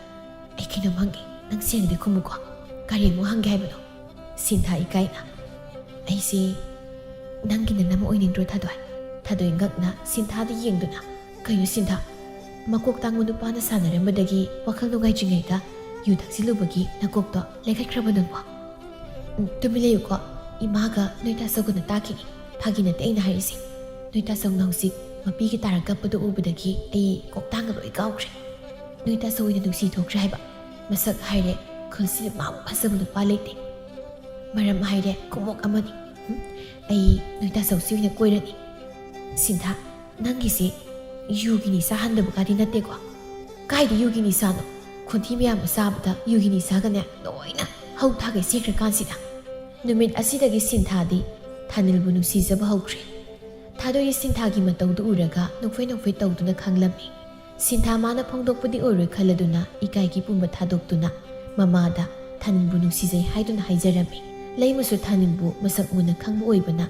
ꯑꯩ ꯀꯩꯅꯣꯝ ꯍꯪꯒꯦ, ꯅꯪ ꯁꯦꯡꯅꯗꯤ ꯈꯨꯝꯃꯨꯀꯣ꯫ ꯀꯔꯤ ꯑꯃꯨꯛ ꯍꯪꯒꯦ ꯍꯥꯏꯕꯅꯣ?" ꯁꯤꯟꯊꯥ ꯏꯀꯥꯏꯅ, "ꯑꯩꯁꯦ ꯅꯪꯒꯤ ꯅꯅꯝꯃ ꯑꯣꯏꯅꯤꯡꯗ꯭ꯔꯣ ꯊꯥꯗꯣꯏ?" ꯊꯥꯗꯣꯏ ꯉꯛꯅ ꯁꯤꯟꯊꯥꯗ ꯌꯦꯡꯗꯨꯅ, "ꯀꯩꯅꯣ ꯁꯤꯟꯊꯥ, ꯃꯀꯣꯛ ꯇꯥꯡꯕ ꯅꯨꯄꯥꯅ ꯁꯥꯟꯅꯔꯝꯕꯗꯒꯤ ꯋꯥꯈꯜ ꯅꯨꯡꯉꯥꯏꯇ꯭ꯔꯤꯉꯩꯗ ꯌꯨ ꯊꯛꯆꯤꯜꯂꯨꯕꯒꯤ ꯅꯀꯣꯛꯇꯣ ꯂꯩꯈꯠꯈ꯭ꯔꯕ ꯅꯪꯕꯣ?" "ꯎꯝ, ꯇꯨꯃꯤꯟ ꯂꯩꯌꯨꯀꯣ, ꯏꯃꯥꯒ ꯅꯣꯏ ꯇꯥꯆꯧꯒꯅ ꯇꯥꯛꯈꯤꯅꯤ꯫ ꯐꯥꯒꯤ ꯅꯠꯇꯦ ꯑꯩꯅ ꯍꯥꯏꯔꯤꯁꯦ꯫ ꯅꯣꯏ ꯇꯥꯆꯧꯅ ꯍꯧꯖꯤꯛ ꯃꯄꯤꯒꯤ ꯇꯥꯔꯛ ꯀꯞꯄꯗꯨ ꯎꯕꯗꯒꯤ ꯑꯩ ꯀꯣꯛꯇꯥꯡꯒ ꯂꯣꯏ ꯀꯥꯎꯈ꯭ꯔꯦ꯫ ꯅꯣꯏ ꯇꯥꯆꯧ ꯑꯣꯏꯅ ꯅꯨꯡꯁꯤ ꯊꯣꯛꯈ꯭ꯔꯦ ꯍꯥꯏꯕ꯫ ꯃꯁꯛ ꯍꯥꯏꯔꯦ, ꯈꯨꯜꯁꯤꯗ ꯃꯥꯃꯨꯛ ꯐꯖꯕ ꯅꯨꯄꯥ ꯂꯩꯇꯦ꯫ ꯃꯔꯝ ꯍꯥꯏꯔꯦ, ꯈꯨꯃꯣꯛ ꯑꯃꯅꯤ꯫ ꯍꯨꯝ, ꯑꯩ ꯅꯣꯏ ꯇꯥꯆꯧꯁꯤ ꯑꯣꯏꯅ ꯀꯣꯏꯔꯅꯤ꯫ ꯁꯤꯟꯊꯥ, ꯅꯪꯒꯤꯁꯤ ꯌꯨꯒꯤ ꯅꯤꯁꯥ ꯍꯟꯗꯕꯒꯗꯤ ꯅꯠꯇꯦꯀꯣ? ꯀꯥꯏꯗ ꯌꯨꯒꯤ ꯅꯤꯁꯥꯅꯣ? ꯈꯣꯟꯊꯤ ꯃꯌꯥꯝ ꯑꯃ ꯆꯥꯕꯗ ꯌꯨꯒꯤ ꯅꯤꯁꯥꯒꯅꯦ ꯂꯣꯏꯅ ꯍꯧ ꯊꯥꯒꯩ ꯁꯦꯈ꯭ꯔꯀꯥꯟꯁꯤꯗ꯫ ꯅꯨꯃꯤꯠ ꯑꯁꯤꯗꯒꯤ ꯁꯤꯟꯊꯥꯗꯤ ꯊꯥꯅꯤꯜꯕꯨ ꯅꯨꯡꯁꯤꯖꯕ ꯍꯧꯈ꯭ꯔꯦ꯫ ꯊꯥꯗꯣꯏꯗꯤ ꯁꯤꯟꯊꯥꯒꯤ ꯃꯇꯧꯗꯨ ꯎꯔꯒ ꯅꯣꯛꯐꯦ ꯅꯣꯛꯐꯦ ꯇꯧꯗꯨꯅ ꯈꯪꯂꯝꯃꯤ꯫ ꯁꯤꯟꯊꯥ ꯃꯥꯅ ꯐꯣꯡꯗꯣꯛꯄꯗꯤ ꯑꯣꯏꯔꯣꯏ ꯈꯜꯂꯗꯨꯅ ꯏꯀꯥꯏꯒꯤ ꯄꯨꯝꯕ ꯊꯥꯗꯣꯛꯇꯨꯅ ꯃꯃꯥꯗ ꯊꯥꯅꯤꯜꯕꯨ ꯅꯨꯡꯁꯤꯖꯩ ꯍꯥꯏꯗꯨꯅ ꯍꯥꯏꯖꯔꯝꯃꯤ꯫ ꯂꯩꯃꯁꯨ ꯊꯥꯅꯤꯜꯕꯨ ꯃꯁꯛ ꯃꯨꯟꯅ ꯈꯪꯕ ꯑꯣꯏꯕꯅ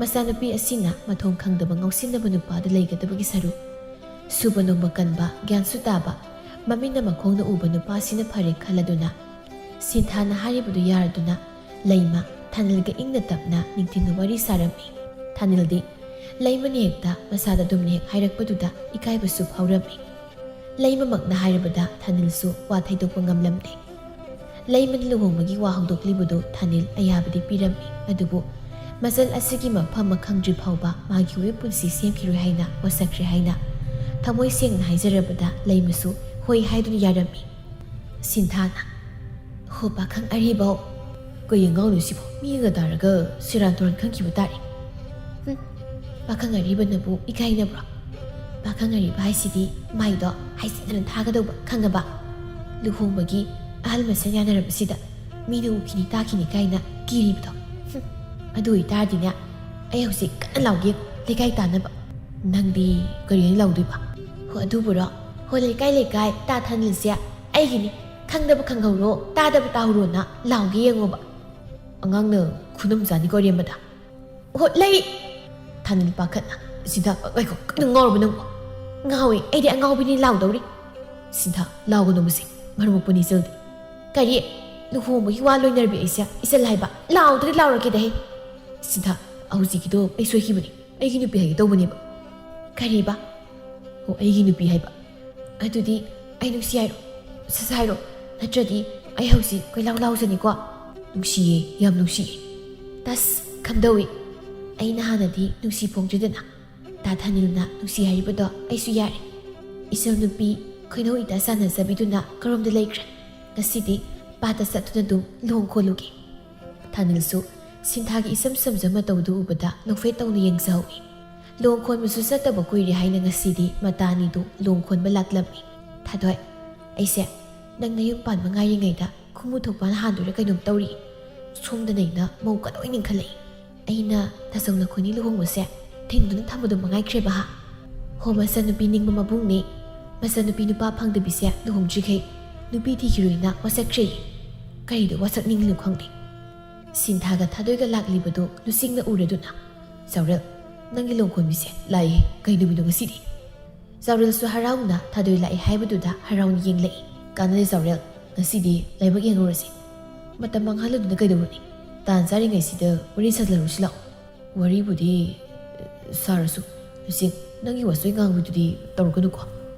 ꯃꯆꯥꯅꯨꯄꯤ ꯑꯁꯤꯅ ꯃꯊꯣꯡ ꯈꯪꯗꯕ ꯉꯥꯎꯁꯤꯟꯅꯕ ꯅꯨꯄꯥꯗ ꯂꯩꯒꯗꯕꯒꯤ ꯁꯔꯨꯛ ꯁꯨꯕ ꯅꯣꯝꯕ ꯀꯟꯕ, ꯒ꯭ꯌꯥꯟꯁꯨ ꯇꯥꯕ, ꯃꯃꯤꯠꯅ ꯃꯈꯣꯡꯅ ꯎꯕ ꯅꯨꯄꯥꯁꯤꯅ ꯐꯔꯦ ꯈꯜꯂꯗꯨꯅ ꯁꯤꯟꯊꯥꯅ ꯍꯥꯏꯔꯤꯕꯗꯨ ꯌꯥꯔꯗꯨꯅ ꯂꯩꯃ ꯊꯥꯅꯤꯜꯒ ꯏꯪꯅ ꯇꯞꯅ ꯅꯤꯡꯊꯤꯅ ꯋꯥꯔꯤ ꯁꯥꯔꯝꯃꯤ꯫ ꯊꯥꯅꯤꯜꯗꯤ ꯂꯩꯃꯅ ꯍꯦꯛꯇ ꯃꯁꯥꯗ ꯑꯗꯨꯝꯅ ꯍꯦꯛ ꯍꯥꯏꯔꯛꯄꯗꯨꯗ ꯏꯀꯥꯏꯕꯁꯨ ꯐꯥꯎꯔꯝꯃꯤ꯫ ꯂꯩꯃꯃꯛꯅ ꯍꯥꯏꯔꯕꯗ ꯊꯥꯅꯤꯜꯁꯨ ꯋꯥ ꯊꯩꯗꯣꯛꯄ ꯉꯝꯂꯝꯗꯦ꯫ ꯂꯩꯃꯅ ꯂꯨꯍꯣꯡꯕꯒꯤ ꯋꯥ ꯍꯧꯗꯣꯛꯂꯤꯕꯗꯨ ꯊꯥꯅꯤꯜ ꯑꯌꯥꯕꯗꯤ ꯄꯤꯔꯝꯃꯤ, ꯑꯗꯨꯕꯨ ꯃꯆꯜ ꯑꯁꯤꯒꯤ ꯃꯐꯝ ꯑꯃ ꯈꯪꯗ꯭ꯔꯤ ꯐꯥꯎꯕ ꯃꯥꯒꯤ ꯑꯣꯏꯕ ꯄꯨꯟꯁꯤ ꯁꯦꯝꯈꯤꯔꯣꯏ ꯍꯥꯏꯅ ꯋꯥꯁꯛꯈ꯭ꯔꯦ ꯍꯥꯏꯅ ꯊꯃꯣꯏ ꯁꯦꯡꯅ ꯍꯥꯏꯖꯔꯕꯗ ꯂꯩꯃꯁꯨ ꯍꯣꯏ ꯍꯥꯏꯗꯨꯅ ꯌꯥꯔꯝꯃꯤ꯫ ꯁꯤꯟꯊꯥꯅ, "ꯍꯣ ꯄꯥꯈꯪ ꯑꯔꯤꯕꯧ, ꯀꯩ ꯑꯉꯥꯡꯅꯣ ꯁꯤꯕꯣ? ꯃꯤꯒ ꯇꯥꯔꯒ ꯁꯦꯔꯥꯟ ꯇꯨꯔꯥꯟ ꯈꯟꯈꯤꯕ ꯇꯥꯔꯦ꯫ ꯍꯨꯝ, ꯄꯥꯈꯪ ꯑꯔꯤꯕꯅꯕꯨ ꯏꯀꯥꯏꯅꯕ꯭ꯔꯣ? ꯄꯥꯈꯪ ꯑꯔꯤꯕ ꯍꯥꯏꯁꯤꯗꯤ ꯃꯥꯏꯗꯣ ꯍꯥꯏꯖꯤꯟꯗꯅ ꯊꯥꯒꯗꯧꯕ, ꯈꯪꯉꯕ? ꯂꯨꯍꯣꯡꯕꯒꯤ ꯑꯍꯜ ꯃꯁꯦꯜ ꯌꯥꯅꯔꯕꯁꯤꯗ ꯃꯤꯅ ꯎꯈꯤꯅꯤ ꯇꯥꯈꯤꯅꯤ ꯀꯥꯏꯅ ꯀꯤꯔꯤꯕꯗꯣ꯫ ꯍꯨꯝ, ꯑꯗꯨ ꯑꯣꯏꯇꯥꯔꯗꯤꯅꯦ, ꯑꯩ ꯍꯧꯖꯤꯛ ꯀꯟꯅ ꯂꯥꯎꯒꯦ ꯂꯩꯀꯥꯏ ꯇꯥꯅꯕ꯫ ꯅꯪꯗꯤ ꯀꯔꯤ ꯍꯥꯏꯅ ꯂꯥꯎꯗꯣꯏꯕ? ꯍꯣ, ꯑꯗꯨꯕꯨꯔꯣ? ꯍꯣ, ꯂꯩꯀꯥꯏ ꯂꯩꯀꯥꯏ, ꯇꯥ ꯊꯥꯅꯤꯜꯁꯦ ꯑꯩꯒꯤꯅꯤ, ꯈꯪꯗꯕ ꯈꯪꯍꯧꯔꯣ, ꯇꯥꯗꯕ ꯇꯥꯍꯧꯔꯣꯅ ꯂꯥꯎꯒꯦ ꯌꯦꯡꯉꯣꯕ꯫ ꯑꯉꯥꯡꯅ ꯈꯨꯅꯝ ꯆꯥꯅꯤꯀꯣ ꯔꯦꯝꯕꯗ꯫ ꯍꯣ, ꯂꯩ!" ꯊꯥꯅꯤꯜ ꯄꯥꯈꯠꯅ, "ꯁꯤꯟꯊꯥ, ꯉꯥꯏꯈꯣ, ꯀꯩꯅꯣ ꯉꯥꯎꯔꯕ ꯅꯪꯕꯣ?" "ꯉꯥꯎꯏ, ꯑꯩꯗꯤ ꯑꯉꯥꯎꯕꯤꯅꯤ, ꯂꯥꯎꯗꯧꯔꯤ꯫" "ꯁꯤꯟꯊꯥ, ꯂꯥꯎꯒꯅꯣ ꯃꯁꯤ, ꯃꯔꯝ ꯃꯣꯛꯄꯅꯤ ꯏꯆꯜꯗꯤ꯫" "ꯀꯔꯤ? ꯂꯨꯍꯣꯡꯕꯒꯤ ꯋꯥ ꯂꯣꯏꯅꯔꯕꯤ ꯑꯩꯁꯦ ꯏꯆꯜ ꯍꯥꯏꯕ? ꯂꯥꯎꯗ꯭ꯔꯗꯤ ꯂꯥꯎꯔꯛꯀꯦꯗ ꯍꯦ!" "ꯁꯤꯟꯊꯥ, ꯍꯧꯖꯤꯛꯀꯤꯗꯣ ꯑꯩ ꯁꯣꯏꯈꯤꯕꯅꯤ, ꯑꯩꯒꯤ ꯅꯨꯄꯤ ꯍꯥꯏꯒꯦ ꯇꯧꯕꯅꯦꯕ꯫" "ꯀꯔꯤꯕ?" "ꯑꯣ, ꯑꯩꯒꯤ ꯅꯨꯄꯤ ꯍꯥꯏꯕ꯫" "ꯑꯗꯨꯗꯤ ꯑꯩ ꯅꯨꯡꯁꯤ ꯍꯥꯏꯔꯣ? ꯁꯠ ꯁꯠ ꯍꯥꯏꯔꯣ, ꯅꯠꯇ꯭ꯔꯗꯤ ꯑꯩ ꯍꯧꯖꯤꯛ ꯀꯣꯏꯂꯥꯎ ꯂꯥꯎꯖꯅꯤꯀꯣ꯫" "ꯅꯨꯡꯁꯤꯌꯦ, ꯌꯥꯝ ꯅꯨꯡꯁꯤꯌꯦ꯫" ꯑꯁ, ꯀꯝꯗꯧꯏ? ꯑꯩꯅ ꯍꯥꯟꯅꯗꯤ ꯅꯨꯡꯁꯤ ꯐꯣꯡꯗ꯭ꯔꯤꯗꯅ꯫ ꯇꯥ ꯊꯥꯅꯤꯜꯅ ꯅꯨꯡꯁꯤ ꯍꯥꯏꯔꯤꯕꯗꯣ ꯑꯩꯁꯨ ꯌꯥꯔꯦ꯫ ꯏꯆꯜ ꯅꯨꯄꯤ ꯈꯣꯏꯅꯧ ꯏꯇꯥ ꯆꯥꯟꯅꯖꯕꯤꯗꯨꯅ ꯀꯔꯣꯝꯗ ꯂꯩꯈ꯭ꯔꯦ? ꯉꯁꯤꯗꯤ ꯄꯥꯠꯇ ꯆꯠꯇꯨꯅ ꯑꯗꯨꯝ ꯂꯨꯍꯣꯡ ꯈꯣꯜꯂꯨꯒꯦ꯫ ꯊꯥꯅꯤꯜꯁꯨ ꯁꯤꯟꯊꯥꯒꯤ ꯏꯆꯝ ꯆꯝꯖ ꯃꯇꯧꯗꯨ ꯎꯕꯗ ꯅꯣꯛꯐꯦꯠ ꯇꯧꯅ ꯌꯦꯡꯖꯍꯧꯏ꯫ ꯂꯨꯍꯣꯡ ꯈꯣꯟꯕꯁꯨ ꯆꯠꯇꯕ ꯀꯨꯏꯔꯦ ꯍꯥꯏꯅ ꯉꯁꯤꯗꯤ ꯃꯇꯥ ꯑꯅꯤꯗꯨ ꯂꯨꯍꯣꯡ ꯈꯣꯟꯕ ꯂꯥꯛꯂꯝꯃꯤ꯫ "ꯊꯥꯗꯣꯏ, ꯑꯩꯁꯦ ꯅꯪ ꯅꯌꯨꯝ ꯄꯥꯟꯕ ꯉꯥꯏꯔꯤꯉꯩꯗ ꯈꯨꯃꯨ ꯊꯣꯛꯄꯅ ꯍꯥꯟꯗꯣꯏꯔꯥ ꯀꯩꯅꯣꯝ ꯇꯧꯔꯤ꯫ ꯁꯣꯝꯗꯅ ꯑꯩꯅ ꯃꯧ ꯀꯟꯅ ꯑꯣꯏꯅꯤꯡꯈꯠꯂꯛꯏ꯫ ꯑꯩꯅ ꯇꯥꯆꯧ ꯅꯈꯣꯏꯅꯤ ꯂꯨꯍꯣꯡꯕꯁꯦ ꯊꯤꯡꯗꯨꯅ ꯊꯝꯕꯗꯣ ꯃꯉꯥꯏꯈ꯭ꯔꯦꯕ ꯍꯥ? ꯍꯣ, ꯃꯆꯟꯅꯨꯄꯤ ꯅꯤꯡꯕ ꯃꯕꯨꯡꯅꯤ꯫ ꯃꯆꯟꯅꯨꯄꯤ ꯅꯨꯄꯥ ꯐꯪꯗꯕꯤꯁꯦ ꯂꯨꯍꯣꯡꯗ꯭ꯔꯤꯈꯩ ꯅꯨꯄꯤ ꯊꯤꯈꯤꯔꯣꯏꯅ ꯋꯥꯁꯛꯈ꯭ꯔꯦ꯫ ꯀꯔꯤꯗ ꯋꯥꯁꯛꯅꯤꯡꯂꯤꯅꯣ ꯈꯪꯗꯦ꯫" ꯁꯤꯟꯊꯥꯒ ꯊꯥꯗꯣꯏꯒ ꯂꯥꯛꯂꯤꯕꯗꯨ ꯂꯨꯆꯤꯡꯅ ꯎꯔꯗꯨꯅ, "ꯆꯥꯎꯔꯦꯜ, ꯅꯪꯒꯤ ꯂꯨꯍꯣꯡ ꯈꯣꯟꯕꯤꯁꯦ ꯂꯥꯛꯏ꯫ ꯀꯩ ꯅꯨꯃꯤꯠꯅꯣ ꯉꯁꯤꯗꯤ?" ꯆꯥꯎꯔꯦꯜꯁꯨ ꯍꯔꯥꯎꯅ ꯊꯥꯗꯣꯏ ꯂꯥꯛꯏ ꯍꯥꯏꯕꯗꯨꯗ ꯍꯔꯥꯎꯅ ꯌꯦꯡꯂꯛꯏ꯫ "ꯀꯥꯟꯅꯗꯦ ꯆꯥꯎꯔꯦꯜ, ꯉꯁꯤꯗꯤ ꯂꯥꯏꯕꯛ ꯌꯦꯡꯉꯨꯔꯁꯤ꯫ ꯃꯇꯝ ꯃꯥꯡꯍꯜꯂꯗꯨꯅ ꯀꯩꯗꯧꯔꯨꯅꯤ? ꯇꯥꯟ ꯆꯥꯔꯤꯉꯩꯁꯤꯗ ꯋꯥꯔꯤ ꯁꯥꯖꯜꯂꯨꯁꯤ ꯂꯥꯛꯑꯣ꯫" "ꯋꯥꯔꯤꯕꯨꯗꯤ, ꯑ, ꯁꯥꯔꯁꯨ, ꯂꯨꯆꯤꯡ, ꯅꯪꯒꯤ ꯋꯥꯆꯣꯏ ꯉꯥꯡꯕꯤꯗꯨꯗꯤ ꯇꯧꯔꯛꯀꯅꯨꯀꯣ꯫"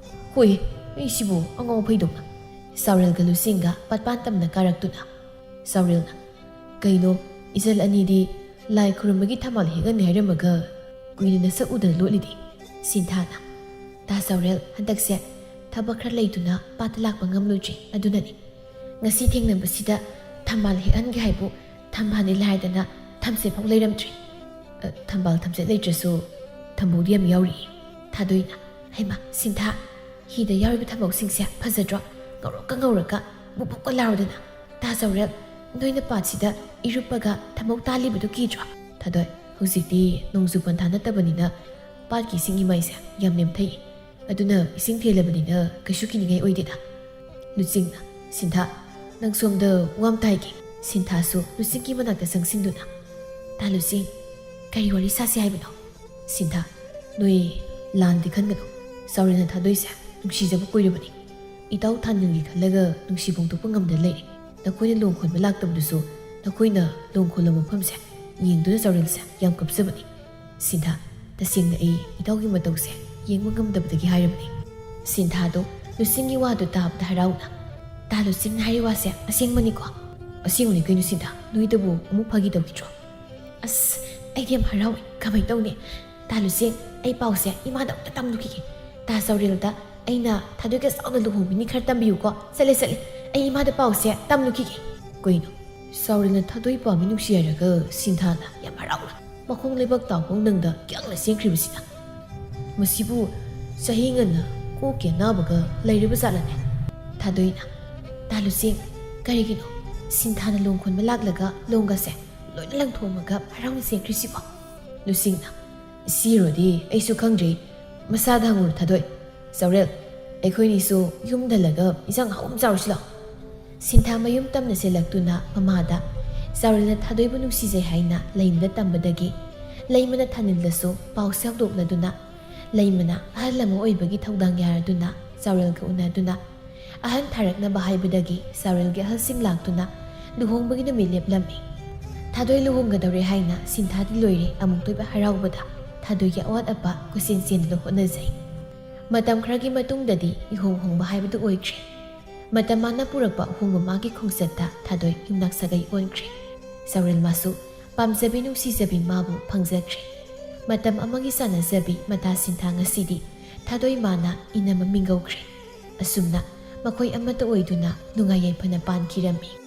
"ꯍꯣꯏ, ꯑꯩꯁꯤꯕꯨ ꯑꯉꯥꯎ ꯐꯩꯗꯧꯅ꯫" ꯆꯥꯎꯔꯦꯜꯒ ꯂꯨꯆꯤꯡꯒ ꯄꯠꯄꯥꯟ ꯇꯝꯅ ꯀꯥꯔꯛꯇꯨꯅ꯫ ꯆꯥꯎꯔꯦꯜꯅ, "ꯀꯩꯅꯣ, ꯏꯆꯜ ꯑꯅꯤꯗꯤ ꯂꯥꯏ ꯈꯨꯔꯨꯝꯕꯒꯤ ꯊꯝꯕꯥꯜ ꯍꯦꯛꯍꯟꯅꯤ ꯍꯥꯏꯔꯝꯃꯒ ꯀꯨꯏꯅ ꯅꯁꯛ ꯎꯗꯅ ꯂꯣꯠꯂꯤꯗꯤ?" ꯁꯤꯟꯊꯥꯅ, "ꯇꯥ ꯆꯥꯎꯔꯦꯜ, ꯍꯟꯗꯛꯁꯦ ꯊꯕꯛ ꯈꯔ ꯂꯩꯗꯨꯅ ꯄꯥꯠꯇ ꯂꯥꯛꯄ ꯉꯝꯂꯨꯗ꯭ꯔꯤ, ꯑꯗꯨꯅꯅꯤ꯫ ꯉꯁꯤ ꯊꯦꯡꯅꯕꯁꯤꯗ ꯊꯝꯕꯥꯜ ꯍꯦꯛꯍꯟꯒꯦ ꯍꯥꯏꯕꯨ ꯊꯝꯕꯥꯜꯅꯤ ꯂꯥꯏꯗꯅ ꯊꯝꯆꯦꯠ ꯐꯥꯎ ꯂꯩꯔꯝꯗ꯭ꯔꯤ꯫" "ꯑ, ꯊꯝꯕꯥꯜ ꯊꯝꯆꯦꯠ ꯂꯩꯇ꯭ꯔꯁꯨ ꯊꯝꯕꯧꯗꯤ ꯌꯥꯝ ꯌꯥꯎꯔꯤꯌꯦ꯫" ꯊꯥꯗꯣꯏꯅ, "ꯍꯩꯃꯥ, ꯁꯤꯟꯊꯥ, ꯍꯤꯗ ꯌꯥꯎꯔꯤꯕ ꯊꯝꯕꯧꯁꯤꯡꯁꯦ ꯐꯖꯗ꯭ꯔꯣ? ꯉꯧꯔꯣꯛꯀ ꯉꯧꯔꯒ, ꯕꯨꯛ ꯕꯨꯛꯀ ꯂꯥꯎꯔꯗꯅ꯫ ꯇꯥ ꯆꯥꯎꯔꯦꯜ, ꯅꯣꯏꯅ ꯄꯥꯠꯁꯤꯗ ꯏꯔꯨꯞꯄꯒ ꯊꯝꯕꯧ ꯇꯥꯜꯂꯤꯕꯗꯨ ꯀꯤꯗ꯭ꯔꯣ?" "ꯊꯥꯗꯣꯏ, ꯍꯧꯖꯤꯛꯇꯤ ꯅꯣꯡꯖꯨ ꯄꯟꯊꯥ ꯅꯠꯇꯕꯅꯤꯅ ꯄꯥꯠꯀꯤ ꯏꯁꯤꯡ ꯏꯃꯥꯏꯁꯦ ꯌꯥꯝ ꯅꯦꯝꯊꯩ꯫ ꯑꯗꯨꯅ ꯏꯁꯤꯡ ꯊꯦꯜꯂꯕꯅꯤꯅ ꯀꯩꯁꯨ ꯀꯤꯅꯤꯡꯉꯥꯏ ꯑꯣꯏꯗꯦꯗ꯫" ꯂꯨꯆꯤꯡꯅ, "ꯁꯤꯟꯊꯥ, ꯅꯪ ꯁꯣꯝꯗ ꯋꯥ ꯑꯃ ꯇꯥꯏꯒꯦ꯫" ꯁꯤꯟꯊꯥꯁꯨ ꯂꯨꯆꯤꯡꯒꯤ ꯃꯅꯥꯛꯇ ꯆꯪꯁꯤꯟꯗꯨꯅ, "ꯇꯥ ꯂꯨꯆꯤꯡ, ꯀꯔꯤ ꯋꯥꯔꯤ ꯁꯥꯁꯤ ꯍꯥꯏꯕꯅꯣ?" ꯁꯤꯟꯊꯥ, "ꯅꯣꯏ ꯂꯥꯟꯗꯤ ꯈꯟꯒꯅꯨ꯫ ꯆꯥꯎꯔꯦꯜꯅ ꯊꯥꯗꯣꯏꯁꯦ ꯅꯨꯡꯁꯤꯖꯕ ꯀꯨꯏꯔꯕꯅꯤ꯫ ꯏꯇꯥꯎ ꯊꯥꯅꯤꯜꯒꯤ ꯈꯜꯂꯒ ꯅꯨꯡꯁꯤ ꯐꯣꯡꯗꯣꯛꯄ ꯉꯝꯗ ꯂꯩꯔꯦ꯫ ꯅꯈꯣꯏꯅ ꯂꯣꯡ ꯈꯣꯟꯕ ꯂꯥꯛꯇꯕꯗꯨꯁꯨ ꯅꯈꯣꯏꯅ ꯂꯣꯡ ꯈꯣꯜꯂꯝꯕ ꯃꯐꯝꯁꯦ ꯌꯦꯡꯗꯨꯅ ꯆꯥꯎꯔꯦꯜꯁꯦ ꯌꯥꯝ ꯀꯞꯆꯕꯅꯤ꯫ ꯁꯤꯟꯊꯥ, ꯇꯁꯦꯡꯅ ꯑꯩ ꯏꯇꯥꯎꯒꯤ ꯃꯇꯧꯁꯦ ꯌꯦꯡꯕ ꯉꯝꯗꯕꯗꯒꯤ ꯍꯥꯏꯔꯕꯅꯤ꯫" ꯁꯤꯟꯊꯥꯗꯣ ꯂꯨꯆꯤꯡꯒꯤ ꯋꯥꯗꯨ ꯇꯥꯕꯗ ꯍꯔꯥꯎꯅ, "ꯇꯥ ꯂꯨꯆꯤꯡꯅ ꯍꯥꯏꯔꯤ ꯋꯥꯁꯦ ꯑꯁꯦꯡꯕꯅꯤꯀꯣ?" "ꯑꯁꯦꯡꯕꯅꯤ ꯀꯩꯅꯣ ꯁꯤꯟꯊꯥ, ꯅꯣꯏꯗꯕꯨ ꯑꯃꯨꯛ ꯐꯥꯒꯤ ꯇꯧꯈꯤꯗ꯭ꯔꯣ?" ꯑꯁ, ꯑꯩꯗꯤ ꯌꯥꯝ ꯍꯔꯥꯎꯏ꯫ ꯀꯃꯥꯏꯅ ꯇꯧꯅꯤ? ꯇꯥ ꯂꯨꯆꯦꯡ, ꯑꯩ ꯄꯥꯎꯁꯦ ꯏꯃꯥꯗ ꯑꯝꯇ ꯇꯝꯂꯨꯈꯤꯒꯦ꯫ ꯇꯥ ꯆꯥꯎꯔꯦꯜꯗ ꯑꯩꯅ ꯊꯥꯗꯣꯏꯒ ꯆꯥꯎꯅ ꯂꯨꯍꯣꯡꯕꯤꯅꯤ ꯈꯔ ꯇꯝꯕꯤꯌꯨꯀꯣ꯫ ꯆꯠꯂꯦ, ꯆꯠꯂꯦ꯫ ꯑꯩ ꯏꯃꯥꯗ ꯄꯥꯎꯁꯦ ꯇꯝꯂꯨꯈꯤꯒꯦ꯫ ꯀꯩꯅꯣ? ꯆꯥꯎꯔꯦꯜꯅ ꯊꯥꯗꯣꯏ ꯄꯥꯝꯃꯤ ꯅꯨꯡꯁꯤ ꯍꯥꯏꯔꯒ ꯁꯤꯟꯊꯥꯅ ꯌꯥꯝ ꯍꯔꯥꯎꯅ ꯃꯈꯣꯡ ꯂꯩꯕꯥꯛ ꯇꯥꯎꯐꯥꯎ ꯅꯪꯗ ꯀꯌꯥꯝꯅ ꯆꯦꯟꯈ꯭ꯔꯤꯕꯁꯤꯅ? ꯃꯁꯤꯕꯨ ꯆꯍꯤ ꯉꯟꯅ ꯀꯣꯛꯀꯤ ꯑꯅꯥꯕꯒ ꯂꯩꯔꯤꯕ ꯖꯥꯠꯂꯅꯦ? ꯊꯥꯗꯣꯏꯅ, "ꯇꯥ ꯂꯨꯆꯦꯡ, ꯀꯔꯤꯒꯤꯅꯣ? ꯁꯤꯟꯊꯥꯅ ꯂꯣꯡ ꯈꯣꯟꯕ ꯂꯥꯛꯂꯒ ꯂꯣꯡꯒꯁꯦ ꯂꯣꯏꯅ ꯂꯪꯊꯣꯛꯑꯝꯃꯒ ꯍꯔꯥꯎꯅ ꯆꯦꯟꯈ꯭ꯔꯤꯁꯤꯕꯣ?" ꯂꯨꯆꯦꯡꯅ, "ꯁꯤꯔꯣꯗꯤ ꯑꯩꯁꯨ ꯈꯪꯗ꯭ꯔꯤ꯫ ꯃꯁꯥꯗ ꯍꯪꯉꯨꯔꯣ ꯊꯥꯗꯣꯏ꯫ ꯆꯥꯎꯔꯦꯜ, ꯑꯩꯈꯣꯏꯅꯤꯁꯨ ꯌꯨꯝꯗ ꯍꯜꯂꯒ ꯏꯟꯁꯥꯡ ꯑꯍꯥꯎꯕ ꯆꯥꯔꯨꯁꯤ ꯂꯥꯛꯑꯣ꯫" ꯁꯤꯟꯊꯥ ꯃꯌꯨꯝ ꯇꯝꯅ ꯆꯦꯜꯂꯛꯇꯨꯅ ꯃꯃꯥꯗ ꯆꯥꯎꯔꯦꯜꯅ ꯊꯥꯗꯣꯏꯕꯨ ꯅꯨꯡꯁꯤꯖꯩ ꯍꯥꯏꯅ ꯂꯩꯃꯗ ꯇꯝꯕꯗꯒꯤ ꯂꯩꯃꯅ ꯊꯥꯅꯤꯜꯗꯁꯨ ꯄꯥꯎꯁꯦ ꯍꯧꯗꯣꯛꯅꯗꯨꯅ ꯂꯩꯃꯅ ꯑꯍꯜ ꯑꯃ ꯑꯣꯏꯕꯒꯤ ꯊꯧꯗꯥꯡ ꯌꯥꯔꯗꯨꯅ ꯆꯥꯎꯔꯦꯜꯒ ꯎꯅꯗꯨꯅ ꯑꯍꯟ ꯊꯥꯔꯛꯅꯕ ꯍꯥꯏꯕꯗꯒꯤ ꯆꯥꯎꯔꯦꯜꯒꯤ ꯑꯍꯜꯁꯤꯡ ꯂꯥꯛꯇꯨꯅ ꯂꯨꯍꯣꯡꯕꯒꯤ ꯅꯨꯃꯤꯠ ꯂꯦꯞꯂꯝꯃꯤ꯫ ꯊꯥꯗꯣꯏ ꯂꯨꯍꯣꯡꯒꯗꯧꯔꯦ ꯍꯥꯏꯅ ꯁꯤꯟꯊꯥꯗꯤ ꯂꯣꯏꯔꯦ ꯑꯃꯨꯛꯇꯣꯏꯕ ꯍꯔꯥꯎꯕꯗ ꯊꯥꯗꯣꯏꯒꯤ ꯑꯋꯥꯠ ꯑꯄꯥ ꯀꯣꯏꯆꯦꯟ ꯆꯦꯟꯗꯨꯅ ꯍꯣꯠꯅꯖꯩ꯫ ꯃꯇꯝ ꯈꯔꯒꯤ ꯃꯇꯨꯡꯗꯗꯤ ꯏꯍꯣꯡ ꯍꯣꯡꯕ ꯍꯥꯏꯕꯗꯨ ꯑꯣꯏꯈ꯭ꯔꯦ꯫ ꯃꯇꯝ ꯃꯥꯅ ꯄꯨꯔꯛꯄ ꯑꯍꯣꯡꯕ ꯃꯥꯒꯤ ꯈꯣꯡꯆꯠꯇ ꯊꯥꯗꯣꯏ ꯌꯨꯝꯅꯥꯛ ꯁꯥꯒꯩ ꯑꯣꯟꯈ꯭ꯔꯦ꯫ ꯆꯥꯎꯔꯦꯜ ꯃꯥꯁꯨ ꯄꯥꯝꯖꯕꯤ ꯅꯨꯡꯁꯤꯖꯕꯤ ꯃꯥꯕꯨ ꯐꯪꯖꯈ꯭ꯔꯦ꯫ ꯃꯇꯝ ꯑꯃꯒꯤ ꯆꯥꯟꯅꯖꯕꯤ ꯃꯇꯥ ꯁꯤꯟꯊꯥ ꯉꯁꯤꯗꯤ ꯊꯥꯗꯣꯏ ꯃꯥꯅ ꯏꯅꯝ ꯑꯃ ꯃꯤꯡꯒꯧꯈ꯭ꯔꯦ꯫ ꯑꯁꯨꯝꯅ ꯃꯈꯣꯏ ꯑꯃꯠꯇ ꯑꯣꯏꯗꯨꯅ ꯅꯨꯡꯉꯥꯏ ꯌꯥꯏꯐꯅ ꯄꯥꯟꯈꯤꯔꯝꯃꯤ꯫